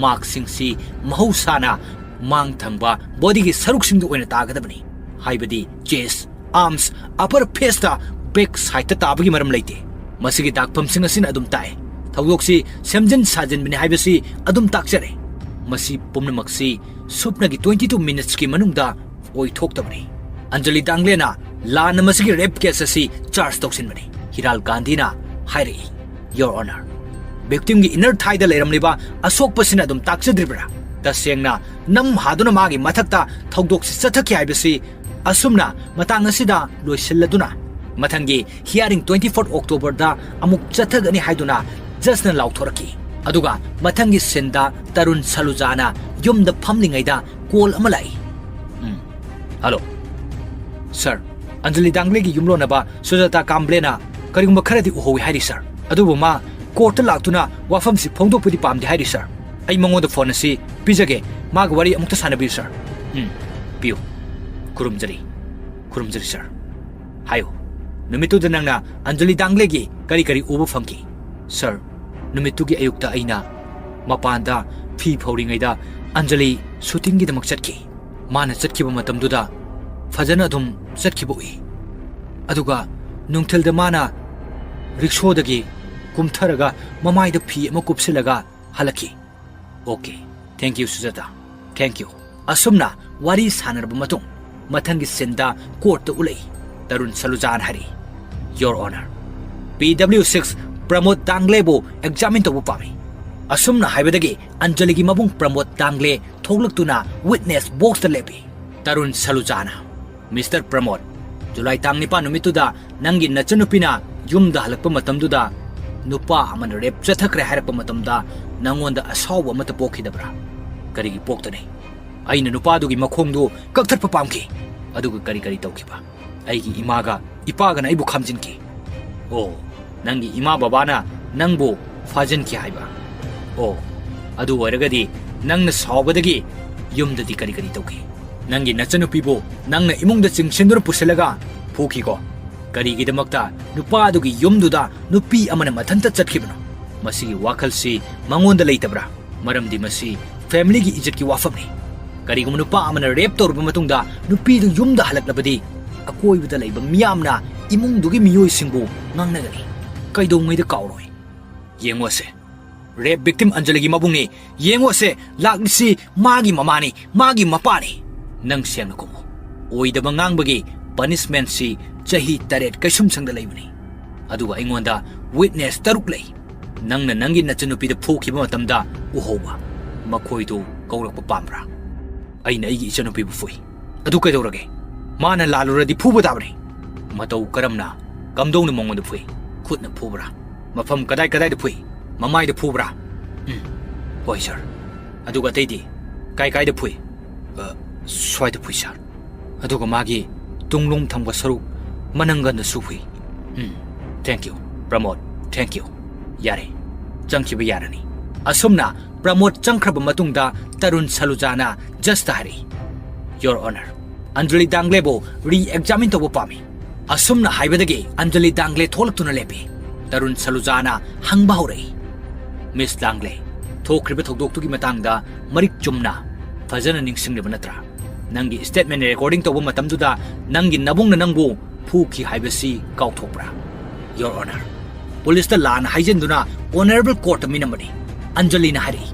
ꯃꯥꯔꯛꯁꯤꯡꯁꯤ ꯃꯍꯧꯁꯥꯅ ꯃꯥꯡ ꯊꯪꯕ ꯕꯣꯗꯤꯒꯤ ꯁꯔꯨꯛꯁꯤꯡꯗ ꯑꯣꯏꯅ ꯇꯥꯒꯗꯕꯅꯤ, ꯍꯥꯏꯕꯗꯤ ꯆꯦꯁ, ꯑꯥꯔꯝꯁ, ꯑꯄꯔ ꯐꯦꯁꯇ ꯕꯦꯛ ꯁꯥꯏꯗꯇ ꯇꯥꯕꯒꯤ ꯃꯔꯝ ꯂꯩꯇꯦ꯫ ꯃꯁꯤꯒꯤ ꯗꯥꯛꯐꯝꯁꯤꯡ ꯑꯁꯤꯅ ꯑꯗꯨꯝ ꯇꯥꯛꯑꯦ꯫ ꯊꯧꯗꯣꯛꯁꯤ ꯁꯦꯝꯖꯤꯟ ꯁꯥꯖꯤꯟꯕꯅꯤ ꯍꯥꯏꯕꯁꯤ ꯑꯗꯨꯝ ꯇꯥꯛꯆꯔꯦ꯫ ꯃꯁꯤ ꯄꯨꯝꯅꯃꯛꯁꯤ ꯁꯨꯞꯅꯒꯤ ꯇ꯭ꯋꯦꯟꯇꯤ ꯇꯨ ꯃꯤꯅꯤꯠꯁꯀꯤ ꯃꯅꯨꯡꯗ ꯑꯣꯏꯊꯣꯛꯇꯕꯅꯤ꯫ ꯑꯟꯖꯂꯤ ꯗꯥꯡꯂꯦꯅ ꯂꯥꯟꯅ ꯃꯁꯤꯒꯤ ꯔꯦꯞ ꯀꯦꯁ ꯑꯁꯤ ꯆꯥꯔꯖ ꯇꯧꯁꯤꯟꯕꯅꯤ꯫" ꯍꯤꯔꯥꯜ ꯒꯥꯟꯙꯤꯅ ꯍꯥꯏꯔꯛꯏ, "ꯌꯣꯔ ꯑꯣꯅꯔ, ꯚꯤꯛꯇꯤꯝꯒꯤ ꯏꯟꯅꯔ ꯊꯥꯏꯗ ꯂꯩꯔꯝꯂꯤꯕ ꯑꯁꯣꯛꯄꯁꯤꯅ ꯑꯗꯨꯝ ꯇꯥꯛꯆꯗ꯭ꯔꯤꯕ꯭ꯔꯥ? ꯇꯁꯦꯡꯅ ꯅꯝ ꯍꯥꯗꯨꯅ ꯃꯥꯒꯤ ꯃꯊꯛꯇ ꯊꯧꯗꯣꯛꯁꯤ ꯆꯠꯊꯈꯤ ꯍꯥꯏꯕꯁꯤ ꯑꯁꯨꯝꯅ ꯃꯇꯥꯡ ꯑꯁꯤꯗ ꯂꯣꯏꯁꯤꯜꯂꯗꯨꯅ ꯃꯊꯪꯒꯤ ꯍꯤꯌꯥꯔꯤꯡ ꯇ꯭ꯋꯦꯟꯇꯤ ꯐꯣꯔ ꯑꯣꯛꯇꯣꯕꯔꯗ ꯑꯃꯨꯛ ꯆꯠꯊꯒꯅꯤ" ꯍꯥꯏꯗꯨꯅ ꯖꯁꯅ ꯂꯥꯎꯊꯣꯔꯛꯈꯤ꯫ ꯑꯗꯨꯒ ꯃꯊꯪꯒꯤ ꯁꯤꯟꯗ ꯇꯔꯨꯟ ꯁꯂꯨꯖꯥꯅ ꯌꯨꯝꯗ ꯐꯝꯂꯤꯉꯩꯗ ꯀꯣꯜ ꯑꯃ ꯂꯥꯛꯏ꯫ ꯎꯝ꯫ ꯍꯜꯂꯣ꯫ ꯁꯥꯔ, ꯑꯟꯖꯂꯤ ꯗꯥꯡꯒ꯭ꯂꯦꯒꯤ ꯌꯨꯝꯂꯣꯟꯅꯕ ꯁꯨꯖꯥꯇꯥ ꯀꯥꯝꯕ꯭ꯂꯦꯅ ꯀꯔꯤꯒꯨꯝꯕ ꯈꯔꯗꯤ ꯎꯍꯧꯏ ꯍꯥꯏꯔꯤ, ꯁꯥꯔ꯫ ꯑꯗꯨꯕꯨ ꯃꯥ ꯀꯣꯔꯠꯇ ꯂꯥꯛꯇꯨꯅ ꯋꯥꯐꯝꯁꯤ ꯐꯣꯡꯗꯣꯛꯄꯗꯤ ꯄꯥꯝꯗꯦ ꯍꯥꯏꯔꯤ, ꯁꯥꯔ꯫ ꯑꯩ ꯃꯉꯣꯟꯗ ꯐꯣꯟ ꯑꯁꯤ ꯄꯤꯖꯒꯦ꯫ ꯃꯥꯒ ꯋꯥꯔꯤ ꯑꯃꯨꯛꯇ ꯁꯥꯟꯅꯕꯤꯌꯨ, ꯁꯥꯔ꯫ ꯎꯝ, ꯄꯤꯌꯨ꯫ ꯈꯨꯔꯨꯝꯖꯔꯤ꯫ ꯈꯨꯔꯨꯝꯖꯔꯤ, ꯁꯥꯔ꯫ ꯍꯥꯏꯌꯨ꯫ ꯅꯨꯃꯤꯠꯇꯨꯗ ꯅꯪꯅ ꯑꯟꯖꯂꯤ ꯗꯥꯡꯒ꯭ꯂꯦꯒꯤ ꯀꯔꯤ ꯀꯔꯤ ꯎꯕ ꯐꯪꯈꯤ? ꯁꯥꯔ, ꯅꯨꯃꯤꯠꯇꯨꯒꯤ ꯑꯌꯨꯛꯇ ꯑꯩꯅ ꯃꯄꯥꯟꯗ ꯐꯤ ꯐꯧꯔꯤꯉꯩꯗ ꯑꯟꯖꯂꯤ ꯁꯨꯇꯤꯡꯒꯤꯗꯃꯛ ꯆꯠꯈꯤ꯫ ꯃꯥꯅ ꯆꯠꯈꯤꯕ ꯃꯇꯝꯗꯨꯗ ꯐꯖꯅ ꯑꯗꯨꯝ ꯆꯠꯈꯤꯕ ꯎꯏ꯫ ꯑꯗꯨꯒ ꯅꯨꯡꯊꯤꯜꯗ ꯃꯥꯅ ꯔꯤꯛꯁꯣꯗꯒꯤ ꯀꯨꯝꯊꯔꯒ ꯃꯃꯥꯏꯗ ꯐꯤ ꯑꯃ ꯀꯨꯞꯁꯤꯜꯂꯒ ꯍꯜꯂꯛꯈꯤ꯫ "Okay, thank you Sujata, thank you." ꯑꯁꯨꯝꯅ ꯋꯥꯔꯤ ꯁꯥꯟꯅꯔꯕ ꯃꯇꯨꯡ ꯃꯊꯪꯒꯤ ꯁꯤꯟꯗ ꯀꯣꯔꯠꯇ ꯎꯠꯂꯛꯏ꯫ ꯇꯔꯨꯟ ꯁꯂꯨꯖꯥꯅ ꯍꯥꯏꯔꯛꯏ, "your honour, P W six Pramod ꯗꯥꯡꯒ꯭ꯂꯦꯕꯨ ꯑꯦꯛꯖꯥꯃꯤꯟ ꯇꯧꯕ ꯄꯥꯝꯃꯤ꯫" ꯑꯁꯨꯝꯅ ꯍꯥꯏꯕꯗꯒꯤ ꯑꯟꯖꯂꯤꯒꯤ ꯃꯕꯨꯡ ꯄ꯭ꯔꯃꯣꯗ ꯗꯥꯡꯒ꯭ꯂꯦ ꯊꯣꯛꯂꯛꯇꯨꯅ ꯋꯤꯠꯅꯦꯁ ꯕꯣꯛꯁꯇ ꯂꯦꯞꯄꯤ꯫ ꯇꯔꯨꯟ ꯁꯂꯨꯖꯥꯅ, "ꯃꯤꯁꯇꯔ ꯄ꯭ꯔꯃꯣꯗ, ꯖꯨꯂꯥꯏ ꯇꯥꯡ ꯅꯤꯄꯥꯟ ꯅꯨꯃꯤꯠꯇꯨꯗ ꯅꯪꯒꯤ ꯅꯆꯟꯅꯨꯄꯤꯅ ꯌꯨꯝꯗ ꯍꯜꯂꯛꯄ ꯃꯇꯝꯗꯨꯗ ꯅꯨꯄꯥ ꯑꯃꯅ ꯔꯦꯞ ꯆꯠꯊꯈ꯭ꯔꯦ ꯍꯥꯏꯔꯛꯄ ꯃꯇꯝꯗ ꯅꯪꯉꯣꯟꯗ ꯑꯁꯥꯎꯕ ꯑꯃꯠꯇ ꯄꯣꯛꯈꯤꯗꯕ꯭ꯔꯥ?" "ꯀꯔꯤꯒꯤ ꯄꯣꯛꯇꯅꯤ? ꯑꯩꯅ ꯅꯨꯄꯥꯗꯨꯒꯤ ꯃꯈꯣꯡꯗꯨ ꯀꯛꯊꯠꯄ ꯄꯥꯝꯈꯤ꯫ ꯑꯗꯨꯒ ꯀꯔꯤ ꯀꯔꯤ ꯇꯧꯈꯤꯕ?" "ꯑꯩꯒꯤ ꯏꯃꯥꯒ ꯏꯄꯥꯒꯅ ꯑꯩꯕꯨ ꯈꯥꯝꯖꯤꯟꯈꯤ꯫" "ꯑꯣ, ꯅꯪꯒꯤ ꯏꯃꯥ ꯕꯕꯥꯅ ꯅꯪꯕꯨ ꯐꯥꯖꯤꯟꯈꯤ ꯍꯥꯏꯕ? ꯑꯣ, ꯑꯗꯨ ꯑꯣꯏꯔꯒꯗꯤ ꯅꯪꯅ ꯁꯥꯎꯕꯗꯒꯤ ꯌꯨꯝꯗꯗꯤ ꯀꯔꯤ ꯀꯔꯤ ꯇꯧꯈꯤ? ꯅꯪꯒꯤ ꯅꯆꯟꯅꯨꯄꯤꯕꯨ ꯅꯪꯅ ꯏꯃꯨꯡꯗ ꯆꯤꯡꯁꯤꯟꯗꯨꯅ ꯄꯨꯁꯤꯜꯂꯒ ꯐꯨꯈꯤꯀꯣ? ꯀꯔꯤꯒꯤꯗꯃꯛꯇ ꯅꯨꯄꯥ ꯑꯗꯨꯒꯤ ꯌꯨꯝꯗꯨꯗ ꯅꯨꯄꯤ ꯑꯃꯅ ꯃꯊꯟꯇ ꯆꯠꯈꯤꯕꯅꯣ? ꯃꯁꯤꯒꯤ ꯋꯥꯈꯜꯁꯤ ꯃꯉꯣꯟꯗ ꯂꯩꯇꯕ꯭ꯔꯥ? ꯃꯔꯝꯗꯤ ꯃꯁꯤ ꯐꯦꯃꯤꯂꯤꯒꯤ ꯏꯖꯠꯀꯤ ꯋꯥꯐꯝꯅꯤ꯫ ꯀꯔꯤꯒꯨꯝꯕ ꯅꯨꯄꯥ ꯑꯃꯅ ꯔꯦꯞ ꯇꯧꯔꯕ ꯃꯇꯨꯡꯗ ꯅꯨꯄꯤꯗꯨ ꯌꯨꯝꯗ ꯍꯜꯂꯛꯂꯕꯗꯤ ꯑꯀꯣꯏꯕꯗ ꯂꯩꯕ ꯃꯤꯌꯥꯝꯅ ꯏꯃꯨꯡꯗꯨꯒꯤ ꯃꯤꯑꯣꯏꯁꯤꯡꯕꯨ ꯉꯥꯡꯅꯒꯅꯤ꯫ ꯀꯩꯗꯧꯉꯩꯗ ꯀꯥꯎꯔꯣꯏ꯫ ꯌꯦꯡꯉꯨꯁꯦ, ꯔꯦꯞ ꯚꯤꯛꯇꯤꯝ ꯑꯟꯖꯂꯤꯒꯤ ꯃꯕꯨꯡꯅꯤ꯫ ꯌꯦꯡꯉꯨꯁꯦ, ꯂꯥꯛꯂꯤꯁꯤ ꯃꯥꯒꯤ ꯃꯃꯥꯅꯤ, ꯃꯥꯒꯤ ꯃꯄꯥꯅꯤ꯫" "ꯅꯪ ꯁꯦꯡꯅ ꯈꯨꯝꯃꯨ꯫ ꯑꯣꯏꯗꯕ ꯉꯥꯡꯕꯒꯤ ꯄꯅꯤꯁꯃꯦꯟꯠꯁꯤ ꯆꯍꯤ ꯇꯔꯦꯠ ꯀꯩꯁꯨꯝꯁꯪꯗ ꯂꯩꯕꯅꯤ꯫ ꯑꯗꯨꯒ ꯑꯩꯉꯣꯟꯗ ꯋꯤꯠꯅꯦꯁ ꯇꯔꯨꯛ ꯂꯩ꯫ ꯅꯪꯅ ꯅꯪꯒꯤ ꯅꯆꯟꯅꯨꯄꯤꯗ ꯐꯨꯈꯤꯕ ꯃꯇꯝꯗ ꯎꯍꯧꯕ꯫ ꯃꯈꯣꯏꯗꯨ ꯀꯧꯔꯛꯄ ꯄꯥꯝꯕ꯭ꯔꯥ?" "ꯑꯩꯅ ꯑꯩꯒꯤ ꯏꯆꯟꯅꯨꯄꯤꯕꯨ ꯐꯨꯏ꯫ ꯑꯗꯨ ꯀꯩꯗꯧꯔꯒꯦ? ꯃꯥꯅ ꯂꯥꯜꯂꯨꯔꯗꯤ ꯐꯨꯕ ꯇꯥꯕꯅꯤ꯫" "ꯃꯇꯧ ꯀꯔꯝꯅ? ꯀꯝꯗꯧꯅ ꯃꯉꯣꯟꯗ ꯐꯨꯏ? ꯈꯨꯠꯅ ꯐꯨꯕ꯭ꯔꯥ? ꯃꯐꯝ ꯀꯗꯥꯏ ꯀꯗꯥꯏꯗ ꯐꯨꯏ? ꯃꯃꯥꯏꯗ ꯐꯨꯕ꯭ꯔꯥ?" "ꯎꯝ, ꯍꯣꯏ ꯁꯥꯔ꯫ ꯑꯗꯨꯒ ꯑꯇꯩꯗꯤ? ꯀꯥꯏ ꯀꯥꯏꯗ ꯐꯨꯏ?" "ꯑ, ꯁ꯭ꯋꯥꯏꯗ ꯐꯨꯏ ꯁꯥꯔ꯫ ꯑꯗꯨꯒ ꯃꯥꯒꯤ ꯇꯨꯡꯂꯣꯝ ꯊꯪꯕ ꯁꯔꯨꯛ ꯃꯅꯪꯒꯟꯗꯁꯨ ꯐꯨꯏ꯫" "ꯎꯝ, ꯊꯦꯡꯀ꯭ꯌꯨ ꯄ꯭ꯔꯃꯣꯗ, ꯊꯦꯡꯀ꯭ꯌꯨ꯫ ꯌꯥꯔꯦ, ꯆꯪꯈꯤꯕ ꯌꯥꯔꯅꯤ꯫" ꯑꯁꯨꯝꯅ ꯄ꯭ꯔꯃꯣꯗ ꯆꯪꯈ꯭ꯔꯕ ꯃꯇꯨꯡꯗ ꯇꯔꯨꯟ ꯁꯂꯨꯖꯥꯅ ꯖꯁꯇ ꯍꯥꯏꯔꯛꯏ, "ꯌꯣꯔ ꯑꯣꯅꯔ, ꯑꯟꯖꯂꯤ ꯗꯥꯡꯒ꯭ꯂꯦꯕꯨ ꯔꯤ ꯑꯦꯛꯖꯥꯃꯤꯟ ꯇꯧꯕ ꯄꯥꯝꯃꯤ꯫" ꯑꯁꯨꯝꯅ ꯍꯥꯏꯕꯗꯒꯤ ꯑꯟꯖꯂꯤ ꯗꯥꯡꯒ꯭ꯂꯦ ꯊꯣꯛꯂꯛꯇꯨꯅ ꯂꯦꯞꯄꯤ꯫ ꯇꯔꯨꯟ ꯁꯂꯨꯖꯥꯅ ꯍꯪꯕ ꯍꯧꯔꯛꯏ, "ꯃꯤꯁ ꯗꯥꯡꯒ꯭ꯂꯦ, ꯊꯣꯛꯈ꯭ꯔꯤꯕ ꯊꯧꯗꯣꯛꯇꯨꯒꯤ ꯃꯇꯥꯡꯗ ꯃꯔꯤꯛ ꯆꯨꯝꯅ ꯐꯖꯅ ꯅꯤꯡꯁꯤꯡꯂꯤꯕ ꯅꯠꯇ꯭ꯔꯥ? ꯅꯪꯒꯤ ꯁ꯭ꯇꯦꯠꯃꯦꯟ ꯔꯦꯀꯣꯔꯗꯤꯡ ꯇꯧꯕ ꯃꯇꯝꯗꯨꯗ ꯅꯪꯒꯤ ꯅꯕꯨꯡꯅ ꯅꯪꯕꯨ ꯐꯨꯈꯤ ꯍꯥꯏꯕꯁꯤ ꯀꯥꯎꯊꯣꯛꯄ꯭ꯔꯥ?" "ꯌꯣꯔ ꯑꯣꯅꯔ, ꯄꯨꯂꯤꯁꯇ ꯂꯥꯟꯅ ꯍꯥꯏꯖꯤꯟꯗꯨꯅ ꯑꯣꯅꯔꯦꯕꯜ ꯀꯣꯔꯠꯇ ꯃꯤꯅꯝꯕꯅꯤ꯫" ꯑꯟꯖꯂꯤꯅ ꯍꯥꯏꯔꯛꯏ,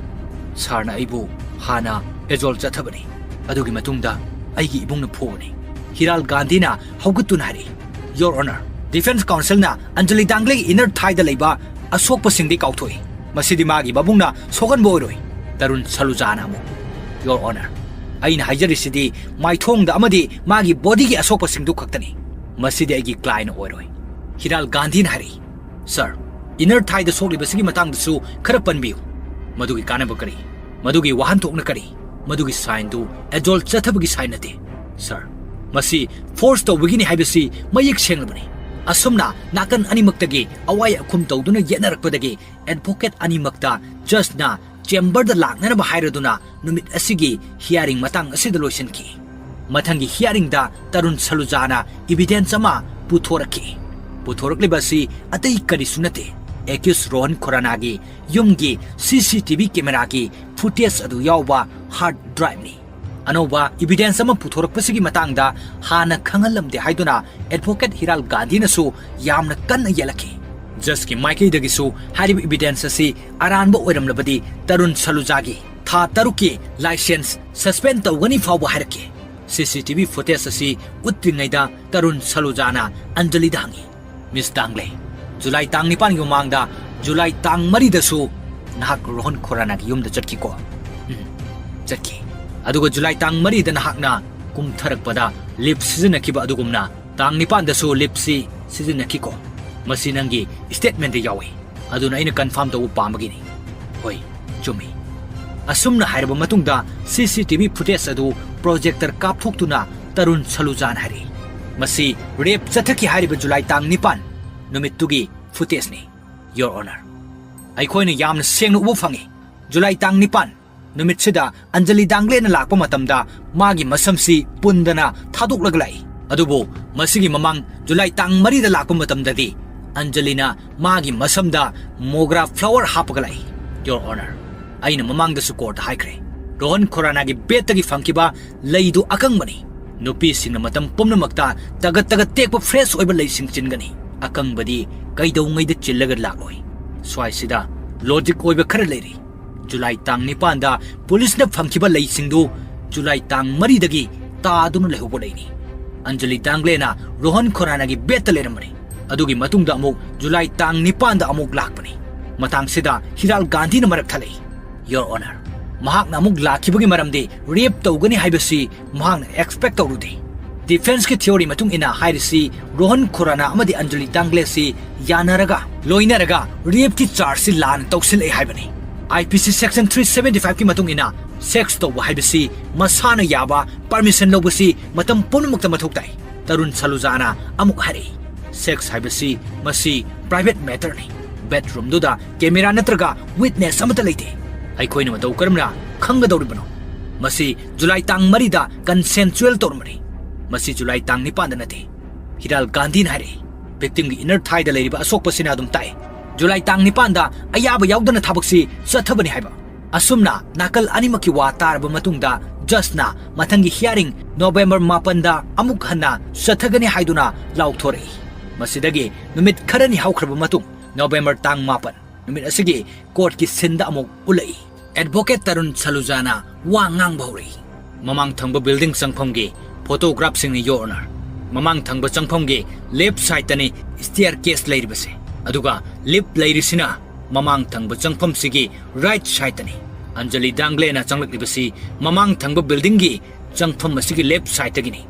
"ꯁꯥꯔꯅ ꯑꯩꯕꯨ ꯍꯥꯟꯅ ꯑꯦꯖꯣꯜ ꯆꯠꯊꯕꯅꯤ꯫ ꯑꯗꯨꯒꯤ ꯃꯇꯨꯡꯗ ꯑꯩꯒꯤ ꯏꯕꯨꯡꯅ ꯐꯨꯕꯅꯤ꯫" ꯍꯤꯔꯥꯜ ꯒꯥꯟꯙꯤꯅ ꯍꯧꯒꯠꯇꯨꯅ ꯍꯥꯏꯔꯛꯏ, "ꯌꯣꯔ ꯑꯣꯅꯔ, ꯗꯤꯐꯦꯟꯁ ꯀꯥꯎꯟꯁꯤꯜꯅ ꯑꯟꯖꯂꯤ ꯗꯥꯡꯒ꯭ꯂꯦꯒꯤ ꯏꯅꯔ ꯊꯥꯏꯗ ꯂꯩꯕ ꯑꯁꯣꯛꯄꯁꯤꯡꯗꯤ ꯀꯥꯎꯊꯣꯛꯏ꯫ ꯃꯁꯤꯗꯤ ꯃꯥꯒꯤ ꯃꯕꯨꯡꯅ ꯁꯣꯛꯍꯟꯕ ꯑꯣꯏꯔꯣꯏ꯫" ꯇꯔꯨꯟ ꯁꯂꯨꯖꯥꯅ ꯑꯃꯨꯛ, Your Honor, ꯑꯩꯅ ꯍꯥꯏꯖꯔꯤꯁꯤꯗꯤ ꯃꯥꯏꯊꯣꯡꯗ ꯑꯃꯗꯤ ꯃꯥꯒꯤ ꯕꯣꯗꯤꯒꯤ ꯑꯁꯣꯛꯄꯁꯤꯡꯗꯨ ꯈꯛꯇꯅꯤ꯫ ꯃꯁꯤꯗꯤ ꯑꯩꯒꯤ ꯀ꯭ꯂꯥꯏꯟ ꯑꯣꯏꯔꯣꯏ꯫ ꯍꯤꯔꯥꯜ ꯒꯥꯟꯙꯤꯅ ꯍꯥꯏꯔꯛꯏ, "ꯁꯔ, ꯏꯅꯔ ꯊꯥꯏꯗ ꯁꯣꯛꯂꯤꯕꯁꯤꯒꯤ ꯃꯇꯥꯡꯗꯁꯨ ꯈꯔ ꯄꯟꯕꯤꯌꯨ꯫ ꯃꯗꯨꯒꯤ ꯀꯥꯟꯅꯕ ꯀꯔꯤ? ꯃꯗꯨꯒꯤ ꯋꯥꯍꯟꯊꯣꯛꯅ ꯀꯔꯤ? ꯃꯗꯨꯒꯤ ꯁꯥꯏꯟꯗꯨ ꯑꯦꯖꯣꯜ ꯆꯠꯊꯕꯒꯤ ꯁꯥꯏꯟ ꯅꯠꯇꯦ, ꯁꯔ꯫ ꯃꯁꯤ ꯐꯣꯔꯁ ꯇꯧꯕꯒꯤꯅꯤ ꯍꯥꯏꯕꯁꯤ ꯃꯌꯦꯛ ꯁꯦꯡꯂꯕꯅꯤ꯫ ꯑꯁꯨꯝꯅ ꯅꯥꯀꯟ ꯑꯅꯤꯃꯛꯇꯒꯤ ꯑꯋꯥꯏ ꯑꯈꯨꯝ ꯇꯧꯗꯨꯅ ꯌꯦꯠꯅꯔꯛꯄꯗꯒꯤ ꯑꯦꯗꯚꯣꯀꯦꯠ ꯑꯅꯤꯃꯛꯇ ꯖꯖꯅ ꯆꯦꯝꯕꯔꯗ ꯂꯥꯛꯅꯅꯕ ꯍꯥꯏꯔꯗꯨꯅ ꯅꯨꯃꯤꯠ ꯑꯁꯤꯒꯤ ꯍꯤꯌꯥꯔꯤꯡ ꯃꯇꯥꯡ ꯑꯁꯤꯗ ꯂꯣꯏꯁꯤꯟꯈꯤ꯫ ꯃꯊꯪꯒꯤ ꯍꯤꯌꯥꯔꯤꯡꯗ ꯇꯔꯨꯟ ꯁꯂꯨꯖꯥꯅ ꯏꯕꯤꯗꯦꯟꯁ ꯑꯃ ꯄꯨꯊꯣꯔꯛꯈꯤ꯫ ꯄꯨꯊꯣꯔꯛꯂꯤꯕ ꯑꯁꯤ ꯑꯇꯩ ꯀꯔꯤꯁꯨ ꯅꯠꯇꯦ, ꯑꯦꯀ꯭ꯌꯨꯁ ꯔꯣꯍꯟ ꯈꯣꯔꯥꯅꯥꯒꯤ ꯌꯨꯝꯒꯤ ꯁꯤ ꯁꯤ ꯇꯤ ꯚꯤ ꯀꯦꯃꯦꯔꯥꯒꯤ ꯐꯨꯇꯦꯖ ꯑꯗꯨ ꯌꯥꯎꯕ ꯍꯥꯔꯗ ꯗ꯭ꯔꯥꯏꯚꯅꯤ꯫ ꯑꯅꯧꯕ ꯏꯕꯤꯗꯦꯟꯁ ꯑꯃ ꯄꯨꯊꯣꯔꯛꯄꯁꯤꯒꯤ ꯃꯇꯥꯡꯗ ꯍꯥꯟꯅ ꯈꯪꯍꯜꯂꯝꯗꯦ ꯍꯥꯏꯗꯨꯅ ꯑꯦꯗꯚꯣꯀꯦꯠ ꯍꯤꯔꯥꯜ ꯒꯥꯟꯙꯤꯅꯁꯨ ꯌꯥꯝꯅ ꯀꯟꯅ ꯌꯦꯠꯂꯛꯈꯤ꯫ ꯖꯖꯀꯤ ꯃꯥꯏꯀꯩꯗꯒꯤꯁꯨ ꯍꯥꯏꯔꯤꯕ ꯏꯕꯤꯗꯦꯟꯁ ꯑꯁꯤ ꯑꯔꯥꯟꯕ ꯑꯣꯏꯔꯝꯂꯕꯗꯤ ꯇꯔꯨꯟ ꯁꯂꯨꯖꯥꯒꯤ ꯊꯥ ꯇꯔꯨꯛꯀꯤ ꯂꯥꯏꯁꯦꯟꯁ ꯁꯁꯄꯦꯟ ꯇꯧꯒꯅꯤ ꯐꯥꯎꯕ ꯍꯥꯏꯔꯛꯈꯤ꯫ ꯁꯤ ꯁꯤ ꯇꯤ ꯚꯤ ꯐꯨꯇꯦꯖ ꯑꯁꯤ ꯎꯠꯇ꯭ꯔꯤꯉꯩꯗ ꯇꯔꯨꯟ ꯁꯂꯨꯖꯥꯅ ꯑꯟꯖꯂꯤꯗ ꯍꯪꯉꯤ, "ꯃꯤꯁ ꯗꯥꯡꯂꯦ, ꯖꯨꯂꯥꯏ ꯇꯥꯡ ꯅꯤꯄꯥꯟꯒꯤ ꯃꯃꯥꯡꯗ ꯖꯨꯂꯥꯏ ꯇꯥꯡ ꯃꯔꯤꯗꯁꯨ ꯅꯍꯥꯛ ꯔꯣꯍꯟ ꯈꯣꯔꯥꯅꯥꯒꯤ ꯌꯨꯝꯗ ꯆꯠꯈꯤꯀꯣ?" "ꯎꯝ, ꯆꯠꯈꯤ꯫ ꯑꯗꯨꯒ ꯖꯨꯂꯥꯏ ꯇꯥꯡ ꯃꯔꯤꯗ ꯅꯍꯥꯛꯅ ꯀꯨꯝꯊꯔꯛꯄꯗ ꯂꯤꯐ ꯁꯤꯖꯤꯟꯅꯈꯤꯕ ꯑꯗꯨꯒꯨꯝꯅ ꯇꯥꯡ ꯅꯤꯄꯥꯟꯗꯁꯨ ꯂꯤꯐꯁꯤ ꯁꯤꯖꯤꯟꯅꯈꯤꯀꯣ? ꯃꯁꯤ ꯅꯪꯒꯤ ꯁ꯭ꯇꯦꯠꯃꯦꯟꯗ ꯌꯥꯎꯏ꯫ ꯑꯗꯨꯅ ꯑꯩꯅ ꯀꯟꯐꯥꯔꯝ ꯇꯧꯕ ꯄꯥꯝꯕꯒꯤꯅꯤ꯫" "ꯍꯣꯏ, ꯆꯨꯝꯃꯤ꯫" ꯑꯁꯨꯝꯅ ꯍꯥꯏꯔꯕ ꯃꯇꯨꯡꯗ ꯁꯤ ꯁꯤ ꯇꯤ ꯚꯤ ꯐꯨꯇꯦꯖ ꯑꯗꯨ ꯄ꯭ꯔꯣꯖꯦꯛꯇꯔ ꯀꯥꯞꯊꯣꯛꯇꯨꯅ ꯇꯔꯨꯟ ꯁꯂꯨꯖꯥꯅ ꯍꯥꯏꯔꯛꯏ, "ꯃꯁꯤ ꯔꯦꯞ ꯆꯠꯊꯈꯤ ꯍꯥꯏꯔꯤꯕ ꯖꯨꯂꯥꯏ ꯇꯥꯡ ꯅꯤꯄꯥꯟ ꯅꯨꯃꯤꯠꯇꯨꯒꯤ ꯐꯨꯇꯦꯖꯅꯤ, ꯌꯣꯔ ꯑꯣꯅꯔ꯫ ꯑꯩꯈꯣꯏꯅ ꯌꯥꯝꯅ ꯁꯦꯡꯅ ꯎꯕ ꯐꯪꯉꯤ꯫ ꯖꯨꯂꯥꯏ ꯇꯥꯡ ꯅꯤꯄꯥꯟ ꯅꯨꯃꯤꯠꯁꯤꯗ ꯑꯟꯖꯂꯤ ꯗꯥꯡꯒ꯭ꯂꯦꯅ ꯂꯥꯛꯄ ꯃꯇꯝꯗ ꯃꯥꯒꯤ ꯃꯁꯝꯁꯤ ꯄꯨꯟꯗꯅ ꯊꯥꯗꯣꯛꯂꯒ ꯂꯥꯛꯏ꯫ ꯑꯗꯨꯕꯨ ꯃꯁꯤꯒꯤ ꯃꯃꯥꯡ ꯖꯨꯂꯥꯏ ꯇꯥꯡ ꯃꯔꯤꯗ ꯂꯥꯛꯄ ꯃꯇꯝꯗꯗꯤ ꯑꯟꯖꯂꯤꯅ ꯃꯥꯒꯤ ꯃꯁꯝꯗ ꯃꯣꯒ꯭ꯔꯥ ꯐ꯭ꯂꯥꯋꯔ ꯍꯥꯞꯄꯒ ꯂꯥꯛꯏ, ꯌꯣꯔ ꯑꯣꯅꯔ꯫ ꯑꯩꯅ ꯃꯃꯥꯡꯗꯁꯨ ꯀꯣꯔꯠꯇ ꯍꯥꯏꯈ꯭ꯔꯦ, ꯔꯣꯍꯟ ꯈꯣꯔꯥꯅꯥꯒꯤ ꯕꯦꯗꯇꯒꯤ ꯐꯪꯈꯤꯕ ꯂꯩꯗꯨ ꯑꯀꯪꯕꯅꯤ꯫ ꯅꯨꯄꯤꯁꯤꯡꯅ ꯃꯇꯝ ꯄꯨꯝꯅꯃꯛꯇ ꯇꯒꯠ ꯇꯒꯠ ꯇꯦꯛꯄ ꯐ꯭ꯔꯦꯁ ꯑꯣꯏꯕ ꯂꯩꯁꯤꯡ ꯆꯤꯟꯒꯅꯤ꯫ ꯑꯀꯪꯕꯗꯤ ꯀꯩꯗꯧꯉꯩꯗ ꯆꯤꯜꯂꯒ ꯂꯥꯛꯂꯣꯏ꯫ ꯁ꯭ꯋꯥꯏꯁꯤꯗ ꯂꯣꯖꯤꯛ ꯑꯣꯏꯕ ꯈꯔ ꯂꯩꯔꯤ꯫ ꯖꯨꯂꯥꯏ ꯇꯥꯡ ꯅꯤꯄꯥꯟꯗ ꯄꯨꯂꯤꯁꯅ ꯐꯪꯈꯤꯕ ꯂꯩꯁꯤꯡꯗꯨ ꯖꯨꯂꯥꯏ ꯇꯥꯡ ꯃꯔꯤꯗꯒꯤ ꯇꯥꯗꯨꯅ ꯂꯩꯍꯧꯕ ꯂꯩꯅꯤ꯫ ꯑꯟꯖꯂꯤ ꯗꯥꯡꯒ꯭ꯂꯦꯅ ꯔꯣꯍꯟ ꯈꯣꯔꯥꯅꯥꯒꯤ ꯕꯦꯗꯇ ꯂꯩꯔꯝꯕꯅꯤ꯫ ꯑꯗꯨꯒꯤ ꯃꯇꯨꯡꯗ ꯑꯃꯨꯛ ꯖꯨꯂꯥꯏ ꯇꯥꯡ ꯅꯤꯄꯥꯟꯗ ꯑꯃꯨꯛ ꯂꯥꯛꯄꯅꯤ꯫ ꯃꯇꯥꯡꯁꯤꯗ ꯍꯤꯔꯥꯜ ꯒꯥꯟꯙꯤꯅ ꯃꯔꯛ ꯊꯠꯂꯛꯏ, ꯌꯣꯔ ꯑꯣꯅꯔ, ꯃꯍꯥꯛꯅ ꯑꯃꯨꯛ ꯂꯥꯛꯈꯤꯕꯒꯤ ꯃꯔꯝꯗꯤ rape ꯇꯧꯒꯅꯤ ꯍꯥꯏꯕꯁꯤ ꯃꯍꯥꯛꯅ expect ꯇꯧꯔꯨꯗꯦ꯫ Defenceꯀꯤ theory ꯃꯇꯨꯡ ꯏꯟꯅ ꯍꯥꯏꯔꯤꯁꯤ, ꯔꯣꯍꯟ ꯈꯨꯔꯥꯅꯥ ꯑꯃꯗꯤ ꯑꯟꯖꯂꯤ ꯗꯥꯡꯒ꯭ꯂꯦꯁꯤ ꯌꯥꯅꯔꯒ, ꯂꯣꯏꯅꯔꯒ rapeꯀꯤ chargeꯁꯤ ꯂꯥꯟꯅ ꯇꯧꯁꯤꯜꯂꯛꯑꯦ ꯍꯥꯏꯕꯅꯤ꯫ IPC section three seventy fiveꯀꯤ ꯃꯇꯨꯡ ꯏꯟꯅ sex ꯇꯧꯕ ꯍꯥꯏꯕꯁꯤ ꯃꯁꯥꯅ ꯌꯥꯕ permission ꯂꯧꯕꯁꯤ ꯃꯇꯝ ꯄꯨꯝꯅꯃꯛꯇ ꯃꯊꯧ ꯇꯥꯏ꯫ ꯇꯔꯨꯟ ꯁꯂꯨꯖꯥꯅ ꯑꯃꯨꯛ ꯍꯥꯏꯔꯛꯏ, sex ꯍꯥꯏꯕꯁꯤ ꯃꯁꯤ private matterꯅꯤ꯫ Bedroomꯗꯨꯗ camera ꯅꯠꯇ꯭ꯔꯒ witness ꯑꯃꯠꯇ ꯂꯩꯇꯦ꯫ ꯑꯩꯈꯣꯏꯅ ꯃꯇꯧ ꯀꯔꯝꯅ ꯈꯪꯒꯗꯧꯔꯤꯕꯅꯣ? ꯃꯁꯤ ꯖꯨꯂꯥꯏ ꯇꯥꯡ ꯃꯔꯤꯗ consensual ꯇꯧꯔꯝꯕꯅꯤ꯫ ꯃꯁꯤ ꯖꯨꯂꯥꯏ ꯇꯥꯡ ꯅꯤꯄꯥꯟꯗ ꯅꯠꯇꯦ꯫ ꯍꯤꯔꯥꯜ ꯒꯥꯟꯙꯤꯅ ꯍꯥꯏꯔꯛꯏ, victimꯒꯤ inner thighꯗ ꯂꯩꯔꯤꯕ ꯑꯁꯣꯛꯄꯁꯤꯅ ꯑꯗꯨꯝ ꯇꯥꯛꯏ, ꯖꯨꯂꯥꯏ ꯇꯥꯡ ꯅꯤꯄꯥꯟꯗ ꯑꯌꯥꯕ ꯌꯥꯎꯗꯅ ꯊꯕꯛꯁꯤ ꯆꯠꯊꯕꯅꯤ ꯍꯥꯏꯕ꯫ ꯑꯁꯨꯝꯅ ꯅꯥꯀꯜ ꯑꯅꯤꯃꯛꯀꯤ ꯋꯥ ꯇꯥꯔꯕ ꯃꯇꯨꯡꯗ judgeꯅ ꯃꯊꯪꯒꯤ hearing November ꯃꯥꯄꯟꯗ ꯑꯃꯨꯛ ꯍꯟꯅ ꯆꯠꯊꯒꯅꯤ ꯍꯥꯏꯗꯨꯅ ꯂꯥꯎꯊꯣꯔꯛꯏ꯫ ꯃꯁꯤꯗꯒꯤ ꯅꯨꯃꯤꯠ ꯈꯔꯅꯤ ꯍꯧꯈ꯭ꯔꯕ ꯃꯇꯨꯡ, November ꯇꯥꯡ ꯃꯥꯄꯟ ꯅꯨꯃꯤꯠ ꯑꯁꯤꯒꯤ courtꯀꯤ sceneꯗ ꯑꯃꯨꯛ ꯎꯠꯂꯛꯏ꯫ Advocate ꯇꯔꯨꯟ ꯁꯂꯨꯖꯥꯅ ꯋꯥ ꯉꯥꯡꯕ ꯍꯧꯔꯛꯏ꯫ ꯃꯃꯥꯡ ꯊꯪꯕ building ꯆꯪꯐꯝꯒꯤ photographꯁꯤꯡꯅꯤ, Your Honour꯫ ꯃꯃꯥꯡ ꯊꯪꯕ ꯆꯪꯐꯝꯒꯤ left sideꯇꯅꯤ staircase ꯂꯩꯔꯤꯕꯁꯦ, ꯑꯗꯨꯒ lift ꯂꯩꯔꯤꯁꯤꯅ ꯃꯃꯥꯡ ꯊꯪꯕ ꯆꯪꯐꯝꯁꯤꯒꯤ right sideꯇꯅꯤ꯫ ꯑꯟꯖꯂꯤ ꯗꯥꯡꯒ꯭ꯂꯦꯅ ꯆꯪꯂꯛꯂꯤꯕꯁꯤ ꯃꯃꯥꯡ ꯊꯪꯕ buildingꯒꯤ ꯆꯪꯐꯝ ꯑꯁꯤꯒꯤ left sideꯇꯒꯤꯅꯤ,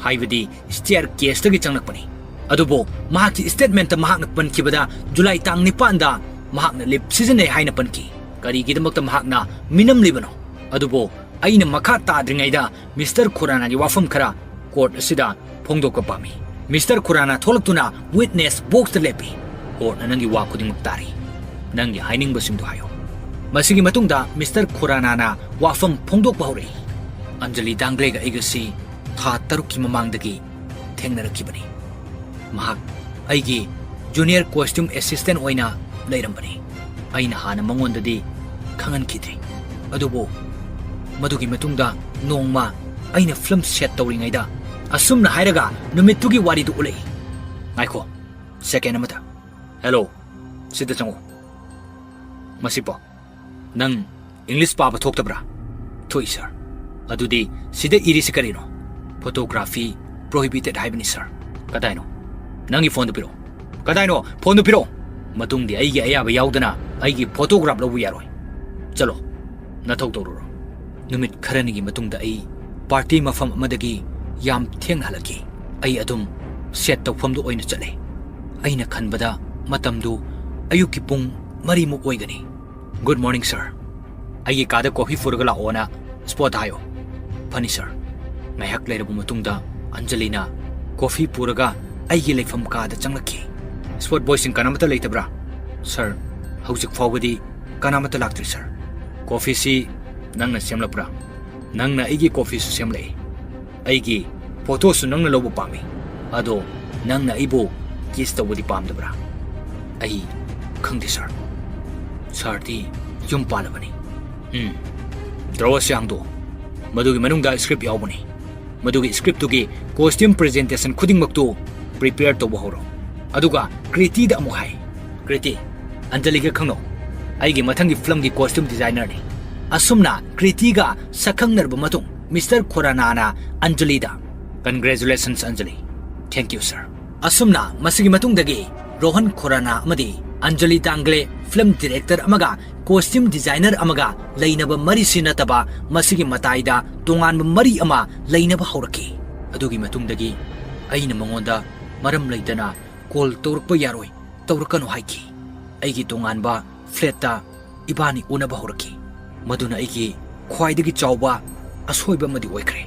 ꯍꯥꯏꯕꯗꯤ staircaseꯇꯒꯤ ꯆꯪꯂꯛꯄꯅꯤ꯫ ꯑꯗꯨꯕꯨ ꯃꯍꯥꯛꯀꯤ statementꯇ ꯃꯍꯥꯛꯅ ꯄꯟꯈꯤꯕꯗ ꯖꯨꯂꯥꯏ ꯇꯥꯡ ꯅꯤꯄꯥꯟꯗ ꯃꯍꯥꯛꯅ lift ꯁꯤꯖꯤꯟꯅꯩ ꯍꯥꯏꯅ ꯄꯟꯈꯤ꯫ ꯀꯔꯤꯒꯤꯗꯃꯛꯇ ꯃꯍꯥꯛꯅ ꯃꯤꯅꯝꯂꯤꯕꯅꯣ? ꯑꯗꯨꯕꯨ ꯑꯩꯅ ꯃꯈꯥ ꯇꯥꯗ꯭ꯔꯤꯉꯩꯗ Mister ꯈꯨꯔꯥꯅꯥꯒꯤ ꯋꯥꯐꯝ ꯈꯔ court ꯑꯁꯤꯗ ꯐꯣꯡꯗꯣꯛꯄ ꯄꯥꯝꯃꯤ꯫ Mister Khurrana ꯊꯣꯛꯂꯛꯇꯨꯅ witness boxꯇ ꯂꯦꯞꯄꯤ꯫ Courtꯅ ꯅꯪꯒꯤ ꯋꯥ ꯈꯨꯗꯤꯡꯃꯛ ꯇꯥꯔꯤ꯫ ꯅꯪꯒꯤ ꯍꯥꯏꯅꯤꯡꯕꯁꯤꯡꯗꯨ ꯍꯥꯏꯌꯨ꯫ ꯃꯁꯤꯒꯤ ꯃꯇꯨꯡꯗ Mister ꯈꯨꯔꯥꯅꯥꯅ ꯋꯥꯐꯝ ꯐꯣꯡꯗꯣꯛꯄ ꯍꯧꯔꯛꯏ꯫ ꯑꯟꯖꯂꯤ ꯗꯥꯡꯒ꯭ꯂꯦꯒ ꯑꯩꯒꯁꯤ ꯊꯥ ꯇꯔꯨꯛꯀꯤ ꯃꯃꯥꯡꯗꯒꯤ ꯊꯦꯡꯅꯔꯛꯈꯤꯕꯅꯤ꯫ ꯃꯍꯥꯛ ꯑꯩꯒꯤ junior costume assistant ꯑꯣꯏꯅ ꯂꯩꯔꯝꯕꯅꯤ꯫ ꯑꯩꯅ ꯍꯥꯟꯅ ꯃꯉꯣꯟꯗꯗꯤ ꯈꯪꯍꯟꯈꯤꯗ꯭ꯔꯤ꯫ ꯑꯗꯨꯕꯨ ꯃꯗꯨꯒꯤ ꯃꯇꯨꯡꯗ ꯅꯣꯡꯃ ꯑꯩꯅ film set ꯇꯧꯔꯤꯉꯩꯗ ꯑꯁꯨꯝꯅ ꯍꯥꯏꯔꯒ ꯅꯨꯃꯤꯠꯇꯨꯒꯤ ꯋꯥꯔꯤꯗꯨ ꯎꯠꯂꯛꯏ꯫ ꯉꯥꯏꯈꯣ, second ꯑꯃꯗ꯫ Hello, ꯁꯤꯗ ꯆꯪꯉꯨ꯫ ꯃꯁꯤ ꯄꯥꯎ꯫ ꯅꯪ English ꯄꯥꯕ ꯊꯣꯛꯇꯕ꯭ꯔꯥ? ꯊꯣꯛꯏ, sir꯫ ꯑꯗꯨꯗꯤ ꯁꯤꯗ ꯏꯔꯤꯁꯤ ꯀꯔꯤꯅꯣ? Photography prohibited ꯍꯥꯏꯕꯅꯤ, sir꯫ ꯀꯗꯥꯏꯅꯣ? ꯅꯪꯒꯤ phoneꯗꯨ ꯄꯤꯔꯛꯑꯣ꯫ ꯀꯗꯥꯏꯅꯣ? Phoneꯗꯨ ꯄꯤꯔꯛꯑꯣ꯫ ꯃꯇꯨꯡꯗꯤ ꯑꯩꯒꯤ ꯑꯌꯥꯕ ꯌꯥꯎꯗꯅ ꯑꯩꯒꯤ photograph ꯂꯧꯕ ꯌꯥꯔꯣꯏ꯫ ꯆꯠꯂꯣ꯫ ꯅꯊꯧ ꯇꯧꯔꯨꯔꯣ꯫ ꯅꯨꯃꯤꯠ ꯈꯔꯅꯤꯒꯤ ꯃꯇꯨꯡꯗ ꯑꯩ ꯄꯥꯔꯇꯤ ꯃꯐꯝ ꯑꯃꯗꯒꯤ ꯌꯥꯝ ꯊꯦꯡꯅ ꯍꯜꯂꯛꯈꯤ꯫ ꯑꯩ ꯑꯗꯨꯝ ꯁꯦꯠ ꯇꯧꯐꯝꯗꯨ ꯑꯣꯏꯅ ꯆꯠꯂꯦ꯫ ꯑꯩꯅ ꯈꯟꯕꯗ ꯃꯇꯝꯗꯨ ꯑꯌꯨꯛꯀꯤ ꯄꯨꯡ ꯃꯔꯤꯃꯨꯛ ꯑꯣꯏꯒꯅꯤ꯫ "Good morning, sir꯫ ꯑꯩꯒꯤ ꯀꯥꯗ ꯀꯣꯐꯤ ꯄꯨꯔꯒ ꯂꯥꯛꯑꯣꯅ ꯁ꯭ꯄꯣꯠꯇ ꯍꯥꯏꯌꯣ꯫" "ꯐꯅꯤ, ꯁꯔ꯫" ꯉꯥꯏꯍꯥꯛ ꯂꯩꯔꯕ ꯃꯇꯨꯡꯗ ꯑꯟꯖꯂꯤꯅ ꯀꯣꯐꯤ ꯄꯨꯔꯒ ꯑꯩꯒꯤ ꯂꯩꯐꯝ ꯀꯥꯗ ꯆꯪꯂꯛꯈꯤ꯫ "ꯁ꯭ꯄꯣꯠ ꯕꯣꯏꯁꯤꯡ ꯀꯅꯥꯃꯠꯇ ꯂꯩꯇꯕ꯭ꯔꯥ?" "ꯁꯔ, ꯍꯧꯖꯤꯛ ꯐꯥꯎꯕꯗꯤ ꯀꯅꯥꯃꯠꯇ ꯂꯥꯛꯇ꯭ꯔꯤ, ꯁꯔ꯫ ꯀꯣꯐꯤꯁꯤ ꯅꯪꯅ ꯁꯦꯝꯂꯛꯄ꯭ꯔꯥ?" "ꯅꯪꯅ ꯑꯩꯒꯤ ꯀꯣꯐꯤꯁꯨ ꯁꯦꯝꯂꯛꯏ꯫ ꯑꯩꯒꯤ ꯐꯣꯇꯣꯁꯨ ꯅꯪꯅ ꯂꯧꯕ ꯄꯥꯝꯃꯤ꯫ ꯑꯗꯣ ꯅꯪꯅ ꯑꯩꯕꯨ ꯀꯤꯁ ꯇꯧꯕꯗꯤ ꯄꯥꯝꯗꯕ꯭ꯔꯥ?" "ꯑꯩ ꯈꯪꯗꯦ, ꯁꯔ꯫ ꯁꯔꯗꯤ ꯌꯨꯝ ꯄꯥꯜꯂꯕꯅꯤ꯫" "ꯎꯝ꯫ ꯗ꯭ꯔꯣꯋꯔꯁꯦ ꯍꯥꯡꯗꯣꯛꯑꯣ꯫ ꯃꯗꯨꯒꯤ ꯃꯅꯨꯡꯗ ꯁ꯭ꯀ꯭ꯔꯤꯞ ꯌꯥꯎꯕꯅꯤ꯫ ꯃꯗꯨꯒꯤ ꯁ꯭ꯀ꯭ꯔꯤꯞꯇꯨꯒꯤ ꯀꯣꯁꯇ꯭ꯌꯨꯝ ꯄ꯭ꯔꯖꯦꯟꯇꯦꯁꯟ ꯈꯨꯗꯤꯡꯃꯛꯇꯨ ꯄ꯭ꯔꯤꯄꯦꯌꯔ ꯇꯧꯕ ꯍꯧꯔꯣ꯫" ꯑꯗꯨꯒ ꯀ꯭ꯔꯤꯇꯤꯗ ꯑꯃꯨꯛ ꯍꯥꯏ, "ꯀ꯭ꯔꯤꯇꯤ, ꯑꯟꯖꯂꯤꯒ ꯈꯪꯅꯧ꯫ ꯑꯩꯒꯤ ꯃꯊꯪꯒꯤ ꯐꯤꯂꯝꯒꯤ ꯀꯣꯁꯇ꯭ꯌꯨꯝ ꯗꯤꯖꯥꯏꯅꯔꯅꯤ꯫ ꯑꯁꯨꯝꯅ ꯀ꯭ꯔꯤꯇꯤꯒ ꯁꯛꯈꯪꯅꯔꯕ ꯃꯇꯨꯡ, ꯃꯤꯁꯇꯔ ꯈꯣꯔꯥꯅꯥꯅ ꯑꯟꯖꯂꯤꯗ, "Congratulations, Anjali. Thank you, sir꯫" ꯑꯁꯨꯝꯅ ꯃꯁꯤꯒꯤ ꯃꯇꯨꯡꯗꯒꯤ ꯔꯣꯍꯟ ꯈꯣꯔꯥꯅꯥ ꯑꯃꯗꯤ ꯑꯟꯖꯂꯤ ꯗꯥꯡꯒ꯭ꯂꯦ, ꯐꯤꯂꯝ ꯗꯤꯔꯦꯛꯇꯔ ꯑꯃꯒ ꯀꯣꯁꯇ꯭ꯌꯨꯝ ꯗꯤꯖꯥꯏꯅꯔ ꯑꯃꯒ ꯂꯩꯅꯕ ꯃꯔꯤꯁꯤ ꯅꯠꯇꯕ, ꯃꯁꯤꯒꯤ ꯃꯇꯥꯏꯗ ꯇꯣꯉꯥꯟꯕ ꯃꯔꯤ ꯑꯃ ꯂꯩꯅꯕ ꯍꯧꯔꯛꯈꯤ꯫ ꯑꯗꯨꯒꯤ ꯃꯇꯨꯡꯗꯒꯤ ꯑꯩꯅ ꯃꯉꯣꯟꯗ ꯃꯔꯝ ꯂꯩꯇꯅ ꯀꯣꯜ ꯇꯧꯔꯛꯄ ꯌꯥꯔꯣꯏ, ꯇꯧꯔꯛꯀꯅꯨ ꯍꯥꯏꯈꯤ꯫ ꯑꯩꯒꯤ ꯇꯣꯉꯥꯟꯕ ꯐ꯭ꯂꯦꯠꯇ ꯏꯕꯥꯅꯤ ꯎꯅꯕ ꯍꯧꯔꯛꯈꯤ꯫ ꯃꯗꯨꯅ ꯑꯩꯒꯤ ꯈ꯭ꯋꯥꯏꯗꯒꯤ ꯆꯥꯎꯕ ꯑꯁꯣꯏꯕ ꯑꯃꯗꯤ ꯑꯣꯏꯈ꯭ꯔꯦ꯫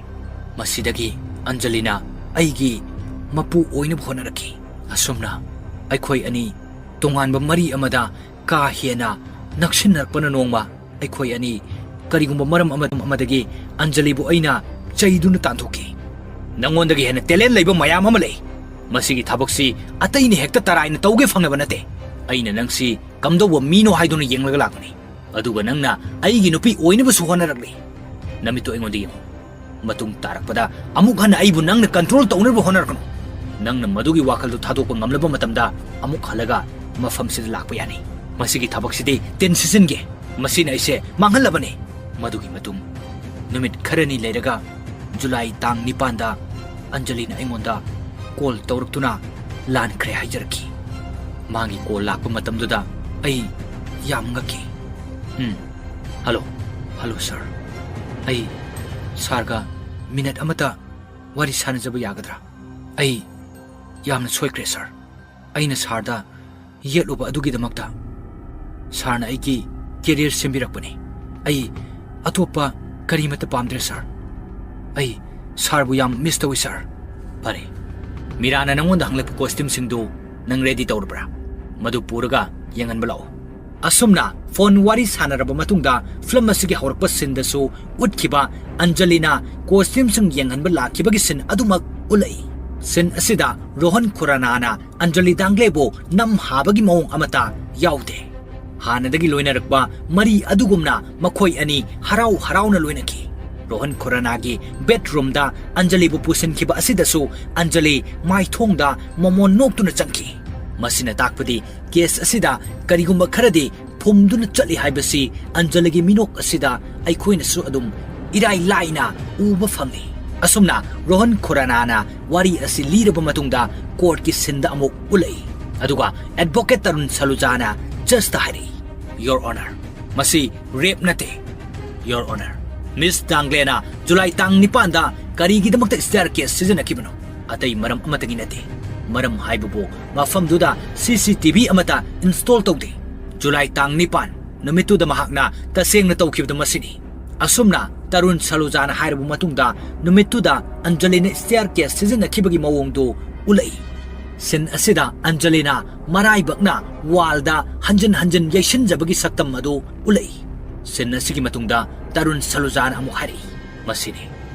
ꯃꯁꯤꯗꯒꯤ ꯑꯟꯖꯂꯤꯅ ꯑꯩꯒꯤ ꯃꯄꯨ ꯑꯣꯏꯅꯕ ꯍꯣꯠꯅꯔꯛꯈꯤ꯫ ꯑꯁꯨꯝꯅ ꯑꯩꯈꯣꯏ ꯑꯅꯤ ꯇꯣꯉꯥꯟꯕ ꯃꯔꯤ ꯑꯃꯗ ꯀꯥ ꯍꯦꯟꯅ ꯅꯛꯁꯤꯟꯅꯔꯛꯄꯅ ꯅꯣꯡꯃ ꯑꯩꯈꯣꯏ ꯑꯅꯤ ꯀꯔꯤꯒꯨꯝꯕ ꯃꯔꯝ ꯑꯃ ꯑꯃꯗꯒꯤ ꯑꯟꯖꯂꯤꯕꯨ ꯑꯩꯅ ꯆꯩꯗꯨꯅ ꯇꯥꯟꯊꯣꯛꯈꯤ꯫ "ꯅꯉꯣꯟꯗꯒꯤ ꯍꯦꯟꯅ ꯇꯦꯂꯦꯟ ꯂꯩꯕ ꯃꯌꯥꯝ ꯑꯃ ꯂꯩ꯫ ꯃꯁꯤꯒꯤ ꯊꯕꯛꯁꯤ ꯑꯇꯩꯅ ꯍꯦꯛꯇ ꯇꯔꯥꯏꯅ ꯇꯧꯒꯦ ꯐꯪꯅꯕ ꯅꯠꯇꯦ꯫ ꯑꯩꯅ ꯅꯪꯁꯤ ꯀꯝꯗꯧꯕ ꯃꯤꯅꯣ ꯍꯥꯏꯗꯨꯅ ꯌꯦꯡꯂꯒ ꯂꯥꯛꯄꯅꯤ꯫ ꯑꯗꯨꯒ ꯅꯪꯅ ꯑꯩꯒꯤ ꯅꯨꯄꯤ ꯑꯣꯏꯅꯕꯁꯨ ꯍꯣꯠꯅꯔꯛꯂꯤ꯫ ꯅꯃꯤꯠꯇꯨ ꯑꯩꯉꯣꯟꯗ ꯌꯦꯡꯉꯨ꯫ ꯃꯇꯨꯡ ꯇꯥꯔꯛꯄꯗ ꯑꯃꯨꯛ ꯍꯟꯅ ꯑꯩꯕꯨ ꯅꯪꯅ ꯀꯟꯇ꯭ꯔꯣꯜ ꯇꯧꯅꯕ ꯍꯣꯠꯅꯔꯛꯀꯅꯨ꯫ ꯅꯪꯅ ꯃꯗꯨꯒꯤ ꯋꯥꯈꯜꯗꯨ ꯊꯥꯗꯣꯛꯄ ꯉꯝꯂꯕ ꯃꯇꯝꯗ ꯑꯃꯨꯛ ꯍꯜꯂꯒ ꯃꯐꯝꯁꯤꯗ ꯂꯥꯛꯄ ꯌꯥꯅꯤ꯫ ꯃꯁꯤꯒꯤ ꯊꯕꯛꯁꯤꯗꯤ ꯇꯤꯟ ꯁꯤꯠꯆꯤꯟꯒꯦ꯫ ꯃꯁꯤꯅ ꯑꯩꯁꯦ ꯃꯥꯡꯍꯜꯂꯕꯅꯤ꯫" ꯃꯗꯨꯒꯤ ꯃꯇꯨꯡ ꯅꯨꯃꯤꯠ ꯈꯔꯅꯤ ꯂꯩꯔꯒ ꯖꯨꯂꯥꯏ ꯇꯥꯡ ꯅꯤꯄꯥꯟꯗ ꯑꯟꯖꯂꯤꯅ ꯑꯩꯉꯣꯟꯗ ꯀꯣꯜ ꯇꯧꯔꯛꯇꯨꯅ ꯂꯥꯟꯈ꯭ꯔꯦ ꯍꯥꯏꯖꯔꯛꯈꯤ꯫ ꯃꯥꯒꯤ ꯀꯣꯜ ꯂꯥꯛꯄ ꯃꯇꯝꯗꯨꯗ ꯑꯩ ꯌꯥꯝ ꯉꯛꯈꯤ꯫ "ꯎꯝ, ꯍꯜꯂꯣ, ꯍꯜꯂꯣ ꯁꯥꯔ, ꯑꯩ ꯁꯥꯔꯒ ꯃꯤꯅꯠ ꯑꯃꯇ ꯋꯥꯔꯤ ꯁꯥꯟꯅꯖꯕ ꯌꯥꯒꯗ꯭ꯔꯥ? ꯑꯩ ꯌꯥꯝꯅ ꯁꯣꯏꯈ꯭ꯔꯦ ꯁꯥꯔ꯫ ꯑꯩꯅ ꯁꯥꯔꯗ ꯌꯦꯠꯂꯨꯕ ꯑꯗꯨꯒꯤꯗꯃꯛꯇ ꯁꯥꯔꯅ ꯑꯩꯒꯤ ꯀꯦꯔꯤꯌꯔ ꯁꯦꯝꯕꯤꯔꯛꯄꯅꯤ꯫ ꯑꯩ ꯑꯇꯣꯞꯄ ꯀꯔꯤꯃꯠꯇ ꯄꯥꯝꯗ꯭ꯔꯦ ꯁꯥꯔ꯫ ꯑꯩ ꯁꯥꯔꯕꯨ ꯌꯥꯝ ꯃꯤꯁ ꯇꯧꯏ ꯁꯥꯔ꯫ ꯐꯔꯦ, ꯃꯤꯔꯥꯅ ꯅꯪꯉꯣꯟꯗ ꯍꯪꯂꯛꯄ ꯀꯣꯁꯇ꯭ꯌꯨꯝꯁꯤꯡꯗꯨ ꯅꯪ ꯔꯦꯗꯤ ꯇꯧꯔꯕ꯭ꯔꯥ? ꯃꯗꯨ ꯄꯨꯔꯒ ꯌꯦꯡꯍꯟꯕ ꯂꯥꯛꯑꯣ꯫ ꯑꯁꯨꯝꯅ ꯐꯣꯟ ꯋꯥꯔꯤ ꯁꯥꯟꯅꯔꯕ ꯃꯇꯨꯡꯗ ꯐꯤꯂꯝ ꯑꯁꯤꯒꯤ ꯍꯧꯔꯛꯄ ꯁꯤꯟꯗꯁꯨ ꯎꯠꯈꯤꯕ ꯑꯟꯖꯂꯤꯅ ꯀꯣꯁꯇ꯭ꯌꯨꯝꯁꯤꯡ ꯌꯦꯡꯍꯟꯕ ꯂꯥꯛꯈꯤꯕꯒꯤ ꯁꯤꯟ ꯑꯗꯨꯃꯛ ꯎꯠꯂꯛꯏ꯫ ꯁꯤꯟ ꯑꯁꯤꯗ ꯔꯣꯍꯟ ꯈꯨꯔꯥꯅꯥꯅ ꯑꯟꯖꯂꯤ ꯗꯥꯡꯒ꯭ꯂꯦꯕꯨ ꯅꯝꯍꯥꯕꯒꯤ ꯃꯑꯣꯡ ꯑꯃꯠꯇ ꯌꯥꯎꯗꯦ꯫ ꯍꯥꯟꯅꯗꯒꯤ ꯂꯣꯏꯅꯔꯛꯄ ꯃꯔꯤ ꯑꯗꯨꯒꯨꯝꯅ ꯃꯈꯣꯏ ꯑꯅꯤ ꯍꯔꯥꯎ ꯍꯔꯥꯎꯅ ꯂꯣꯏꯅꯈꯤ꯫ ꯔꯣꯍꯟ ꯈꯨꯔꯥꯅꯥꯒꯤ ꯕꯦꯗꯔꯨꯝꯗ ꯑꯟꯖꯂꯤꯕꯨ ꯄꯨꯁꯤꯟꯈꯤꯕ ꯑꯁꯤꯗꯁꯨ ꯑꯟꯖꯂꯤ ꯃꯥꯏꯊꯣꯡꯗ ꯃꯃꯣꯟ ꯅꯣꯛꯇꯨꯅ ꯆꯪꯈꯤ꯫ ꯃꯁꯤꯅ ꯇꯥꯛꯄꯗꯤ ꯀꯦꯁ ꯑꯁꯤꯗ ꯀꯔꯤꯒꯨꯝꯕ ꯈꯔꯗꯤ ꯐꯨꯝꯗꯨꯅ ꯆꯠꯂꯤ ꯍꯥꯏꯕꯁꯤ ꯑꯟꯖꯂꯤꯒꯤ ꯃꯤꯅꯣꯛ ꯑꯁꯤꯗ ꯑꯩꯈꯣꯏꯅꯁꯨ ꯑꯗꯨꯝ ꯏꯔꯥꯏ ꯂꯥꯏꯅ ꯎꯕ ꯐꯪꯏ꯫ ꯑꯁꯨꯝꯅ ꯔꯣꯍꯟ ꯈꯨꯔꯥꯅꯥꯅ ꯋꯥꯔꯤ ꯑꯁꯤ ꯂꯤꯔꯕ ꯃꯇꯨꯡꯗ ꯀꯣꯔꯠꯀꯤ ꯁꯤꯟꯗ ꯑꯃꯨꯛ ꯎꯠꯂꯛꯏ꯫ ꯑꯗꯨꯒ ꯑꯦꯗꯚꯣꯀꯦꯠ ꯇꯔꯨꯟ ꯁꯂꯨꯖꯥꯅ ꯖꯖꯇ ꯍꯥꯏꯔꯛꯏ, "ꯌꯣꯔ ꯑꯣꯅꯔ, ꯃꯁꯤ ꯔꯦꯞ ꯅꯠꯇꯦ꯫ ꯌꯣꯔ ꯑꯣꯅꯔ, ꯃꯤꯁ ꯗꯥꯡꯒ꯭ꯂꯦꯅ ꯖꯨꯂꯥꯏ ꯇꯥꯡ ꯅꯤꯄꯥꯟꯗ ꯀꯔꯤꯒꯤꯗꯃꯛꯇ ꯁ꯭ꯇꯦꯌꯔ ꯀꯦꯁ ꯁꯤꯖꯤꯟꯅꯈꯤꯕꯅꯣ? ꯑꯇꯩ ꯃꯔꯝ ꯑꯃꯠꯇꯒꯤ ꯅꯠꯇꯦ꯫ ꯃꯔꯝ ꯍꯥꯏꯕꯕꯨ ꯃꯐꯝꯗꯨꯗ ꯁꯤ ꯁꯤ ꯇꯤ ꯚꯤ ꯑꯃꯠꯇ ꯏꯟꯁꯇꯣꯜ ꯇꯧꯗꯦ꯫ ꯖꯨꯂꯥꯏ ꯇꯥꯡ ꯅꯤꯄꯥꯟ ꯅꯨꯃꯤꯠꯇꯨꯗ ꯃꯍꯥꯛꯅ ꯇꯁꯦꯡꯅ ꯇꯧꯈꯤꯕꯗꯨ ꯃꯁꯤꯅꯤ꯫" ꯑꯁꯨꯝꯅ ꯇꯔꯨꯟ ꯁꯂꯨꯖꯥꯅ ꯍꯥꯏꯔꯕ ꯃꯇꯨꯡꯗ ꯅꯨꯃꯤꯠꯇꯨꯗ ꯑꯟꯖꯂꯤꯅ ꯁ꯭ꯇꯦꯌꯔ ꯀꯦꯁ ꯁꯤꯖꯤꯟꯅꯈꯤꯕꯒꯤ ꯃꯑꯣꯡꯗꯨ ꯎꯠꯂꯛꯏ꯫ ꯁꯤꯟ ꯑꯁꯤꯗ ꯑꯟꯖꯂꯤꯅ ꯃꯔꯥꯏꯕꯛꯅ ꯋꯥꯜꯗ ꯍꯟꯖꯤꯟ ꯍꯟꯖꯤꯟ ꯌꯩꯁꯤꯟꯖꯕꯒꯤ ꯁꯛꯇꯝ ꯑꯗꯨ ꯎꯠꯂꯛꯏ꯫ ꯁꯤꯟ ꯑꯁꯤꯒꯤ ꯃꯇꯨꯡꯗ ꯇꯔꯨꯟ ꯁꯂꯨꯖꯥꯅ ꯑꯃꯨꯛ ꯍꯥꯏꯔꯛꯏ, "ꯃꯁꯤꯅꯤ꯫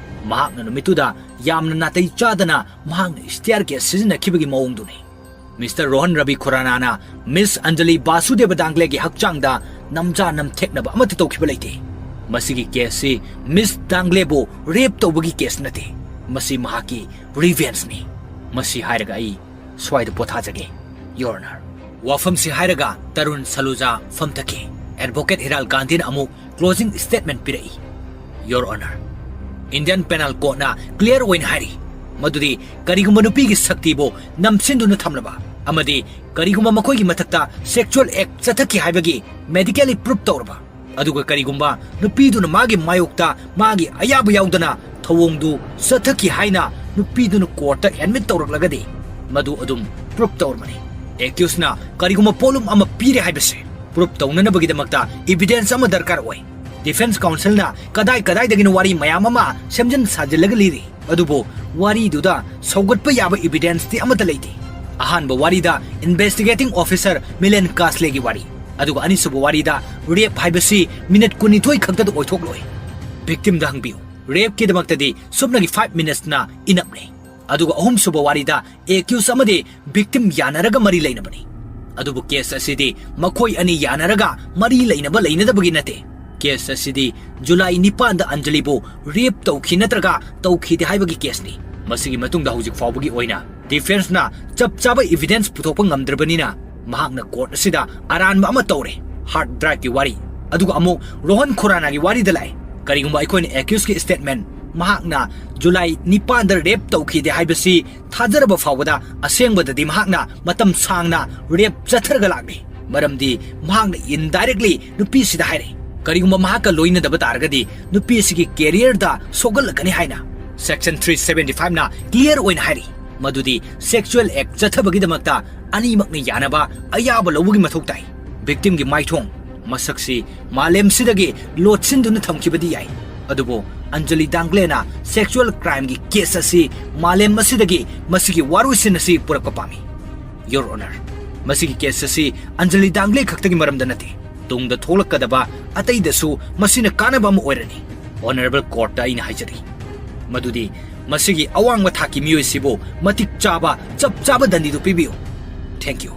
ꯃꯍꯥꯛꯅ ꯅꯨꯃꯤꯠꯇꯨꯗ ꯌꯥꯝꯅ ꯅꯥꯇꯩ ꯆꯥꯗꯅ ꯃꯍꯥꯛꯅ ꯁ꯭ꯇꯦꯌꯔ ꯀꯦꯁ ꯁꯤꯖꯤꯟꯅꯈꯤꯕꯒꯤ ꯃꯑꯣꯡꯗꯨꯅꯤ꯫ ꯃꯤꯁꯇꯔ ꯔꯣꯍꯟ ꯔꯕꯤ ꯈꯨꯔꯥꯅꯥꯅ ꯃꯤꯁ ꯑꯟꯖꯂꯤ ꯕꯥꯁꯨꯗꯦꯕ ꯗꯥꯡꯒ꯭ꯂꯦꯒꯤ ꯍꯛꯆꯥꯡꯗ ꯅꯝꯖꯥ ꯅꯝꯊꯦꯛꯅꯕ ꯑꯃꯠꯇ ꯇꯧꯈꯤꯕ ꯂꯩꯇꯦ꯫ ꯃꯁꯤꯒꯤ ꯀꯦꯁꯁꯤ ꯃꯤꯁ ꯗꯥꯡꯒ꯭ꯂꯦꯕꯨ ꯔꯦꯞ ꯇꯧꯕꯒꯤ ꯀꯦꯁ ꯅꯠꯇꯦ꯫ ꯃꯁꯤ ꯃꯍꯥꯛꯀꯤ ꯔꯤꯚꯦꯟꯖꯅꯤ꯫" ꯃꯁꯤ ꯍꯥꯏꯔꯒ ꯑꯩ ꯁ꯭ꯋꯥꯏꯗ ꯄꯣꯊꯥꯖꯒꯦ, ꯌꯣꯔ ꯑꯣꯅꯔ꯫ ꯋꯥꯐꯝꯁꯤ ꯍꯥꯏꯔꯒ ꯇꯔꯨꯟ ꯁꯂꯨꯖꯥ ꯐꯝꯊꯈꯤ꯫ ꯑꯦꯗꯚꯣꯀꯦꯠ ꯍꯤꯔꯥꯜ ꯒꯥꯟꯙꯤꯅ ꯑꯃꯨꯛ ꯀ꯭ꯂꯣꯖꯤꯡ ꯁ꯭ꯇꯦꯠꯃꯦꯟꯠ ꯄꯤꯔꯛꯏ꯫ ꯌꯣꯔ ꯑꯣꯅꯔ, ꯏꯟꯗꯤꯌꯟ ꯄꯦꯅꯦꯜ ꯀꯣꯗꯅ ꯀ꯭ꯂꯤꯌꯥꯔ ꯑꯣꯏꯅ ꯍꯥꯏꯔꯤ ꯃꯗꯨꯗꯤ ꯀꯔꯤꯒꯨꯝꯕ ꯅꯨꯄꯤꯒꯤ ꯁꯛꯇꯤꯕꯨ ꯅꯝꯁꯤꯟꯗꯨꯅ ꯊꯝꯂꯕ ꯑꯃꯗꯤ ꯀꯔꯤꯒꯨꯝꯕ ꯃꯈꯣꯏꯒꯤ ꯃꯊꯛꯇ ꯁꯦꯛꯁꯨꯑꯦꯜ ꯑꯦꯛ ꯆꯠꯊꯈꯤ ꯍꯥꯏꯕꯒꯤ ꯃꯦꯗꯤꯀꯦꯜꯂꯤ ꯄ꯭ꯔꯨꯐ ꯇꯧꯔꯕ ꯑꯗꯨꯒ ꯀꯔꯤꯒꯨꯝꯕ ꯅꯨꯄꯤꯗꯨꯅ ꯃꯥꯒꯤ ꯃꯥꯌꯣꯛꯇ ꯃꯥꯒꯤ ꯑꯌꯥꯕ ꯌꯥꯎꯗꯅ ꯊꯧꯑꯣꯡꯗꯨ ꯆꯠꯊꯈꯤ ꯍꯥꯏꯅ ꯅꯨꯄꯤꯗꯨꯅ ꯀꯣꯔꯠꯇ ꯑꯦꯗꯃꯤꯠ ꯇꯧꯔꯛꯂꯒꯗꯤ, ꯃꯗꯨ ꯑꯗꯨꯝ ꯄ꯭ꯔꯨꯞ ꯇꯧꯔꯕꯅꯤ꯫ ꯑꯦꯀ꯭ꯌꯨꯁꯅ ꯀꯔꯤꯒꯨꯝꯕ ꯄꯣꯠꯂꯨꯝ ꯑꯃ ꯄꯤꯔꯦ ꯍꯥꯏꯕꯁꯦ ꯄ꯭ꯔꯨꯞ ꯇꯧꯅꯅꯕꯒꯤꯗꯃꯛꯇ ꯏꯚꯤꯗꯦꯟꯁ ꯑꯃ ꯗꯔꯀꯥꯔ ꯑꯣꯏ꯫ ꯗꯤꯐꯦꯟꯁ ꯀꯥꯎꯟꯁꯤꯜꯅ ꯀꯗꯥꯏ ꯀꯗꯥꯏꯗꯒꯤꯅꯣ ꯋꯥꯔꯤ ꯃꯌꯥꯝ ꯑꯃ ꯁꯦꯝꯖꯤꯟ ꯁꯥꯖꯤꯜꯂꯒ ꯂꯤꯔꯤ, ꯑꯗꯨꯕꯨ ꯋꯥꯔꯤꯗꯨꯗ ꯁꯧꯒꯠꯄ ꯌꯥꯕ ꯏꯚꯤꯗꯦꯟꯁꯇꯤ ꯑꯃꯠꯇ ꯂꯩꯇꯦ꯫ ꯑꯍꯥꯟꯕ ꯋꯥꯔꯤꯗ ꯏꯟꯚꯦꯁꯇꯤꯒꯦꯇꯤꯡ ꯑꯣꯐꯤꯁꯔ ꯃꯤꯂꯦꯟ ꯀꯥꯁꯂꯦꯒꯤ ꯋꯥꯔꯤ, ꯑꯗꯨꯒ ꯑꯅꯤꯁꯨꯕ ꯋꯥꯔꯤꯗ ꯔꯦꯞ ꯍꯥꯏꯕꯁꯤ ꯃꯤꯅꯠ ꯀꯨꯟꯅꯤꯊꯣꯏ ꯈꯛꯇꯗ ꯑꯣꯏꯊꯣꯛꯂꯣꯏ꯫ ꯚꯤꯛꯇꯤꯝꯗ ꯍꯪꯕꯤꯌꯨ꯫ ꯔꯦꯞꯀꯤꯗꯃꯛꯇꯗꯤ ꯁꯨꯞꯅꯒꯤ ꯐꯥꯏꯚ ꯃꯤꯅꯠꯁꯅ ꯏꯅꯞꯅꯤ꯫ ꯑꯗꯨꯒ ꯑꯍꯨꯝꯁꯨꯕ ꯋꯥꯔꯤꯗ ꯑꯦꯀ꯭ꯌꯨꯁ ꯑꯃꯗꯤ ꯚꯤꯛꯇꯤꯝ ꯌꯥꯅꯔꯒ ꯃꯔꯤ ꯂꯩꯅꯕꯅꯤ꯫ ꯑꯗꯨꯕꯨ ꯀꯦꯁ ꯑꯁꯤꯗꯤ ꯃꯈꯣꯏ ꯑꯅꯤ ꯌꯥꯅꯔꯒ ꯃꯔꯤ ꯂꯩꯅꯕ ꯂꯩꯅꯗꯕꯒꯤ ꯅꯠꯇꯦ꯫ ꯀꯦꯁ ꯑꯁꯤꯗꯤ ꯖꯨꯂꯥꯏ ꯅꯤꯄꯥꯟꯗ ꯑꯟꯖꯂꯤꯕꯨ ꯔꯦꯞ ꯇꯧꯈꯤ ꯅꯠꯇ꯭ꯔꯒ ꯇꯧꯈꯤꯗꯦ ꯍꯥꯏꯕꯒꯤ ꯀꯦꯁꯅꯤ꯫ ꯃꯁꯤꯒꯤ ꯃꯇꯨꯡꯗ ꯍꯧꯖꯤꯛ ꯐꯥꯎꯕꯒꯤ ꯑꯣꯏꯅ ꯗꯤꯐꯦꯟꯁꯅ ꯆꯞ ꯆꯥꯕ ꯏꯚꯤꯗꯦꯟꯁ ꯄꯨꯊꯣꯛꯄ ꯉꯝꯗ꯭ꯔꯕꯅꯤꯅ ꯃꯍꯥꯛꯅ ꯀꯣꯔꯠ ꯑꯁꯤꯗ ꯑꯔꯥꯟꯕ ꯑꯃ ꯇꯧꯔꯦ꯫ ꯍꯥꯔꯗ ꯗ꯭ꯔꯥꯏꯚꯀꯤ ꯋꯥꯔꯤ, ꯑꯗꯨꯒ ꯑꯃꯨꯛ ꯔꯣꯍꯟ ꯈꯨꯔꯥꯅꯥꯒꯤ ꯋꯥꯔꯤꯗ ꯂꯥꯛꯑꯦ꯫ ꯀꯔꯤꯒꯨꯝꯕ ꯑꯩꯈꯣꯏꯅ ꯑꯦꯀ꯭ꯌꯨꯁꯀꯤ ꯁ꯭ꯇꯦꯠꯃꯦꯟ, ꯃꯍꯥꯛꯅ ꯖꯨꯂꯥꯏ ꯅꯤꯄꯥꯟꯗ ꯔꯦꯞ ꯇꯧꯈꯤꯗꯦ ꯍꯥꯏꯕꯁꯤ ꯊꯥꯖꯔꯕ ꯐꯥꯎꯕꯗ, ꯑꯁꯦꯡꯕꯗꯗꯤ ꯃꯍꯥꯛꯅ ꯃꯇꯝ ꯁꯥꯡꯅ ꯔꯦꯞ ꯆꯠꯊꯔꯒ ꯂꯥꯛꯂꯤ꯫ ꯃꯔꯝꯗꯤ ꯃꯍꯥꯛꯅ ꯏꯟꯗꯥꯏꯔꯦꯛꯂꯤ ꯅꯨꯄꯤꯁꯤꯗ ꯍꯥꯏꯔꯦ, ꯀꯔꯤꯒꯨꯝꯕ ꯃꯍꯥꯛꯀ ꯂꯣꯏꯅꯗꯕ ꯇꯥꯔꯒꯗꯤ ꯅꯨꯄꯤ ꯑꯁꯤꯒꯤ ꯀꯦꯔꯤꯌꯔꯗ ꯁꯣꯛꯍꯜꯂꯛꯀꯅꯤ ꯍꯥꯏꯅ꯫ ꯁꯦꯛꯁꯟ ꯊ꯭ꯔꯤ ꯁꯚꯦꯟꯇꯤ ꯐꯥꯏꯚꯅ ꯀ꯭ꯂꯤꯌꯔ ꯑꯣꯏꯅ ꯍꯥꯏꯔꯤ, ꯃꯗꯨꯗꯤ ꯁꯦꯛꯁꯨꯑꯦꯜ ꯑꯦꯛ ꯆꯠꯊꯕꯒꯤꯗꯃꯛꯇ ꯑꯅꯤꯃꯛꯅ ꯌꯥꯅꯕ ꯑꯌꯥꯕ ꯂꯧꯕꯒꯤ ꯃꯊꯧ ꯇꯥꯏ꯫ ꯚꯤꯛꯇꯤꯝꯒꯤ ꯃꯥꯏꯊꯣꯡ, ꯃꯁꯛꯁꯤ ꯃꯥꯂꯦꯝꯁꯤꯗꯒꯤ ꯂꯣꯠꯁꯤꯟꯗꯨꯅ ꯊꯝꯈꯤꯕꯗꯤ ꯌꯥꯏ, ꯑꯗꯨꯕꯨ ꯑꯟꯖꯂꯤ ꯗꯥꯡꯒ꯭ꯂꯦꯅ ꯁꯦꯛꯁꯨꯑꯦꯜ ꯀ꯭ꯔꯥꯏꯝꯒꯤ ꯀꯦꯁ ꯑꯁꯤ ꯃꯥꯂꯦꯝ ꯑꯁꯤꯗꯒꯤ ꯃꯁꯤꯒꯤ ꯋꯥꯔꯣꯏꯁꯤꯟ ꯑꯁꯤ ꯄꯨꯔꯛꯄ ꯄꯥꯝꯃꯤ꯫ ꯌꯣꯔ ꯑꯣꯅꯔ, ꯃꯁꯤꯒꯤ ꯀꯦꯁ ꯑꯁꯤ ꯑꯟꯖꯂꯤ ꯗꯥꯡꯒ꯭ꯂꯦ ꯈꯛꯇꯒꯤ ꯃꯔꯝꯗ ꯅꯠꯇꯦ, ꯇꯨꯡꯗ ꯊꯣꯛꯂꯛꯀꯗꯕ ꯑꯇꯩꯗꯁꯨ ꯃꯁꯤꯅ ꯀꯥꯟꯅꯕ ꯑꯃ ꯑꯣꯏꯔꯅꯤ꯫ ꯑꯣꯅꯔꯦꯕꯜ ꯀꯣꯔꯠꯇ ꯑꯩꯅ ꯍꯥꯏꯖꯔꯤ ꯃꯗꯨꯗꯤ ꯃꯁꯤꯒꯤ ꯑꯋꯥꯡꯕ ꯊꯥꯛꯀꯤ ꯃꯤꯑꯣꯏꯁꯤꯕꯨ ꯃꯇꯤꯛ ꯆꯥꯕ ꯆꯞ ꯆꯥꯕ ꯗꯟꯗꯤꯗꯨ ꯄꯤꯕꯤꯌꯨ꯫ ꯊꯦꯡꯀ꯭ꯌꯨ꯫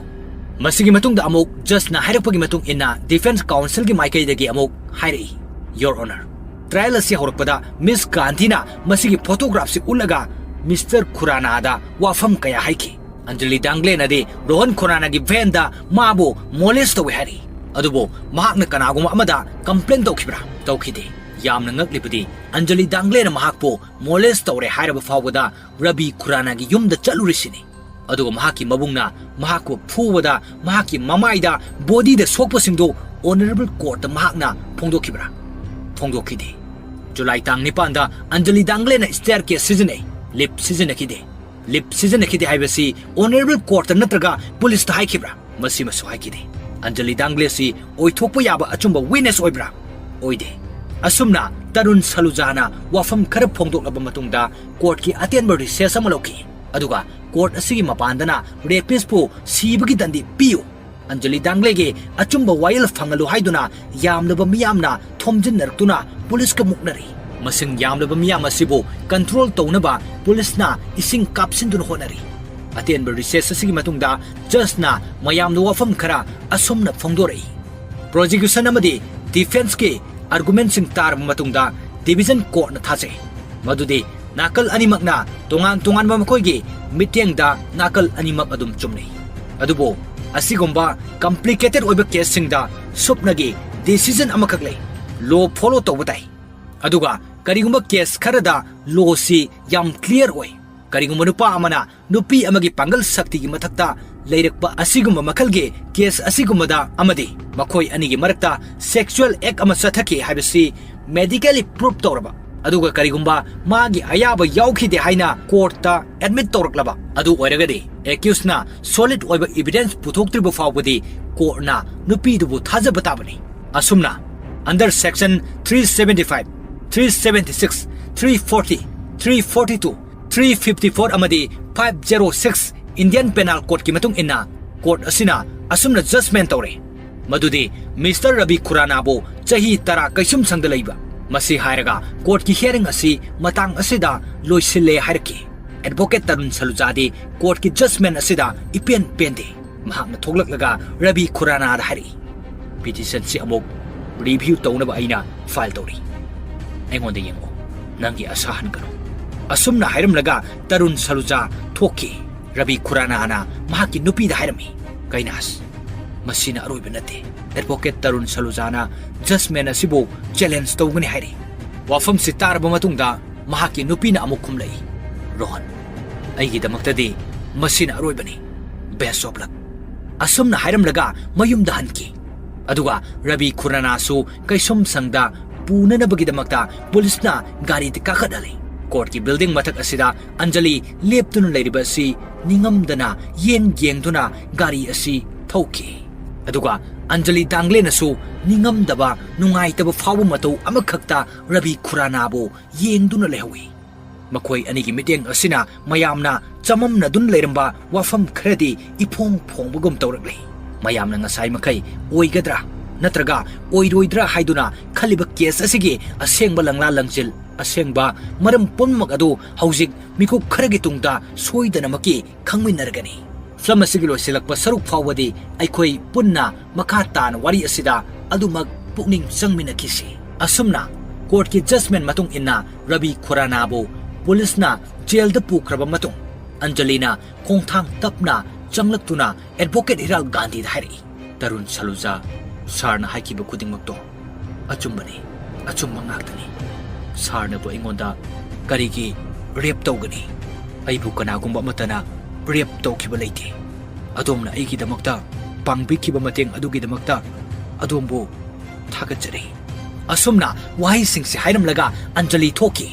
ꯃꯁꯤꯒꯤ ꯃꯇꯨꯡꯗ ꯑꯃꯨꯛ ꯖꯖꯅ ꯍꯥꯏꯔꯛꯄꯒꯤ ꯃꯇꯨꯡ ꯏꯟꯅ ꯗꯤꯐꯦꯟꯁ ꯀꯥꯎꯟꯁꯤꯜꯒꯤ ꯃꯥꯏꯀꯩꯗꯒꯤ ꯑꯃꯨꯛ ꯍꯥꯏꯔꯛꯏ, ꯌꯣꯔ ꯑꯣꯅꯔ, ꯇ꯭ꯔꯥꯌꯦꯜ ꯑꯁꯤ ꯍꯧꯔꯛꯄꯗ ꯃꯤꯁ ꯒꯥꯟꯙꯤꯅ ꯃꯁꯤꯒꯤ ꯐꯣꯇꯣꯒ꯭ꯔꯥꯐꯁꯤ ꯎꯠꯂꯒ ꯃꯤꯁꯇꯔ ꯈꯨꯔꯥꯅꯥꯗ ꯋꯥꯐꯝ ꯀꯌꯥ ꯍꯥꯏꯈꯤ꯫ ꯑꯟꯖꯂꯤ ꯗꯥꯡꯒ꯭ꯂꯦꯅꯗꯤ ꯔꯣꯍꯟ ꯈꯨꯔꯥꯅꯥꯒꯤ ꯚꯦꯟꯗ ꯃꯥꯕꯨ ꯃꯣꯂꯦꯁ ꯇꯧꯏ ꯍꯥꯏꯔꯤ꯫ ꯑꯗꯨꯕꯨ ꯃꯍꯥꯛꯅ ꯀꯅꯥꯒꯨꯝꯕ ꯑꯃꯗ ꯀꯝꯄ꯭ꯂꯦꯟ ꯇꯧꯈꯤꯕ꯭ꯔꯥ? ꯇꯧꯈꯤꯗꯦ꯫ ꯌꯥꯝꯅ ꯉꯛꯂꯤꯕꯗꯤ ꯑꯟꯖꯂꯤ ꯗꯥꯡꯒ꯭ꯂꯦꯅ ꯃꯍꯥꯛꯄꯨ ꯃꯣꯂꯦꯁ ꯇꯧꯔꯦ ꯍꯥꯏꯔꯕ ꯐꯥꯎꯕꯗ ꯔꯕꯤ ꯈꯨꯔꯥꯅꯥꯒꯤ ꯌꯨꯝꯗ ꯆꯠꯂꯨꯔꯤꯁꯤꯅꯤ꯫ ꯑꯗꯨꯒ ꯃꯍꯥꯛꯀꯤ ꯃꯕꯨꯡꯅ ꯃꯍꯥꯛꯄꯨ ꯐꯨꯕꯗ ꯃꯍꯥꯛꯀꯤ ꯃꯃꯥꯏꯗ, ꯕꯣꯗꯤꯗ ꯁꯣꯛꯄꯁꯤꯡꯗꯨ Honorable Courtꯇ ꯃꯍꯥꯛꯅ ꯐꯣꯡꯗꯣꯛꯈꯤꯕ꯭ꯔꯥ? ꯐꯣꯡꯗꯣꯛꯈꯤꯗꯦ꯫ ꯖꯨꯂꯥꯏ ꯇꯥꯡ ꯅꯤꯄꯥꯟꯗ ꯑꯟꯖꯂꯤ ꯗꯥꯡꯒ꯭ꯂꯦꯅ staircase ꯁꯤꯖꯤꯟꯅꯩ, lift ꯁꯤꯖꯤꯟꯅꯈꯤꯗꯦ꯫ Lift ꯁꯤꯖꯤꯟꯅꯈꯤꯗꯦ ꯍꯥꯏꯕꯁꯤ Honorable Courtꯇ ꯅꯠꯇ꯭ꯔꯒ ꯄꯨꯂꯤꯁꯇ ꯍꯥꯏꯈꯤꯕ꯭ꯔꯥ? ꯃꯁꯤꯃꯁꯨ ꯍꯥꯏꯈꯤꯗꯦ꯫ ꯑꯟꯖꯂꯤ ꯗꯥꯡꯒ꯭ꯂꯦꯁꯤ ꯑꯣꯏꯊꯣꯛꯄ ꯌꯥꯕ ꯑꯆꯨꯝꯕ witness ꯑꯣꯏꯕ꯭ꯔꯥ? ꯑꯣꯏꯗꯦ꯫ ꯑꯁꯨꯝꯅ ꯇꯔꯨꯟ ꯁꯂꯨꯖꯥꯅ ꯋꯥꯐꯝ ꯈꯔ ꯐꯣꯡꯗꯣꯛꯂꯕ ꯃꯇꯨꯡꯗ courtꯀꯤ ꯑꯇꯦꯟꯕ recess ꯑꯃ ꯂꯧꯈꯤ꯫ ꯑꯗꯨꯒ court ꯑꯁꯤꯒꯤ ꯃꯄꯥꯟꯗꯅ rapistꯄꯨ ꯁꯤꯕꯒꯤ ꯗꯟꯗꯤ ꯄꯤꯌꯨ, ꯑꯟꯖꯂꯤ ꯗꯥꯡꯒ꯭ꯂꯦꯒꯤ ꯑꯆꯨꯝꯕ ꯋꯥꯌꯦꯜ ꯐꯪꯍꯜꯂꯨ ꯍꯥꯏꯗꯨꯅ ꯌꯥꯝꯂꯕ ꯃꯤꯌꯥꯝꯅ ꯊꯣꯝꯖꯤꯟꯅꯔꯛꯇꯨꯅ ꯄꯨꯂꯤꯁꯀ ꯃꯨꯛꯅꯔꯤ꯫ ꯃꯁꯤꯡ ꯌꯥꯝꯂꯕ ꯃꯤꯌꯥꯝ ꯑꯁꯤꯕꯨ control ꯇꯧꯅꯕ ꯄꯨꯂꯤꯁꯅ ꯏꯁꯤꯡ ꯀꯥꯞꯁꯤꯟꯗꯨꯅ ꯍꯣꯠꯅꯔꯤ꯫ ꯑꯇꯦꯟꯕ recess ꯑꯁꯤꯒꯤ ꯃꯇꯨꯡꯗ judgeꯅ ꯃꯌꯥꯝꯗ ꯋꯥꯐꯝ ꯈꯔ ꯑꯁꯨꯝꯅ ꯐꯣꯡꯗꯣꯔꯛꯏ꯫ Prosecution ꯑꯃꯗꯤ defenceꯀꯤ argumentꯁꯤꯡ ꯇꯥꯔꯕ ꯃꯇꯨꯡꯗ division courtꯅ ꯊꯥꯖꯩ ꯃꯗꯨꯗꯤ ꯅꯥꯀꯜ ꯑꯅꯤꯃꯛꯅ ꯇꯣꯉꯥꯟ ꯇꯣꯉꯥꯟꯕ ꯃꯈꯣꯏꯒꯤ ꯃꯤꯠꯌꯦꯡꯗ ꯅꯥꯀꯜ ꯑꯅꯤꯃꯛ ꯑꯗꯨꯝ ꯆꯨꯝꯅꯩ꯫ ꯑꯗꯨꯕꯨ ꯑꯁꯤꯒꯨꯝꯕ complicated ꯑꯣꯏꯕ caseꯁꯤꯡꯗ ꯁꯨꯞꯅꯒꯤ decision ꯑꯃꯈꯛ ꯂꯩ, law follow ꯇꯧꯕ ꯇꯥꯏ꯫ ꯑꯗꯨꯒ ꯀꯔꯤꯒꯨꯝꯕ case ꯈꯔꯗ lawꯁꯤ ꯌꯥꯝ clear ꯑꯣꯏ꯫ ꯀꯔꯤꯒꯨꯝꯕ ꯅꯨꯄꯥ ꯑꯃꯅ ꯅꯨꯄꯤ ꯑꯃꯒꯤ ꯄꯥꯡꯒꯜ ꯁꯛꯇꯤꯒꯤ ꯃꯊꯛꯇ ꯂꯩꯔꯛꯄ ꯑꯁꯤꯒꯨꯝꯕ ꯃꯈꯜꯒꯤ case ꯑꯁꯤꯒꯨꯝꯕꯗ ꯑꯃꯗꯤ ꯃꯈꯣꯏ ꯑꯅꯤꯒꯤ ꯃꯔꯛꯇ sexual act ꯑꯃ ꯆꯠꯊꯈꯤ ꯍꯥꯏꯕꯁꯤ medically proof ꯇꯧꯔꯕ, ꯑꯗꯨꯒ ꯀꯔꯤꯒꯨꯝꯕ ꯃꯥꯒꯤ ꯑꯌꯥꯕ ꯌꯥꯎꯈꯤꯗꯦ ꯍꯥꯏꯅ courtꯇ admit ꯇꯧꯔꯛꯂꯕ ꯑꯗꯨ ꯑꯣꯏꯔꯒꯗꯤ, accusedꯅ solid ꯑꯣꯏꯕ evidence ꯄꯨꯊꯣꯛꯇ꯭ꯔꯤꯕ ꯐꯥꯎꯕꯗꯤ courtꯅ ꯅꯨꯄꯤꯗꯨꯕꯨ ꯊꯥꯖꯕ ꯇꯥꯕꯅꯤ꯫ ꯑꯁꯨꯝꯅ, under section three seventy five, three seventy six, three forty, three forty two, three fifty four ꯑꯃꯗꯤ five zero six Indian Penal Codeꯀꯤ ꯃꯇꯨꯡ ꯏꯟꯅ court ꯑꯁꯤꯅ ꯑꯁꯨꯝꯅ judgment ꯇꯧꯔꯦ ꯃꯗꯨꯗꯤ Mister ꯔꯕꯤ ꯈꯨꯔꯥꯅꯥꯕꯨ ꯆꯍꯤ ꯇꯔꯥ ꯀꯩꯁꯨꯝꯁꯪꯗ ꯂꯩꯕ꯫ ꯃꯁꯤ ꯍꯥꯏꯔꯒ courtꯀꯤ hearing ꯑꯁꯤ ꯃꯇꯥꯡ ꯑꯁꯤꯗ ꯂꯣꯏꯁꯤꯜꯂꯦ ꯍꯥꯏꯔꯛꯈꯤ꯫ Advocate ꯇꯔꯨꯟ ꯁꯂꯨꯖꯥꯗꯤ courtꯀꯤ judgment ꯑꯁꯤꯗ ꯏꯄꯦꯟ ꯄꯦꯟꯗꯦ꯫ ꯃꯍꯥꯛꯅ ꯊꯣꯛꯂꯛꯂꯒ ꯔꯕꯤ ꯈꯨꯔꯥꯅꯥꯗ ꯍꯥꯏꯔꯛꯏ, "Petitionꯁꯤ ꯑꯃꯨꯛ review ꯇꯧꯅꯕ ꯑꯩꯅ file ꯇꯧꯔꯤ꯫ ꯑꯩꯉꯣꯟꯗ ꯌꯦꯡꯉꯨ, ꯅꯪꯒꯤ ꯑꯁꯥ ꯍꯟꯒꯅꯨ꯫" ꯑꯁꯨꯝꯅ ꯍꯥꯏꯔꯝꯂꯒ ꯇꯔꯨꯟ ꯁꯂꯨꯖꯥ ꯊꯣꯛꯈꯤ꯫ ꯔꯕꯤ ꯈꯨꯔꯥꯅꯥꯅ ꯃꯍꯥꯛꯀꯤ ꯅꯨꯄꯤꯗ ꯍꯥꯏꯔꯝꯃꯤ, "ꯀꯩꯅꯥꯁ, ꯃꯁꯤꯅ ꯑꯔꯣꯏꯕ ꯅꯠꯇꯦ꯫" Advocate ꯇꯔꯨꯟ ꯁꯂꯨꯖꯥꯅ judgment ꯑꯁꯤꯕꯨ challenge ꯇꯧꯒꯅꯤ ꯍꯥꯏꯔꯤ꯫ ꯋꯥꯐꯝꯁꯤ ꯇꯥꯔꯕ ꯃꯇꯨꯡꯗ ꯃꯍꯥꯛꯀꯤ ꯅꯨꯄꯤꯅ ꯑꯃꯨꯛ ꯈꯨꯝꯂꯛꯏ, "ꯔꯣꯍꯟ, ꯑꯩꯒꯤꯗꯃꯛꯇꯗꯤ ꯃꯁꯤꯅ ꯑꯔꯣꯏꯕꯅꯤ꯫ Best of luck꯫" ꯑꯁꯨꯝꯅ ꯍꯥꯏꯔꯝꯂꯒ ꯃꯌꯨꯝꯗ ꯍꯟꯈꯤ꯫ ꯑꯗꯨꯒ ꯔꯕꯤ ꯈꯨꯔꯥꯅꯥꯁꯨ ꯀꯩꯁꯨꯝꯁꯪꯗ ꯄꯨꯅꯅꯕꯒꯤꯗꯃꯛꯇ ꯄꯨꯂꯤꯁꯅ ꯒꯥꯔꯤꯗ ꯀꯥꯈꯠꯍꯜꯂꯤ꯫ ꯀꯣꯔꯠꯀꯤ ꯕꯤꯜꯗꯤꯡ ꯃꯊꯛ ꯑꯁꯤꯗ ꯑꯟꯖꯂꯤ ꯂꯦꯞꯇꯨꯅ ꯂꯩꯔꯤꯕ ꯑꯁꯤ ꯅꯤꯡꯉꯝꯗꯅ ꯌꯦꯡ ꯌꯦꯡꯗꯨꯅ ꯒꯥꯔꯤ ꯑꯁꯤ ꯊꯧꯈꯤ꯫ ꯑꯗꯨꯒ ꯑꯟꯖꯂꯤ ꯗꯥꯡꯒ꯭ꯂꯦꯅꯁꯨ ꯅꯤꯡꯉꯝꯗꯕ, ꯅꯨꯡꯉꯥꯏꯇꯕ ꯐꯥꯎꯕ ꯃꯇꯧ ꯑꯃꯈꯛꯇ ꯔꯕꯤ ꯈꯨꯔꯥꯅꯥꯕꯨ ꯌꯦꯡꯗꯨꯅ ꯂꯩꯍꯧꯏ꯫ ꯃꯈꯣꯏ ꯑꯅꯤꯒꯤ ꯃꯤꯠꯌꯦꯡ ꯑꯁꯤꯅ ꯃꯌꯥꯝꯅ ꯆꯃꯝꯅꯗꯨꯅ ꯂꯩꯔꯝꯕ ꯋꯥꯐꯝ ꯈꯔꯗꯤ ꯏꯐꯣꯡ ꯐꯣꯡꯕꯒꯨꯝ ꯇꯧꯔꯛꯂꯤ꯫ ꯃꯌꯥꯝꯅ ꯉꯁꯥꯏ ꯃꯈꯩ ꯑꯣꯏꯒꯗ꯭ꯔꯥ ꯅꯠꯇ꯭ꯔꯒ ꯑꯣꯏꯔꯣꯏꯗ꯭ꯔꯥ ꯍꯥꯏꯗꯨꯅ ꯈꯜꯂꯤꯕ ꯀꯦꯁ ꯑꯁꯤꯒꯤ ꯑꯁꯦꯡꯕ ꯂꯪꯂꯥ ꯂꯪꯖꯤꯜ, ꯑꯁꯦꯡꯕ ꯃꯔꯝ ꯄꯨꯝꯅꯃꯛ ꯑꯗꯨ ꯍꯧꯖꯤꯛ ꯃꯤꯀꯨꯞ ꯈꯔꯒꯤ ꯇꯨꯡꯗ ꯁꯣꯏꯗꯅꯃꯛꯀꯤ ꯈꯪꯃꯤꯟꯅꯔꯒꯅꯤ꯫ ꯐꯤꯂꯝ ꯑꯁꯤꯒꯤ ꯂꯣꯏꯁꯤꯜꯂꯛꯄ ꯁꯔꯨꯛ ꯐꯥꯎꯕꯗꯤ ꯑꯩꯈꯣꯏ ꯄꯨꯟꯅ ꯃꯈꯥ ꯇꯥꯅ ꯋꯥꯔꯤ ꯑꯁꯤꯗ ꯑꯗꯨꯃꯛ ꯄꯨꯛꯅꯤꯡ ꯆꯪꯃꯤꯟꯅꯈꯤꯁꯤ꯫ ꯑꯁꯨꯝꯅ ꯀꯣꯔꯠꯀꯤ ꯖꯖꯃꯦꯟ ꯃꯇꯨꯡ ꯏꯟꯅ ꯔꯕꯤ ꯈꯨꯔꯥꯅꯥꯕꯨ ꯄꯨꯂꯤꯁꯅ ꯖꯦꯜꯗ ꯄꯨꯈ꯭ꯔꯕ ꯃꯇꯨꯡ, ꯑꯟꯖꯂꯤꯅ ꯈꯣꯡꯊꯥꯡ ꯇꯞꯅ ꯆꯪꯂꯛꯇꯨꯅ ꯑꯦꯗꯚꯣꯀꯦꯠ ꯍꯤꯔꯥꯜ ꯒꯥꯟꯙꯤꯗ ꯍꯥꯏꯔꯛꯏ, "ꯇꯔꯨꯟ ꯁꯂꯨꯖꯥ, ꯁꯥꯔꯅ ꯍꯥꯏꯈꯤꯕ ꯈꯨꯗꯤꯡꯃꯛꯇꯣ ꯑꯆꯨꯝꯕꯅꯤ, ꯑꯆꯨꯝꯕ ꯉꯥꯛꯇꯅꯤ꯫ ꯁꯥꯔꯅꯕꯨ ꯑꯩꯉꯣꯟꯗ ꯀꯔꯤꯒꯤ ꯔꯦꯞ ꯇꯧꯒꯅꯤ? ꯑꯩꯕꯨ ꯀꯅꯥꯒꯨꯝꯕ ꯑꯃꯠꯇꯅ ꯔꯦꯞ ꯇꯧꯈꯤꯕ ꯂꯩꯇꯦ꯫ ꯑꯗꯣꯝꯅ ꯑꯩꯒꯤꯗꯃꯛꯇ ꯄꯥꯡꯕꯤꯈꯤꯕ ꯃꯇꯦꯡ ꯑꯗꯨꯒꯤꯗꯃꯛꯇ ꯑꯗꯣꯝꯕꯨ ꯊꯥꯒꯠꯆꯔꯤ"꯫ ꯑꯁꯨꯝꯅ ꯋꯥꯍꯩꯁꯤꯡꯁꯤ ꯍꯥꯏꯔꯝꯂꯒ ꯑꯟꯖꯂꯤ ꯊꯣꯛꯈꯤ꯫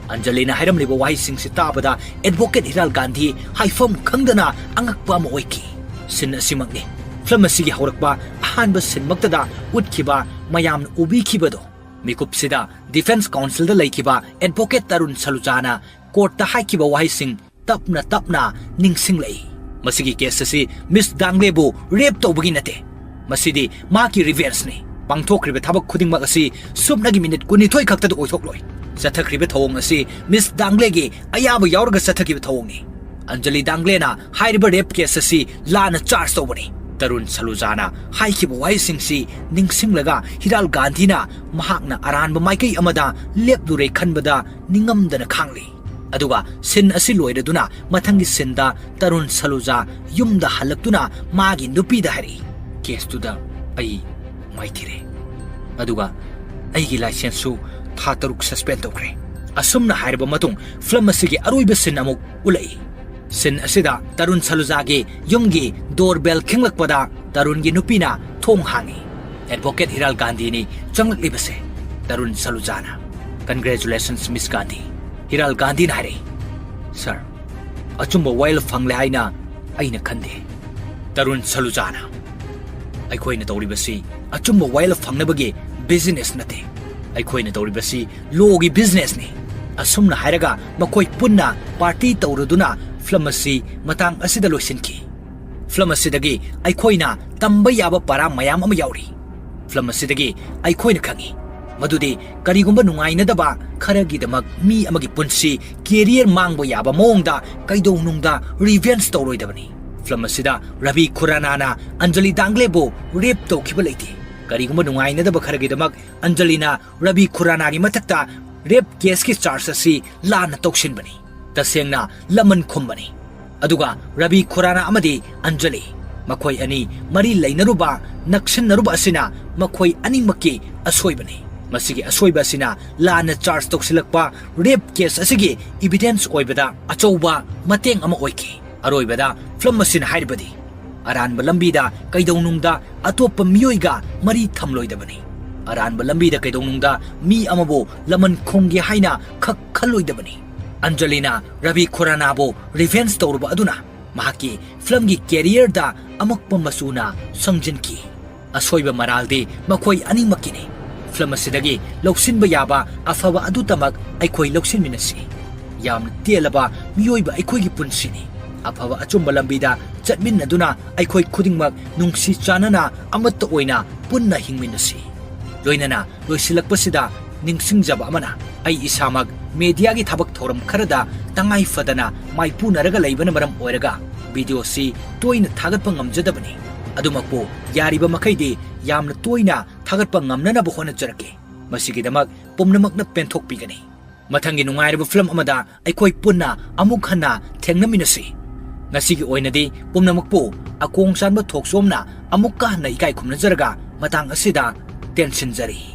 ꯑꯟꯖꯂꯤꯅ ꯍꯥꯏꯔꯝꯂꯤꯕ ꯋꯥꯍꯩꯁꯤꯡꯁꯤ ꯇꯥꯕꯗ ꯑꯦꯗꯚꯣꯀꯦꯠ ꯍꯤꯔꯥꯜ ꯒꯥꯟꯙꯤ ꯍꯥꯏꯐꯝ ꯈꯪꯗꯅ ꯑꯉꯛꯄ ꯑꯃ ꯑꯣꯏꯈꯤ꯫ ꯁꯤꯟ ꯑꯁꯤꯃꯛꯅꯤ꯫ ꯐꯤꯂꯝ ꯑꯁꯤꯒꯤ ꯍꯧꯔꯛꯄ ꯑꯍꯥꯟꯕ ꯁꯤꯟꯃꯛꯇꯗ ꯎꯠꯈꯤꯕ, ꯃꯌꯥꯝꯅ ꯎꯕꯤꯈꯤꯕꯗꯣ꯫ ꯃꯤꯀꯨꯞꯁꯤꯗ ꯗꯤꯐꯦꯟꯁ ꯀꯥꯎꯟꯁꯤꯜꯗ ꯂꯩꯈꯤꯕ ꯑꯦꯗꯚꯣꯀꯦꯠ ꯇꯔꯨꯟ ꯁꯂꯨꯖꯥꯅ ꯀꯣꯔꯠꯇ ꯍꯥꯏꯈꯤꯕ ꯋꯥꯍꯩꯁꯤꯡ ꯇꯞꯅ ꯇꯞꯅ ꯅꯤꯡꯁꯤꯡꯂꯛꯏ꯫ ꯃꯁꯤꯒꯤ ꯀꯦꯁ ꯑꯁꯤ ꯃꯤꯁ ꯗꯥꯡꯂꯦꯕꯨ ꯔꯦꯞ ꯇꯧꯕꯒꯤ ꯅꯠꯇꯦ꯫ ꯃꯁꯤꯗꯤ ꯃꯍꯥꯛꯀꯤ ꯔꯤꯚꯦꯟꯁꯅꯤ꯫ ꯄꯥꯡꯊꯣꯛꯈ꯭ꯔꯤꯕ ꯊꯕꯛ ꯈꯨꯗꯤꯡꯃꯛ ꯑꯁꯤ ꯁꯨꯞꯅꯒꯤ ꯃꯤꯅꯤꯠ ꯀꯨꯟꯅꯤꯊꯣꯏ ꯈꯛꯇꯗ ꯑꯣꯏꯊꯣꯛꯂꯣꯏ꯫ ꯆꯠꯊꯈ꯭ꯔꯤꯕ ꯊꯧꯑꯣꯡ ꯑꯁꯤ ꯃꯤꯁ ꯗꯥꯡꯂꯦꯒꯤ ꯑꯌꯥꯕ ꯌꯥꯎꯔꯒ ꯆꯠꯊꯈꯤꯕ ꯊꯧꯑꯣꯡꯅꯤ꯫ ꯑꯟꯖꯂꯤ ꯗꯥꯡꯒ꯭ꯂꯦꯅ ꯍꯥꯏꯔꯤꯕ ꯔꯦꯞ ꯀꯦꯁ ꯑꯁꯤ ꯂꯥꯟꯅ ꯆꯥꯔꯖ ꯇꯧꯕꯅꯤ꯫ ꯇꯔꯨꯟ ꯁꯂꯨꯖꯥꯅ ꯍꯥꯏꯈꯤꯕ ꯋꯥꯍꯩꯁꯤꯡꯁꯤ ꯅꯤꯡꯁꯤꯡꯂꯒ ꯍꯤꯔꯥꯜ ꯒꯥꯟꯙꯤꯅ ꯃꯍꯥꯛꯅ ꯑꯔꯥꯟꯕ ꯃꯥꯏꯀꯩ ꯑꯃꯗ ꯂꯦꯞꯂꯨꯔꯦ ꯈꯟꯕꯗ ꯅꯤꯡꯉꯝꯗꯅ ꯈꯥꯡꯂꯤ꯫ ꯑꯗꯨꯒ ꯁꯤꯟ ꯑꯁꯤ ꯂꯣꯏꯔꯗꯨꯅ ꯃꯊꯪꯒꯤ ꯁꯤꯟꯗ ꯇꯔꯨꯟ ꯁꯂꯨꯖꯥ ꯌꯨꯝꯗ ꯍꯜꯂꯛꯇꯨꯅ ꯃꯥꯒꯤ ꯅꯨꯄꯤꯗ ꯍꯥꯏꯔꯛꯏ, "ꯀꯦꯁꯇꯨꯗ ꯑꯩ ꯃꯥꯏꯊꯤꯔꯦ꯫ ꯑꯗꯨꯒ ꯑꯩꯒꯤ ꯂꯥꯏꯁꯦꯟꯁꯁꯨ ꯊꯥ ꯇꯔꯨꯛ ꯁꯁꯄꯦꯟ ꯇꯧꯈ꯭ꯔꯦ"꯫ ꯑꯁꯨꯝꯅ ꯍꯥꯏꯔꯕ ꯃꯇꯨꯡ ꯐꯤꯂꯝ ꯑꯁꯤꯒꯤ ꯑꯔꯣꯏꯕ ꯁꯤꯟ ꯑꯃꯨꯛ ꯎꯠꯂꯛꯏ꯫ ꯁꯤꯟ ꯑꯁꯤꯗ ꯇꯔꯨꯟ ꯁꯂꯨꯖꯥꯒꯤ ꯌꯨꯝꯒꯤ ꯗꯣꯔꯕꯦꯜ ꯈꯤꯡꯂꯛꯄꯗ ꯇꯔꯨꯟꯒꯤ ꯅꯨꯄꯤꯅ ꯊꯣꯡ ꯍꯥꯡꯏ꯫ Advocate ꯍꯤꯔꯥꯜ ꯒꯥꯟꯙꯤꯅꯤ ꯆꯪꯂꯛꯂꯤꯕꯁꯦ꯫ Tarun ꯁꯂꯨꯖꯥꯅ, "Congratulations, Miss Gandhi." ꯍꯤꯔꯥꯜ ꯒꯥꯟꯙꯤꯅ ꯍꯥꯏꯔꯛꯏ, "ꯁꯔ, ꯑꯆꯨꯝꯕ ꯋꯥꯌꯦꯜ ꯐꯪꯂꯦ ꯍꯥꯏꯅ ꯑꯩꯅ ꯈꯟꯗꯦ꯫" ꯇꯔꯨꯟ ꯁꯂꯨꯖꯥꯅ, "ꯑꯩꯈꯣꯏꯅ ꯇꯧꯔꯤꯕꯁꯤ ꯑꯆꯨꯝꯕ ꯋꯥꯌꯦꯜ ꯐꯪꯅꯕꯒꯤ ꯕꯤꯖꯤꯅꯦꯁ ꯅꯠꯇꯦ꯫ ꯑꯩꯈꯣꯏꯅ ꯇꯧꯔꯤꯕꯁꯤ ꯂꯣꯒꯤ ꯕꯤꯖꯤꯅꯦꯁꯅꯤ꯫" ꯑꯁꯨꯝꯅ ꯍꯥꯏꯔꯒ ꯃꯈꯣꯏ ꯄꯨꯟꯅ ꯄꯥꯔꯇꯤ ꯇꯧꯔꯗꯨꯅ ꯐꯤꯂꯝ ꯑꯁꯤ ꯃꯇꯥꯡ ꯑꯁꯤꯗ ꯂꯣꯏꯁꯤꯟꯈꯤ꯫ ꯐꯤꯂꯝ ꯑꯁꯤꯗꯒꯤ ꯑꯩꯈꯣꯏꯅ ꯇꯝꯕ ꯌꯥꯕ ꯄꯔꯥ ꯃꯌꯥꯝ ꯑꯃ ꯌꯥꯎꯔꯤ꯫ ꯐꯤꯂꯝ ꯑꯁꯤꯗꯒꯤ ꯑꯩꯈꯣꯏꯅ ꯈꯪꯏ ꯃꯗꯨꯗꯤ ꯀꯔꯤꯒꯨꯝꯕ ꯅꯨꯡꯉꯥꯏꯅꯗꯕ ꯈꯔꯒꯤꯗꯃꯛ ꯃꯤ ꯑꯃꯒꯤ ꯄꯨꯟꯁꯤ, ꯀꯦꯔꯤꯌꯔ ꯃꯥꯡꯕ ꯌꯥꯕ ꯃꯑꯣꯡꯗ ꯀꯩꯗꯧꯅꯨꯡꯗ ꯔꯤꯚꯦꯟꯖ ꯇꯧꯔꯣꯏꯗꯕꯅꯤ꯫ ꯐꯤꯂꯝ ꯑꯁꯤꯗ ꯔꯕꯤ ꯈꯨꯔꯥꯅꯥꯅ ꯑꯟꯖꯂꯤ ꯗꯥꯡꯒ꯭ꯂꯦꯕꯨ ꯔꯦꯞ ꯇꯧꯈꯤꯕ ꯂꯩꯇꯦ꯫ ꯀꯔꯤꯒꯨꯝꯕ ꯅꯨꯡꯉꯥꯏꯅꯗꯕ ꯈꯔꯒꯤꯗꯃꯛ ꯑꯟꯖꯂꯤꯅ ꯔꯕꯤ ꯈꯨꯔꯥꯅꯥꯒꯤ ꯃꯊꯛꯇ ꯔꯦꯞ ꯀꯦꯁꯀꯤ ꯆꯥꯔꯖ ꯑꯁꯤ ꯂꯥꯟꯅ ꯇꯧꯁꯤꯟꯕꯅꯤ꯫ ꯇꯁꯦꯡꯅ ꯂꯃꯟ ꯈꯨꯝꯕꯅꯤ꯫ ꯑꯗꯨꯒ ꯔꯕꯤ ꯈꯨꯔꯥꯅꯥ ꯑꯃꯗꯤ ꯑꯟꯖꯂꯤ, ꯃꯈꯣꯏ ꯑꯅꯤ ꯃꯔꯤ ꯂꯩꯅꯔꯨꯕ, ꯅꯛꯁꯤꯟꯅꯔꯨꯕ ꯑꯁꯤꯅ ꯃꯈꯣꯏ ꯑꯅꯤꯃꯛꯀꯤ ꯑꯁꯣꯏꯕꯅꯤ꯫ ꯃꯁꯤꯒꯤ ꯑꯁꯣꯏꯕ ꯑꯁꯤꯅ ꯂꯥꯟꯅ ꯆꯥꯔꯖ ꯇꯧꯁꯤꯜꯂꯛꯄ ꯔꯦꯞ ꯀꯦꯁ ꯑꯁꯤꯒꯤ ꯏꯚꯤꯗꯦꯟꯁ ꯑꯣꯏꯕꯗ ꯑꯆꯧꯕ ꯃꯇꯦꯡ ꯑꯃ ꯑꯣꯏꯈꯤ꯫ ꯑꯔꯣꯏꯕꯗ ꯐꯤꯂꯝ ꯑꯁꯤꯅ ꯍꯥꯏꯔꯤꯕꯗꯤ, ꯑꯔꯥꯟꯕ ꯂꯝꯕꯤꯗ ꯀꯩꯗꯧꯅꯨꯡꯗ ꯑꯇꯣꯞꯄ ꯃꯤꯑꯣꯏꯒ ꯃꯔꯤ ꯊꯝꯂꯣꯏꯗꯕꯅꯤ꯫ ꯑꯔꯥꯟꯕ ꯂꯝꯕꯤꯗ ꯀꯩꯗꯧꯅꯨꯡꯗ ꯃꯤ ꯑꯃꯕꯨ ꯂꯃꯟ ꯈꯨꯝꯒꯦ ꯍꯥꯏꯅ ꯈꯛ ꯈꯜꯂꯣꯏꯗꯕꯅꯤ꯫ ꯑꯟꯖꯂꯤꯅ ꯔꯕꯤ ꯈꯨꯔꯥꯅꯥꯕꯨ ꯔꯤꯚꯦꯟꯖ ꯇꯧꯔꯨꯕ ꯑꯗꯨꯅ ꯃꯍꯥꯛꯀꯤ ꯐꯤꯂꯝꯒꯤ ꯀꯦꯔꯤꯌꯔꯗ ꯑꯃꯛꯄ ꯃꯆꯨꯅ ꯁꯪꯖꯤꯟꯈꯤ꯫ ꯑꯁꯣꯏꯕ ꯃꯔꯥꯜꯗꯤ ꯃꯈꯣꯏ ꯑꯅꯤꯃꯛꯀꯤꯅꯤ꯫ ꯐꯤꯂꯝ ꯑꯁꯤꯗꯒꯤ ꯂꯧꯁꯤꯟꯕ ꯌꯥꯕ ꯑꯐꯕ ꯑꯗꯨꯇꯃꯛ ꯑꯩꯈꯣꯏ ꯂꯧꯁꯤꯟꯃꯤꯟꯅꯁꯤ꯫ ꯌꯥꯝꯅ ꯇꯦꯜꯂꯕ ꯃꯤꯑꯣꯏꯕ ꯑꯩꯈꯣꯏꯒꯤ ꯄꯨꯟꯁꯤꯅꯤ꯫ ꯑꯐꯕ ꯑꯆꯨꯝꯕ ꯂꯝꯕꯤꯗ ꯆꯠꯃꯤꯟꯅꯗꯨꯅ ꯑꯩꯈꯣꯏ ꯈꯨꯗꯤꯡꯃꯛ ꯅꯨꯡꯁꯤ ꯆꯥꯟꯅꯅ ꯑꯃꯠꯇ ꯑꯣꯏꯅ ꯄꯨꯟꯅ ꯍꯤꯡꯃꯤꯟꯅꯁꯤ꯫ ꯂꯣꯏꯅꯅ ꯂꯣꯏꯁꯤꯜꯂꯛꯄꯁꯤꯗ ꯅꯤꯡꯁꯤꯡꯖꯕ ꯑꯃꯅ, ꯑꯩ ꯏꯁꯥꯃꯛ ꯃꯦꯗꯤꯌꯥꯒꯤ ꯊꯕꯛ ꯊꯧꯔꯝ ꯈꯔꯗ ꯇꯉꯥꯏ ꯐꯗꯅ ꯃꯥꯏꯄꯨꯅꯔꯒ ꯂꯩꯕꯅ ꯃꯔꯝ ꯑꯣꯏꯔꯒ ꯚꯤꯗꯤꯑꯣꯁꯤ ꯇꯣꯏꯅ ꯊꯥꯒꯠꯄ ꯉꯝꯖꯗꯕꯅꯤ꯫ ꯑꯗꯨꯃꯛꯄꯨ ꯌꯥꯔꯤꯕ ꯃꯈꯩꯗꯤ ꯌꯥꯝꯅ ꯇꯣꯏꯅ ꯊꯥꯒꯠꯄ ꯉꯝꯅꯅꯕ ꯍꯣꯠꯅꯖꯔꯛꯀꯦ꯫ ꯃꯁꯤꯒꯤꯗꯃꯛ ꯄꯨꯝꯅꯃꯛꯅ ꯄꯦꯟꯊꯣꯛꯄꯤꯒꯅꯤ꯫ ꯃꯊꯪꯒꯤ ꯅꯨꯡꯉꯥꯏꯔꯕ ꯐꯤꯂꯝ ꯑꯃꯗ ꯑꯩꯈꯣꯏ ꯄꯨꯟꯅ ꯑꯃꯨꯛ ꯍꯟꯅ ꯊꯦꯡꯅꯃꯤꯟꯅꯁꯤ꯫ ꯉꯁꯤꯒꯤ ꯑꯣꯏꯅꯗꯤ ꯄꯨꯝꯅꯃꯛꯄꯨ ꯑꯀꯣꯡ ꯆꯥꯟꯕ ꯊꯣꯛꯆꯣꯝꯅ ꯑꯃꯨꯛꯀ ꯍꯟꯅ ꯏꯀꯥꯏ ꯈꯨꯝꯅꯖꯔꯒ ꯃꯇꯥꯡ ꯑꯁꯤꯗ ꯇꯦꯟꯁꯤꯟꯖꯔꯤ꯫